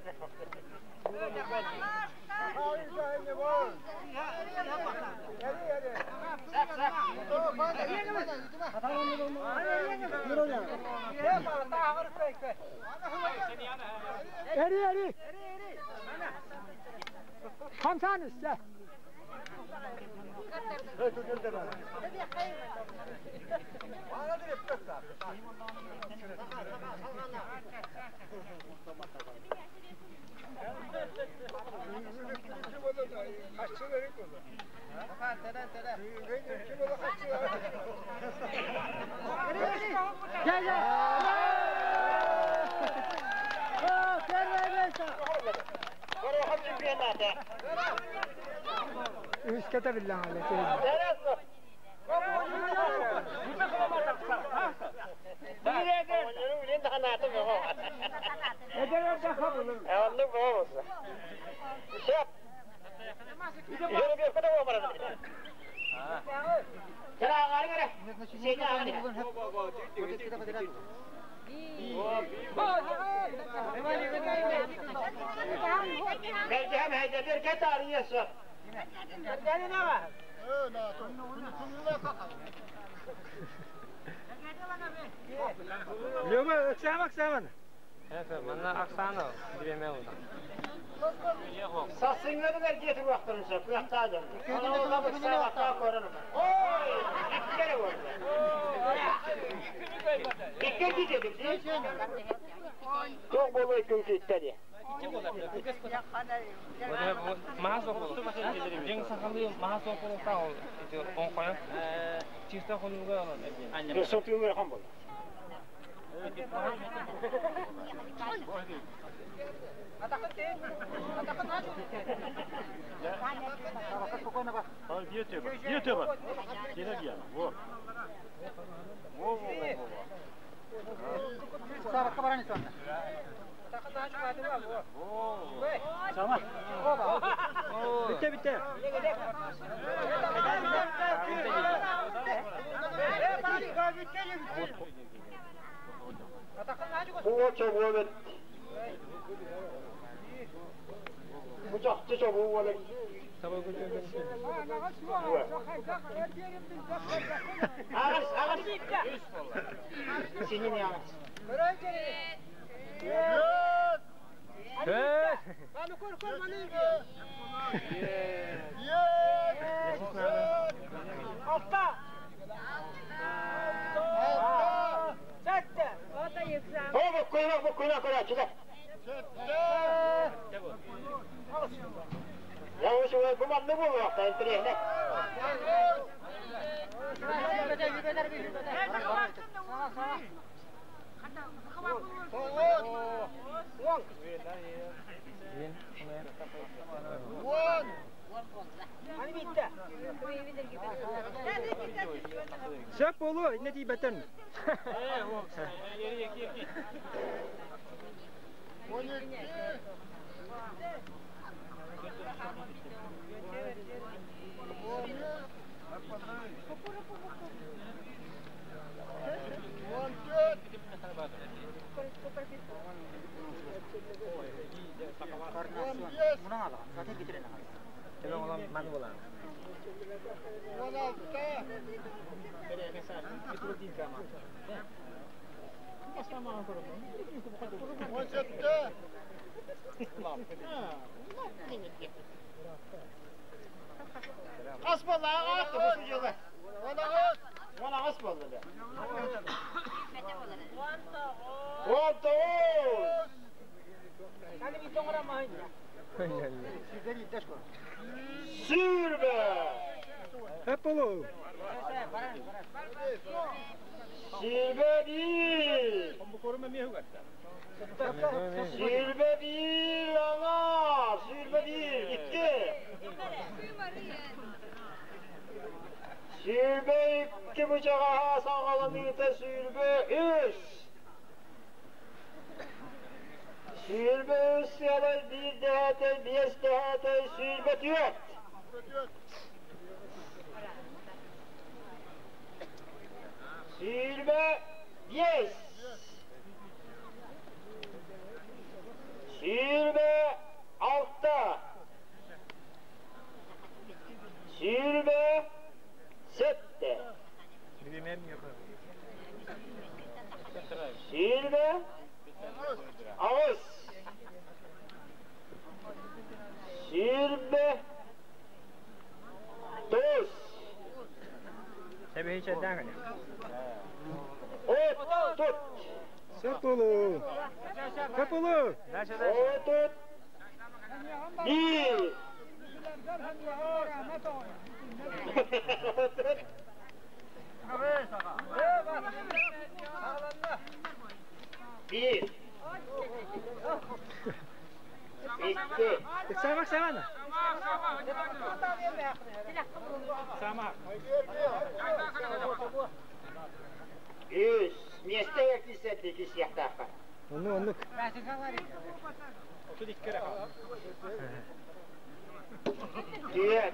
Эри, эри. Хамсан иссе. Gel gel. Горохов чемпионата. Үскете billah алейк. Люба, Оксана, Оксана. Манна Оксана, биреме oldu. Сасыңларын әргеті уақтырынша, құяқтады. Ана олға сабаққа көрініп. Ой, iki kere oldu. İki gidelim. Çok bolu iki gitti. Маас окулу. Жең сахалы маас окулу та ол. Он коя. Чисто хонуга алан. Сотуңа хан бол. Bitti bitti. Бу чобуобет. Бу чахчы чобуу буолар. Ағас, ағас. Синин ағас. Altta. Sette. О, буккуйна, буккуйна көрәчілер. Я уже бу манны буолуохта интэриэһинэй. Сөп болу, не дейбеттен. Ас болла, ағат, бұл жылы. Он ағас болды. 19. Сүүрбэ. Хөп болу. Сүүрбэ биир. Сүүрбэ биир аҥаар. Сүүрбэ биир. Икки. Сүүрбэ икки бычаҕаһа саҕаланыыта сүүрбэ үс. Сүүрбэ үс сыалай биир дэһээтэй, биэс дэһээтэй, сүүрбэ түөрт. Сүүрбэ биэс. Сүүрбэ алта. Сүүрбэ сэттэ. Сүүрбэ аҕыс. Сүүрбэ тоҕус. Отут. Сөп болу. Хөп болу. 31. 1. 2. Самак самана. 3. Миэстэ кисэтти кисиэхтаахха. Оннук оннук. 4. 5.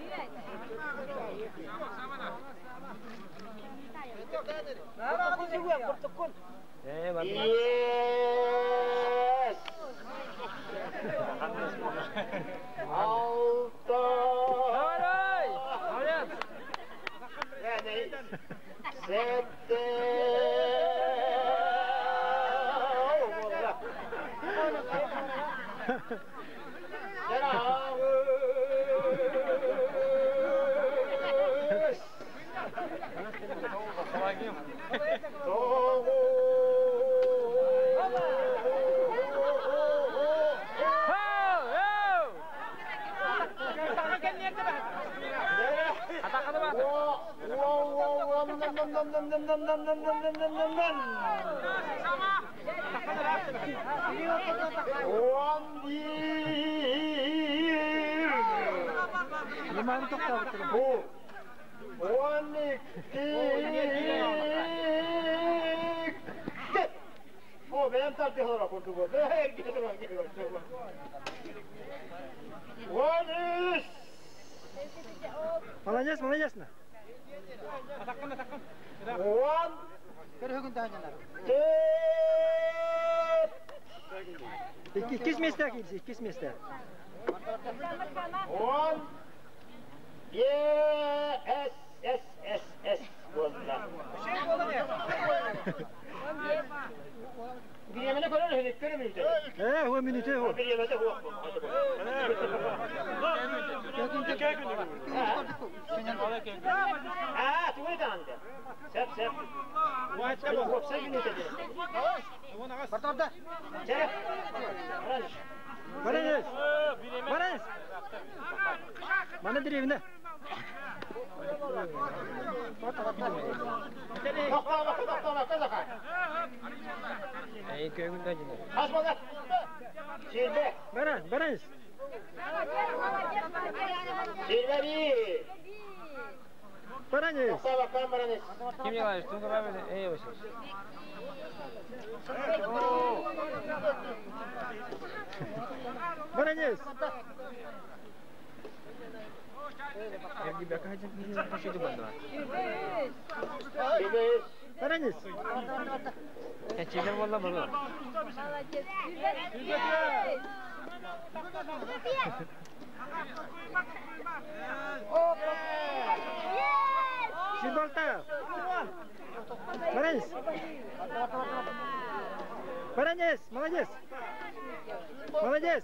6. 7. 11. Бу 12. Бу бэйэм тардыһалара курдук. 13. Молодец, молодец. Атаққын, атаққын. Уон. Иккис месте кирси, иккис месте. Он Е С С С С буолла. Бириэмэни көрөр үһүн, көрө мүнүүтэ. Ээ, о мүнүүтэ о. Бириэмэтэ хуох. Аа, тугу даанды. Сеп, сеп. Уопсай мүнүүтэ диэн. Барторда. Чэ. Баран. Баранес. Баранес. Мана деревня. Тоқтама, тоқтама, казаха. Эй, көгүн да жина. Хас бола. Сирбе. Баран, баранес. Сирбе би. Баранес. Тоқтама, кам баранес. Ким Николаевич, туга бабы, эй, ошо. Баранес. Сирбе. Баранес. Чилер болла болу. Молодец. Сидолта. Баранес. Баранес, молодец. Молодец.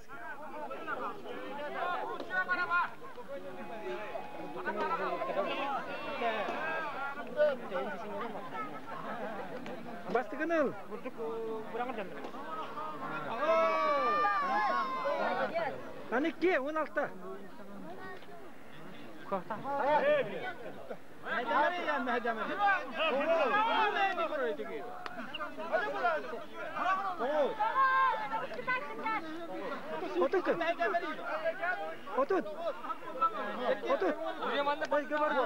Бастыгыныл. Аны ке, 16. Отут. Отут. Отут. Ой, говорю.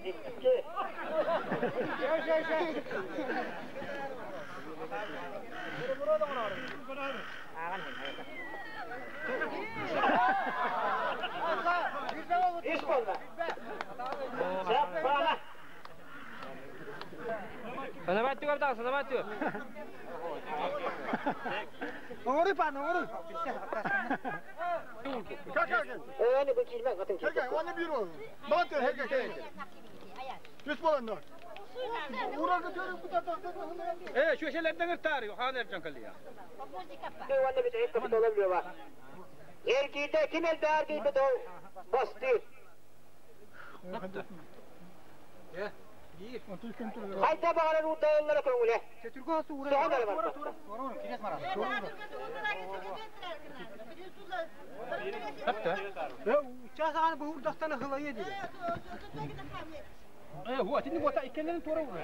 Икки. Ис болла. Сеп бала. Санамат түгөр да, санамат түгөр. Оңору пан, оңору. Öyle bu kirmen katın kirmen. Э, шөшелерден ыртар, хан эржан калия. Öyle bir ek kapı olabiliyor bak. Erkide kim elde erkide de bastı. Hayda bağıran urda onlara köngüle. Soğan var. Часаған бұл урдақтан хылайы дейді. Э, вот, ini бота икенен тура ур.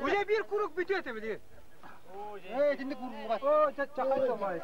Уже bir kuruk bitiyor tabii. Ee, şimdi kuruk. О, чакай томай.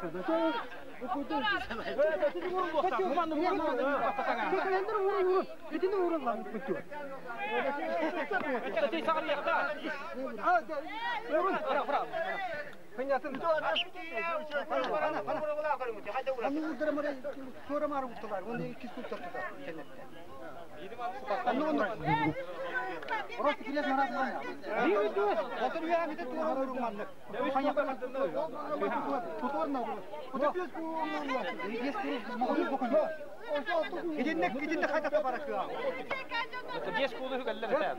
Бес кулу хүгәлләр тәм.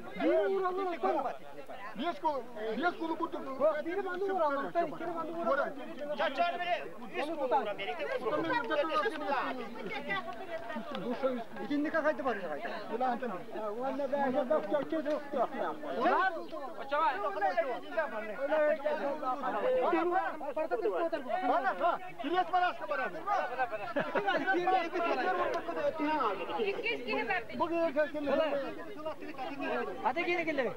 Çarçar bile üst kulağına birlikte Hadi gene gele.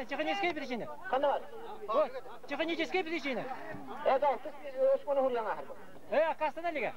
Техническая причина. Вот, техническая причина. Акасына лига.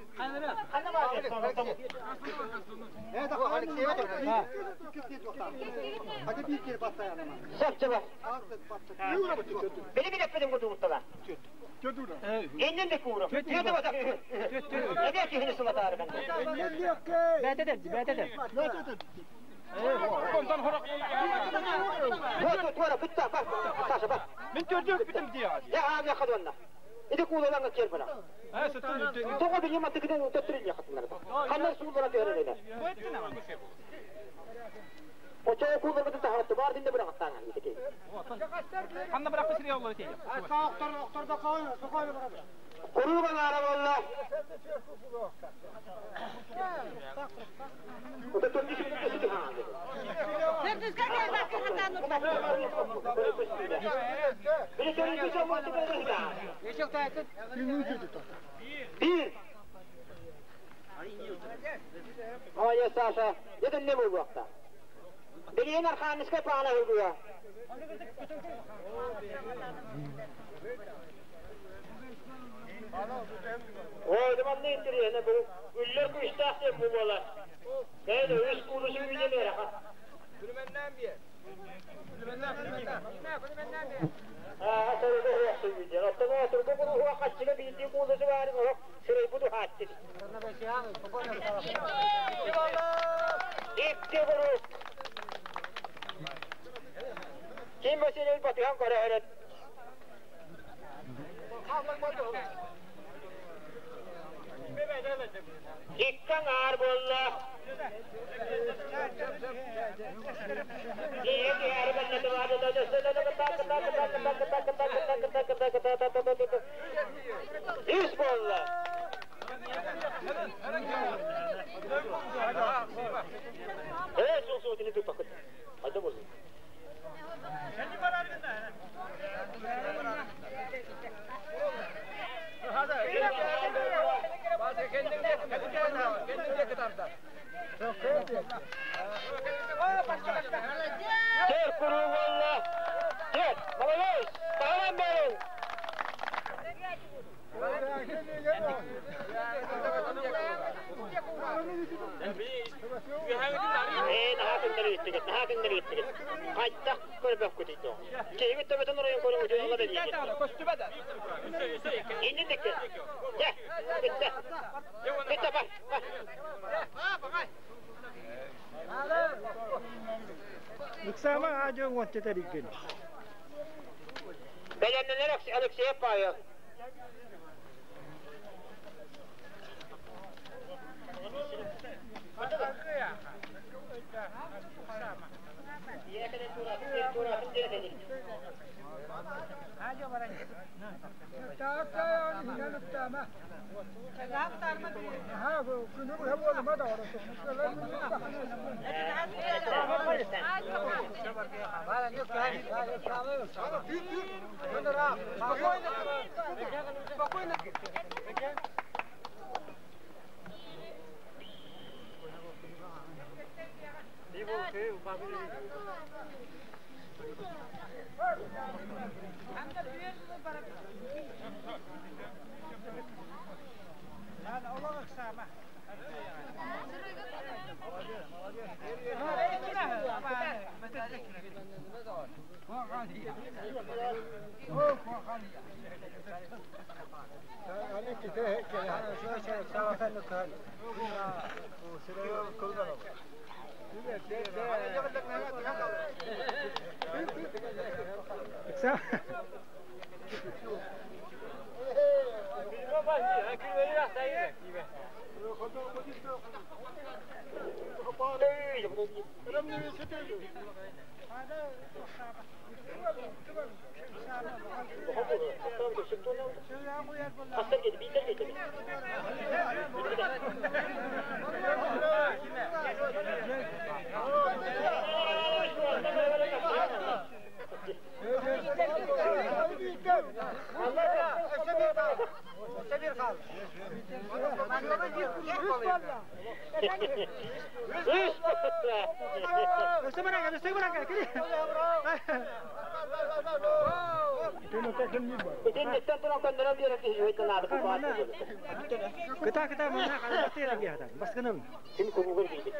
Кыта кыта мана халатыра биһата. Баскыным. Ким куругар кийбит.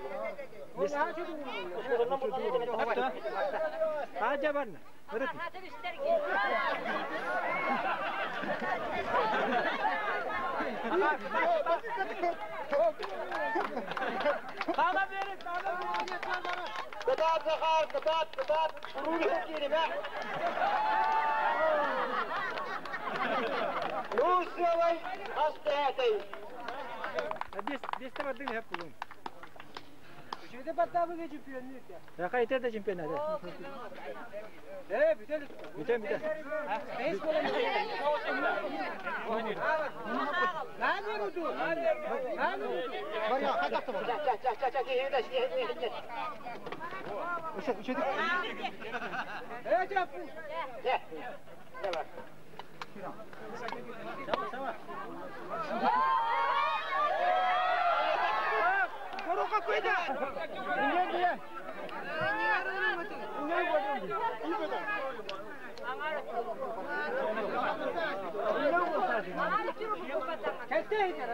Ажабан. Ырыт. Кытаат Захар, кытаат, кытаат, куругар кииримэ. Нуусялай астаатай. Бес бес табардың хеп булун. Şeyde battı чемпионы. Яка ите да чемпион ады. Э, бүтел. Бүтен бүтен. Бес Наде уду. Наде уду. Ча ча ча ча киһи да Үчө үчө. Э, жапу. Давай. Корука куйда. Инген дия. Кәлте хитер.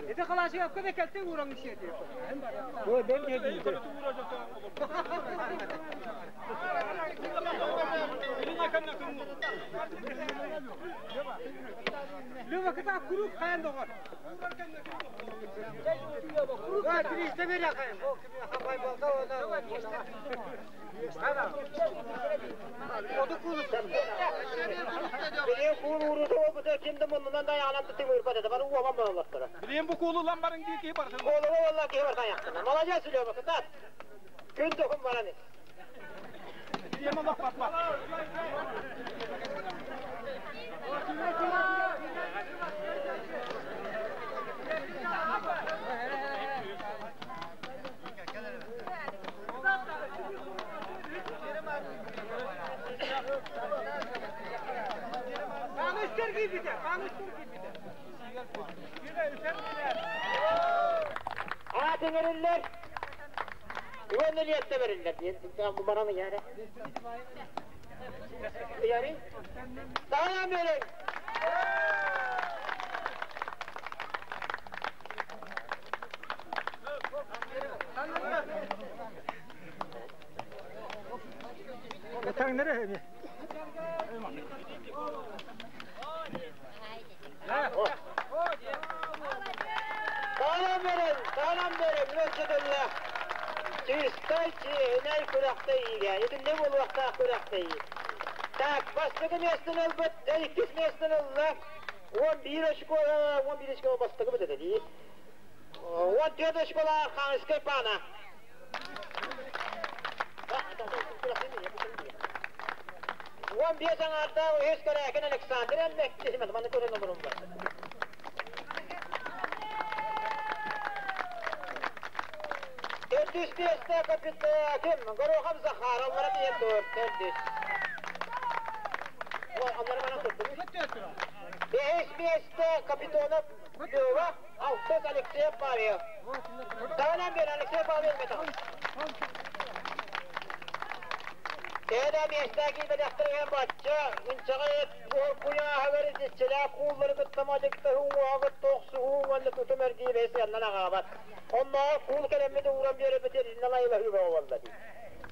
Это халашыга көбе кәлте урам ишети. Бу бен келди. Люба кыта курук каян догор. Ва, кристе бер якайым. Хабай болса ода. Билен куул уруду болбута кимди муннунан да аяғынан тытып уйрпат еді. Бары уаман болалаттара. Билен бу куулу ламбарың дии киһи барсын. Олуга валла киһи бар таяқтына. Молодец, Лёва, кытаат. Күн тохум баран ис. Билен олох баппа. Каныстыр кийбите, каныстыр кийбите. Аатыңырыллар. Уонна лиэтте бериллер. Бу бараны яра. Яри. Саҕана берин. Таңнары эми. Саҕана берин, саҕана берин. Мөчөдөллө. Чистай чиһинэй күрэхтэйиигэ. Итинне буолуохтаах күрэхтэйии. Так, бастакы местен ылбыт, иккис местен ылла. 11 очко, 11 очко бастакы бит дии. 14 очкола Ханскай пана. 15 аңарда өс көрәкен Александр Әлбәкте, маны көрен номерым бар. Төртүс бесте капитан ким? Горохов Захар, onlara bir dört, төртүс. Onları bana tuttum. Beş бесте Капитонов Лева, алтыс Алексей Павел. Саҕана бер Алексей Павел метал. Эда местаки бедахтырген батча, унчага куя хабары дичеле куллары кыттамадыкта хуагы токсу уанны тутумер дибес яннан агабат. Онна кул келеммеди урам бере битер инналайла хүбе болла ди.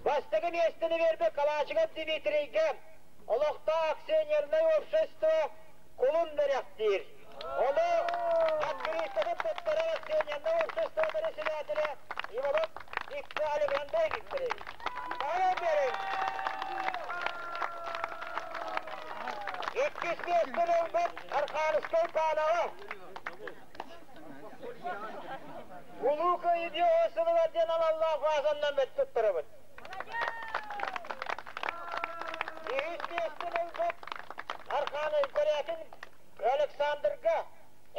Бастыгы местini бербе Калачыга Дмитрийге. Олохта акционерное общество кулун беряктир. Оны открытого туттарар акционерное общество председателя Иванов Виктор Александрович Викторович. Аһара берин. Иккис миэстэни ылбыт Арханыскай Паанаҕа. Улуу Кыайыы биэс сылыгар диэн аналлаах вазаннан бэт туттарабыт. Үһүс миэстэни ылбыт Архаан Корякин Александрга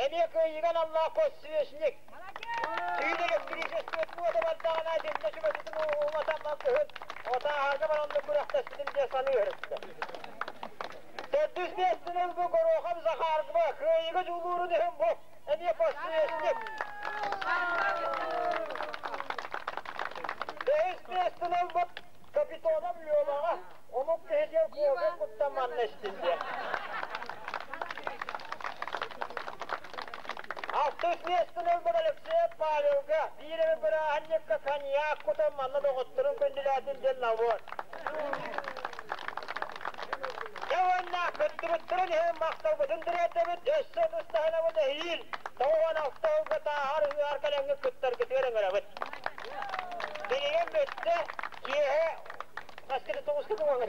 эмиэ кыайыыга аналлаах подсвечник. Түүн электричествотын уота бардаҕына итиннэ чүмэчитин уматамман кыһын отааһарга баранна күрэхтэспитим диэн саныы өрүттэ. Төрдүс миэстэни ылбыт Горохов Захарова кыайыыга дьулуурун иһин бу эмиэ подсвечник. Бэһис миэстэни ылбыт Капитонов Леваҕа омук киһитигэр кофе куттан манна истин диэн. Алтыс миэстэни ылбыт Алексей Павелга биир эмэ бырааһынньыкка коньяк кутан манна доҕотторун күндүлээтин диэн набор. Дьэ уонна кыттыбыттарын иһин махталбытын тириэрдэбит, өссө ытыстаһынабыт эһиил 96 сылга тааһар ыһыаҕар кэлэҥҥит кыттаргытыгар ыҥырабыт. Билигин бүттэ, киэһэ хаскыты тоҕуска тугуҥҥа